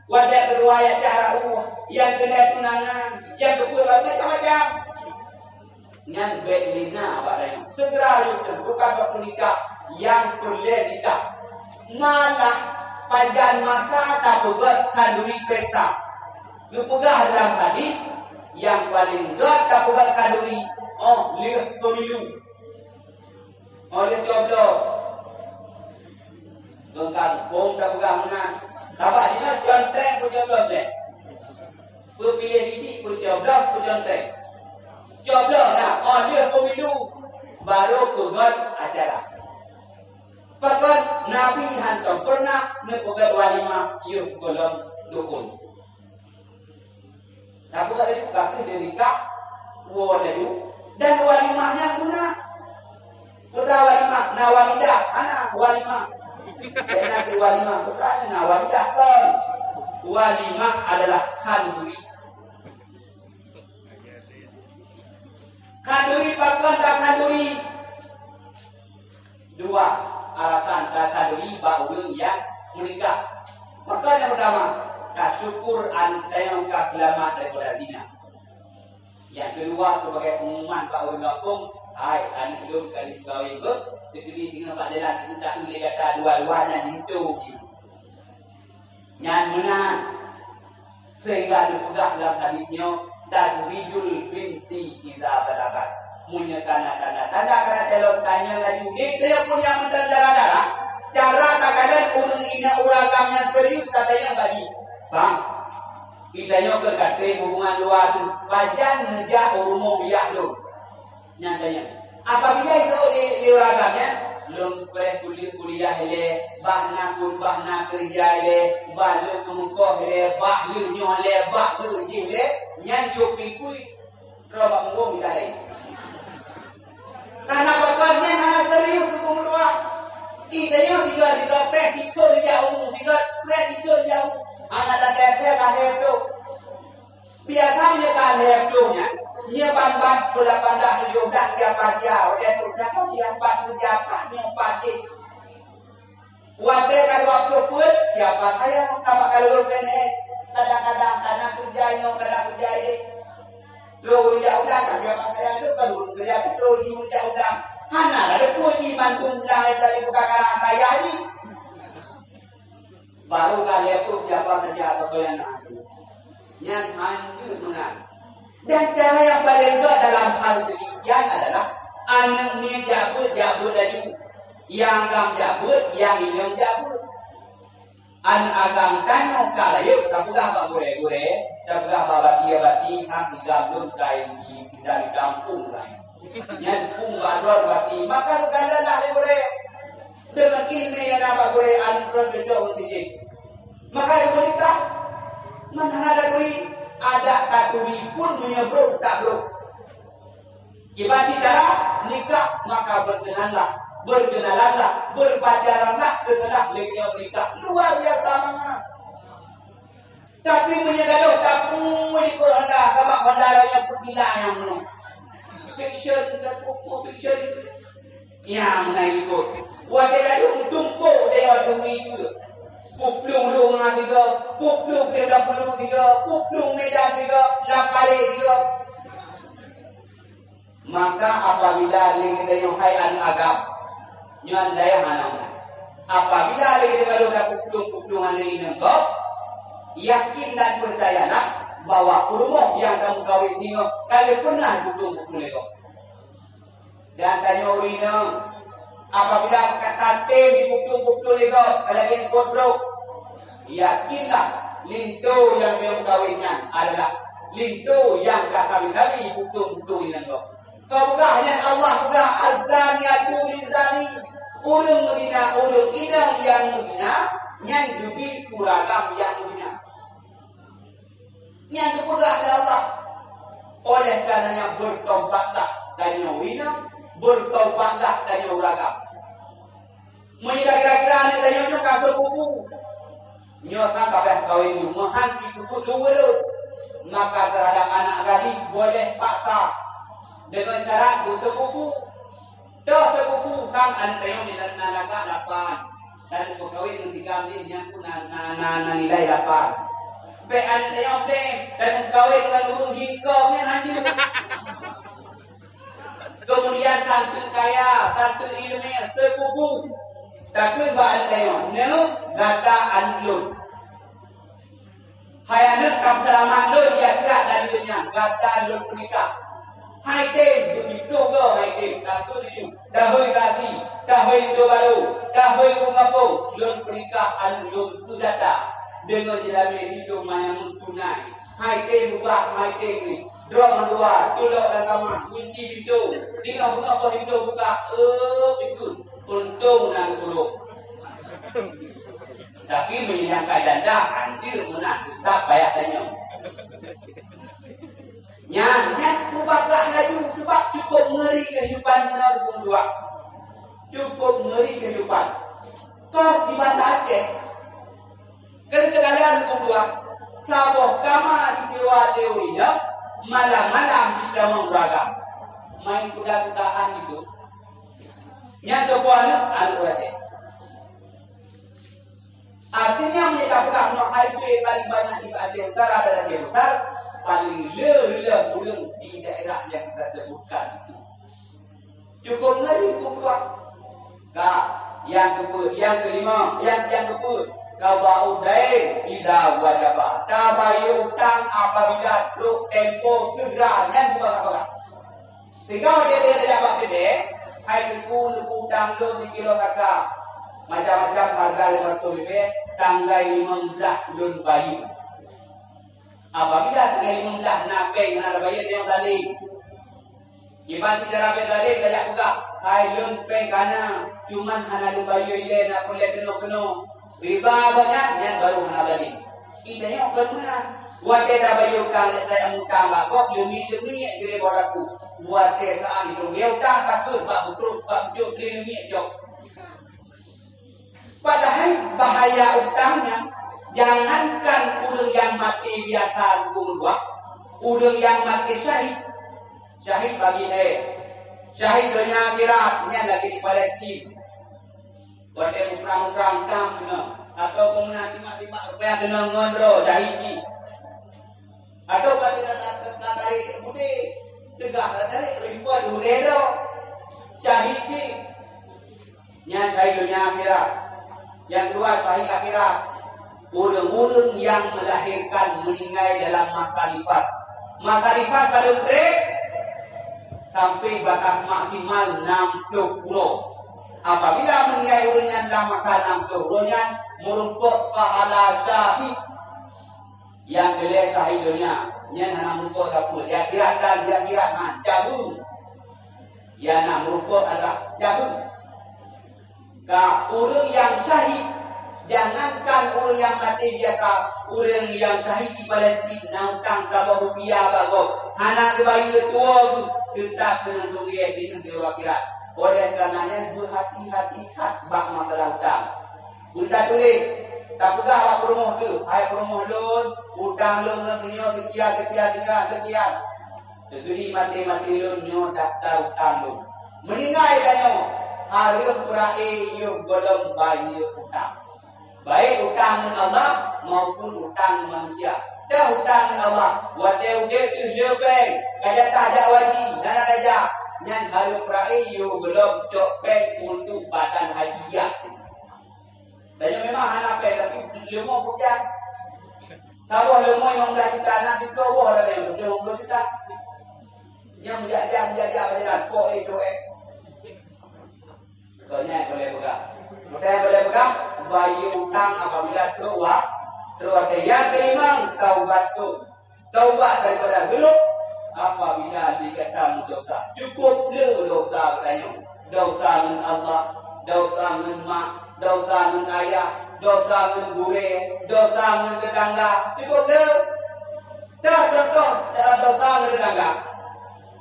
watèe keudua jak cah rauh, nyang keulhèe tunangan, nyang keupeuet macam-macam. Nyan bèk lé na bak tanyoe. Segera yuk tentukan waktu nikah nyang peureulèe nikah. Malah pajan masa tapeugèt khanduri pesta. Geupeugah dalam hadis, nyang paleng gèt tapeugèt khanduri 'oh lheueh pemilu. 'Oh lheueh coblos. Ngon kampung tapeugah meunan. Sabab jinoe contreng peucoblos lé. Peupiléh bisi peucoblos peucontreng. Coblos na, oh lheueh pemilu baru peugöt acara. Pakon Nabi hantom pernah neupeugöt walimah yoh gohlom dukhul. Tapi kata juga keu nikah, woe laju, dan walimah nyan sunat. Peue walimah, na walidah, hana walimah. Kena ke walimah, bukan na walidah kan. Walimah adalah khanduri. Khanduri pakon dan khanduri. Dua alasan takhanduri bak ureuëng nyang meunikah. Maka nyang pertama, tasyukur aneuk tanyoe ka seulamat daripada zina. Nyang keudua, sebagai pengumuman bak ureuëng gampông, hai aneuk lôn ka lheueh meukawen beuh, teukeudi singoh bak jalan itu taeu lé gata dua-dua nyan linto jih. Nyan meunan. Sehingga neupeugah lam hadis nyoe, "Tazwijul binti idza balagat." Meunyoe kana tanda-tanda kana calon, tanyoe laju. Di tanyoe pun nyang mantong dara-dara, cara takalon ureuëng inong ureuëng agam nyang serius ka tanyoe bagi. Bang, di tanyoe keu ka trép hubungan dua tu, pajan neujak u rumoh yah lôn. Nyan tanyoe. Apabila itu di, di ureuëng agam nyan, lôn preh kuliah, kuliah ilée, bah na kun, bah na keureuja ilée, bah lôn keumeukoh ilée, bah lôn nyoe ilée, bah lôn jih ilée, nyan jok pikui, droe bak punggong mita laén. Karena pakon nyan hana serius huköm Allah. Di tanyoe sigoe-sigoe preh sithon jauh, sigoe preh sithon jauh. Hana taté-té ka lhée ploh. Biasa meunyoe ka lhée ploh nyan, nyoe ban-ban pukul lapan belas tujuh belas siapa dia, watée tu siapa dia, empat kerja, empat nyoe, empat jih. Watée ka dua ploh peuet, siapa saya, tabak ka lulus P N S, kadang-kadang kana kerja inoe, kana kerja ideh. Droe ureuëng jak udang ka siapa saya, droe ka lulus kerja beutôi jih ureuëng jak udang. Hana ada peue jih mandum blang dari buka karang kaya jih. Baru ka lhée ploh siapa saja atau soe nyang na. Nyan hanjeuet meunan. Dan cara yang paling gét dalam hal demikian adalah aneuk miet jak beuet, jak beuet laju. Nyang agam jak beuet, nyang inong jak beuet. Aneuk agam tanyoe ka rayeuk, tapeugah bak gurée-gurée, tapeugah bak bati-bati, han igam lôn kain di, di gampông laén. Nyan phon bak droe bati, maka geugandalah lé gurée. Deungon iéleumé nyang na bak gurée, aneuk droe cocok ngon si jih. Maka geumeukah, meuhana taturi, adat taturi pun meunyoe brok tak brok. Kiban cit cara nikah, maka berkenalanlah, berkenalanlah, berpacaranlah setelah lagée nyoe menikah. Luar biasa mangat. Tapi meunyoe gadôh tapui likot honda, sabab honda roh nyan peusilang nyang meunoe. Fiction, tapui fiction itu. Nyang meunan likot. Watée gadôh meutumpôk deh watée uri itu. Puplueng lueng sigoe, puplueng pedang peluru sigoe, puplueng medan sigoe, lam paré sigoe. Maka apabila lé geutanyoe hai aneuk agam, nyoe aneuk dayah hana meunan. Apabila lé geutanyoe ka puplueng-puplueng aneuk inong gob, yakin dan percayalah bahwa peurumoh nyang ka meukawen singoh ka lheueh pernah puplueng-puplueng lé gob. Dan tanyoe ureuëng inong, apabila ka tatem jipuplueng-puplueng lé gob, ka lagée eungkot brok, yakinlah linto nyang ka meukawen nyan adalah linto nyang ka sabe-sabe jipuplueng-puplueng inong gob. Ka peugah nyan Allah peugah, "Az-zaniyatu liz-zani." Ureuëng meuzina, ureuëng inong nyang meuzina, nyan jubit ureuëng agam nyang meuzina. Nyan geupeugah lé Allah. Oleh karenanya, bertobatlah tanyoe inong, bertobatlah tanyoe ureuëng agam. Meunyoe kira-kira aneuk tanyoe nyoe ka seupupu, nyoe sang ka beh kawen nyoe, meuhan ipeusut luweue lôn, maka terhadap anak gadis boleh paksa dengan syarat beuseupupu. Toh seupupu sang aneuk tanyoe nyoe na, na lagak lapan, dan meukawen ngon si Gamdeh nyan pun na, na, na, na nilai lapan. Bék aneuk tanyoe bék, dan meukawen ngon ureuëng singkong nyan hanjeuet. Kemudian santeuet kaya, santeuet iéleumé, seupupu. Takheun bak aneuk tanyoe, "Neuk, gata aneuk lôn. Hai aneuk, kapeusalamat lôn di akhirat dan di donya, gata lôn peunikah." Hai tem, beusiploh goe hai tem, takheun laju, tahôi saksi, tahôi linto barô, tahôi ureueng gampông, lôn peunikah aneuk lôn keu gata deungon jeulamé siploh manyang tunai. Hai tem, beubah hai tem nyoe, droe mandua, tulok lam kama, kunci pintoe, singoh beungoh poh siploh buka, eu, pintoe, untông na neuk urôk. Tapi meunyoe nyang ka janda, hanjeuet meunan, sab payah tanyong. Nyan, nyan mubagah laju, sabab cukup ngeri kehidupan inoe, Teungku dua. Cukup ngeri kehidupan. Kos di Banda Aceh, keu keadaan, Teungku dua, saboh kama disewa lé ureueng inong, malam-malam jitamong ureueng agam. Main kuda-kudaan gitu. Nyan teupeue aneuk, aneuk ureueng Aceh. Artinya, meunyoe tapeugah nyoe, hai sue paling banyak di Aceh Utara dan Aceh Besar, paling le reuloh ureueng di daerah yang kita sebutkan itu. Cukup ngeri, Teungku dua. Ka, nyang keupeuet, nyang kelima, nyang, nyang keupeuet, qada'ud dain idza wajaba. Tabayeue utang apabila trok tempo segera, nyan bukan apa-apa. Sehingga watèe lheueh tajak bak keudè, hai Teungku, neupeu utang lôn sikilo saka, macam-macam harga lima ratus ribèe, tanggai limong blah lôn bayeue. Apabila tanggai limong blah na pèng hana tabayeue, tanyoe zalim. Kiban seucara bèk zalim, tajak peugah, "Hai lôn pèng ka na, cuman hana lôn bayeue ilèe, na peureulèe keunoe-keunoe." Ridha awaknyan, nyan baru hana zalim. Geutanyoe kon meunan. Watèe tabayeue utang, tajak mutang bak gob, leumiek-leumiek jih lé boh takue. Watèe saat jiteubiet utang, takheun bak beutrok, bak bucok, lé leumiek cok. Padahai bahaya utang nyan, jangankan ureueng nyang maté biasa, Teungku dua, ureueng nyang maté syahid. Syahid bagi lhèe. Syahid donya akhirat, nyan lagèe di Palestin. Watèe muprang-muprang tam keunoe, atawa keu meunan simak-simak rupanya keunoe ngon droe, syahid cit. Atawa ka teuka tarék budé, teuka tarék ribuan udé droe, syahid cit. Nyan syahid donya akhirat. Nyang keudua, syahid akhirat. Ureueng-ureueng nyang melahirkan, meuninggai dalam masa nifas. Masa nifas padum trép? Sampai batas maksimal nam ploh uroe. Apabila meuninggai ureueng nyan lam masa nam ploh uroe nyan, meurumpok pahala syahid. Nyang keulhèe syahid donya, nyan hana meurumpok sapeue. Di akhirat dan di akhirat han, cabeueng. Nyang na meurumpok adalah cabeueng. Ka ureueng nyang syahid, jangankan ureueng nyang maté biasa, ureueng nyang syahid di Palestin na utang saboh rupiah bak gob, hana geubayeue tuwoe geuh, teutap keuneuk tunggée singoh di uroe akhirat. Oleh kareuna nyan, beuhati-hati that bak masalah utang. Ulôn tatuléh, tapeugah bak peurumoh teuh, "Hai peurumoh lôn, utang lôn ngon sinyoe seukian, seukian, seukian, seukian." Teukeudi maté-maté lôn nyoe daftar utang lôn. Meuninggai tanyoe, hareuem peurae yoh gohlom bayeue utang. Baik utang ngon Allah maupun utang ngon manusia. Dah utang ngon Allah, watèe udép teuh le péng, ka jatah jak haji, hana tajak, nyan hareuem peurae yoh gohlom cok péng untuk badan haji. Tanyoe memang hana péng, tapi leumo peugah. Saboh leumo limong blah juta, na siplôh boh dah tanyoe, siplôh limong ploh juta. Nyang jak-jak, jak-jak bak jalan, pok, eh, cok, eh. Keu nyan peureulèe peugah. Meutai peureulèe peugah, bayeue utang apabila trok wa-, trok watèe. Nyang keulimong, taubat tu. Taubat daripada geulok apabila digata meudosa. Cukup le dosa geutanyoe. Dosa ngon Allah, dosa ngon mak, dosa ngon ayah, dosa ngon gurèe, dosa ngon tetangga. Cukup le. Dah contoh, eh, dosa ngon tetangga.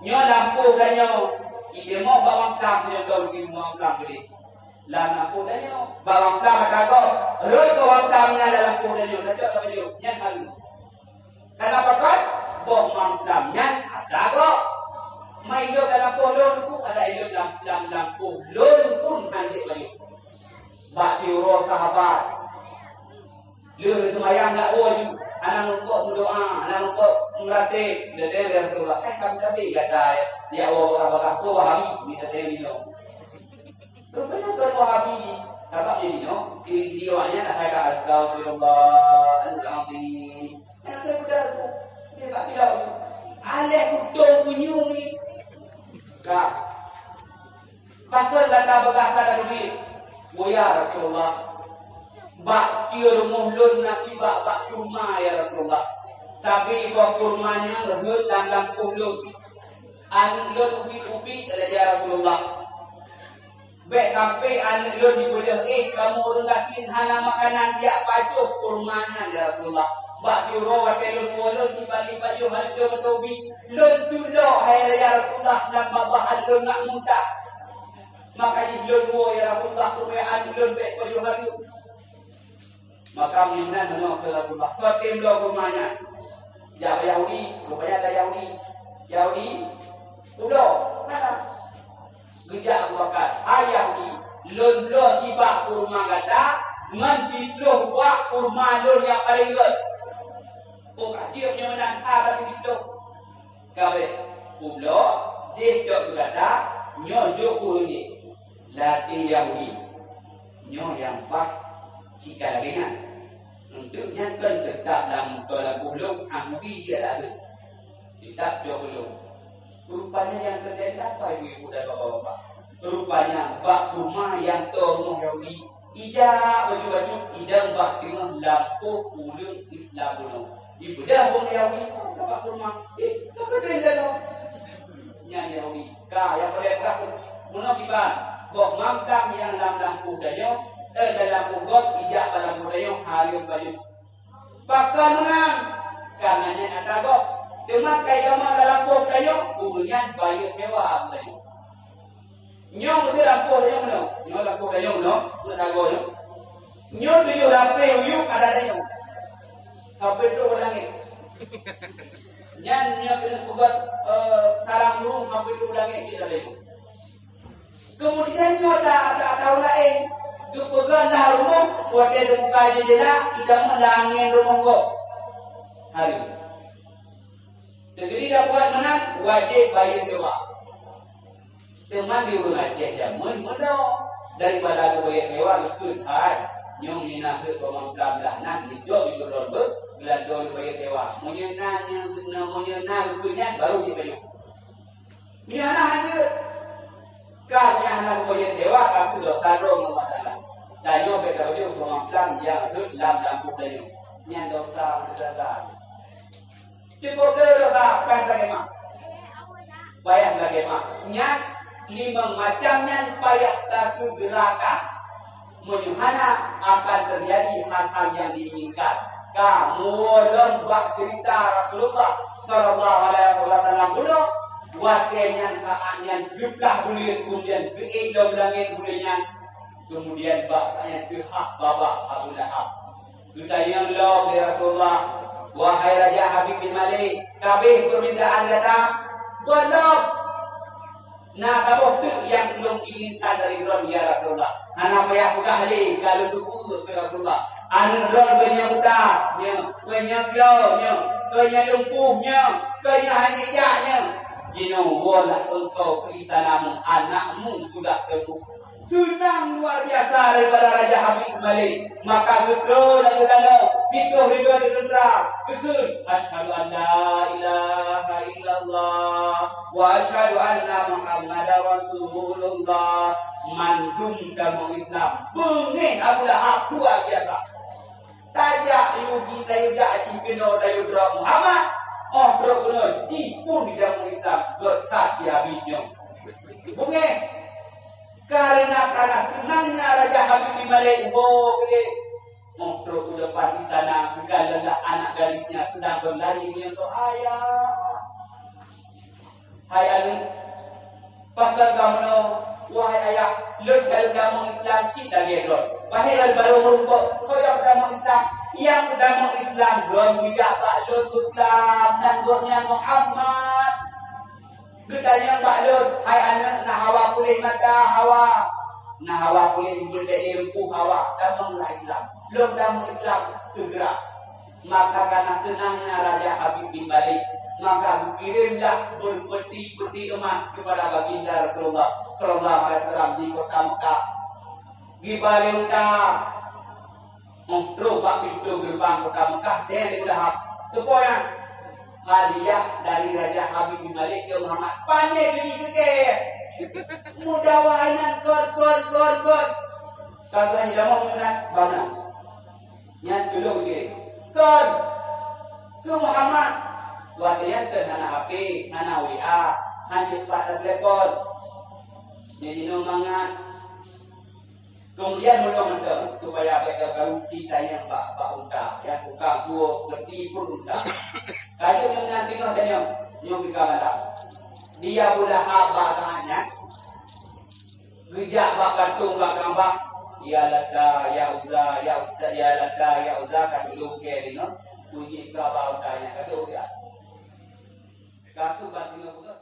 Nyoe lampôh tanyoe, iteumoh bak mangkang, sinyoe ka di mangkang keudéh. Lam lampôh tanyoe, bak mangkang ata gob, rhot bak mangkang nyan lam lampôh tanyoe, tacok tapajoh, nyan halu. Kana pakon, boh mangkang nyan ata gob. Mai lôn lam lampôh lôn, ku ada ilôn lam, lam lampôh lôn pun hanjeuet bajoh. Bak siuroe sahabat, lheueh seumayang dak woe ju, hana meurumpok meudoa, hana meurumpok meuratéb. Geutanyong lé Rasulullah, "Hai kami sabe gata, ya Allah, bagah-bagah, peue Wahabi?" Geutanyong lé nyoe. Rupanya kon Wahabi, sabab lé nyoe, ciri-ciri awaknyan asai ka, "Astaghfirullahalazim." Nyang saya peugah tu, dia tak silap tu. Aléh kutong kunyueng ni. Ka. Pakon gata peugah ka lagée nyan? "Oh ya Rasulullah, bak ceue rumoh lôn na sibak bak kurma ya Rasulullah. Tapi boh kurma nyan rhot lam lampôh lôn. Aneuëk lôn ubit-ubit ya Rasulullah. Bék sampai aneuëk lôn jipeudeuh, 'Eh, kamoe ureuëng gasien hana makanan, jak pajoh kurma nyan ya Rasulullah.' Bak siuroe watée lôn woe lôn sipali pajoh aneuëk lôn meutobi, lôn tulok hai ya Rasulullah lam babah aneuëk lôn ngat muntah. Maka jih lôn woe ya Rasulullah supaya aneuëk lôn bék pajoh aneuëk." Maka meunan meunoe keu Rasulullah, "Soe tem bloe kurma nyan?" Jak bak Yahudi, rupanya ada Yahudi. "Yahudi, bloe." Hana. Geujak Abu Bakar, "Hai Yahudi, lôn bloe sibak kurma gata ngon siploh bak kurma lôn nyang paleng gét." "Oh, ka jeuet nyoe meunan, ka bati siploh." "Ka bék, peubloe, jih cok keu gata, nyoe jok ureuëng jih." Latée Yahudi, "Nyoe nyang paih cit ka lagée nyan. Untuk nyan kon teutab lam, lam puhlong, hana bi siat lahé. Teutab cok ulôn." Rupanya nyang teujadi apa, ibu-ibu dan bapak-bapak? Rupanya bak kurma nyang toe rumoh Yahudi, ijak bacut-bacut idong bak teungoh lampôh ureuëng Islam bunoe. Ibeudôh bak Yahudi, "Oh, ka bak kurma. Eh, ka keudeh dah." Nyan Yahudi. Ka, nyang paleng peugah, "Meunoe kiban, boh mantang nyang lam lampôh tanyoe, eh, lam lampôh gob, ijak bak lampôh tanyoe, hareuem pajoh." "Pakon meunan?" "Kareuna nyan atra gob. Teuma kai tamong lam lampôh tanyoe, ureuëng nyan bayeue sewa tanyoe." Nyoe meusti lampôh tanyoe meunoe. Nyoe lampôh tanyoe meunoe, peuet sagoe nyoe. Nyoe tujoh lapéh uyueb ada tanyoe. Sampai trok u langét. Nyan nyoe keuneuk peugét, eh, sarang burung sampai trok u langét jih ada tanyoe. Keumudian nyoe ta-, ta-, tahu laén, geupeugah na rumoh, watée teubuka jeundela, itamong lam angén rumoh gob. Hareuem. Jadi dak buat meunan, wajéb bayeue sewa. Teuma di ureuëng Aceh jameun meunoe, daripada geubayeue sewa geukheun hai, nyoe meunyoe na heuet bak mamplam blah nan, jicok di keudroe beuh, geulantoe geubayeue sewa. Meunyoe na, meunyoe na geukheun nyan, baru jipajoh. Meunyoe hana, hana jeuet. Ka meunyoe hana geubayeue sewa, ka keuh dosa droe ngon Allah Taala. Tanyoe bék tapajoh bak mamplam nyang rhot lam lampôh tanyoe. Nyan dosa besar. Cukup le dosa, payah lagée mah. Payah lagée mah. Nyan limong macam nyan payah taseugerakan. Meunyoe hana, akan teujadi hal-hal nyang diinginkan. Ka muwoe lom bak ceurita Rasulullah sallallahu alaihi wasallam bunoe, watée nyan saát nyan geuplah buleuen, keumudian geuék lom langét buleuen nyan, keumudian bak saát nyan teuhah babah Abu Lahab. Geutanyong lom lé Rasulullah, "Wahai Raja Habib bin Malik, ka abéh peurmintaan gata?" "Gohlom, na saboh teuk nyang ulôn inginkan dari droe, ya Rasulullah." "Hana payah peugah lé, ka lôn teupeue," kheun Rasulullah. "Aneuëk droe keu nyoe buta, nyoe, keu nyoe klo, nyoe, keu nyoe lumpuh, nyoe, keu nyoe hana jak, nyoe. Jinoe woelah engkau keu istanamu, anakmu sudah sembuh." Seunang luar biasa daripada Raja Habib Malik. Maka geutreun lam tanoh, sitoh ridho di teuntara, geukheun, "Asyhadu an la ilaha illallah wa asyhadu anna Muhammadar Rasulullah." Mandum kamoe Islam beungéh Abu Lahab luar biasa. Tajak yue ji tayue jak jih keunoe tayue droe Muhammad, oh droe keunoe jih pun di kamoe Islam, göt that di Habib nyoe. Beungéh. Karena, karena senangnya Raja Habib bin Malik, ho geude, oh trok u depan istana, geukalon lah anak gadisnya sedang berlari menyosok, "Ayah, hai aneuk, pakon ka meunoe? Wahai ayah, lôn ka lôn tamong Islam cit lagée droe." Bahé lôn barô meurumpok, "Soe nyang tamong Islam?" "Nyang tamong Islam droe geujak bak lôn beuklam, nan gobnyan Muhammad." Geutanyong bak lôn, "Hai aneuk, na hawa puléh mata?" "Hawa." "Na hawa puléh beuet lé lumpuh?" "Hawa." "Tamonglah Islam." Lôn tamong Islam segera. Maka karena senangnya Raja Habib bin Malik, maka geukiremlah berpeti-peti emas kepada Baginda Rasulullah sallallahu alaihi wasallam di kota Mekah. Geubalée unta, oh, trok bak pintoe geureubang kota Mekah, teuh lé Abu Lahab. Teupeue nyan? Hadiah dari Raja Habib bin Malik keu Muhammad. Pandai keu jih seukée. Mudah wahai nan kon, kon, kon, kon. Ka geuh nyoe lamong nyoe nan, bang nan. Nyan tulông kirim. Kon. Keu Muhammad. Watée nyan kon hana H P, hana W A, hana jeuet pat telepon. Nyan jinoe mangat. Kemudian meunyoe mantong supaya bèk garo-garo ci tanyong bak, bak unta, ya, tukang buoh peuti pun unta. Ka jeuet nyoe meunan singoh tanyong, nyoe pih ka malam. Di Abu Lahab bak saát nyan, geujak bak patong bak Ka'bah, "Ya Lata, ya Uzza, ya Uzza, ya Lata, ya Uzza," ka tulông keu deungoe, bunyi ka bak unta nyan, ka teuh ya. Ka teuh bak singoh beutôi.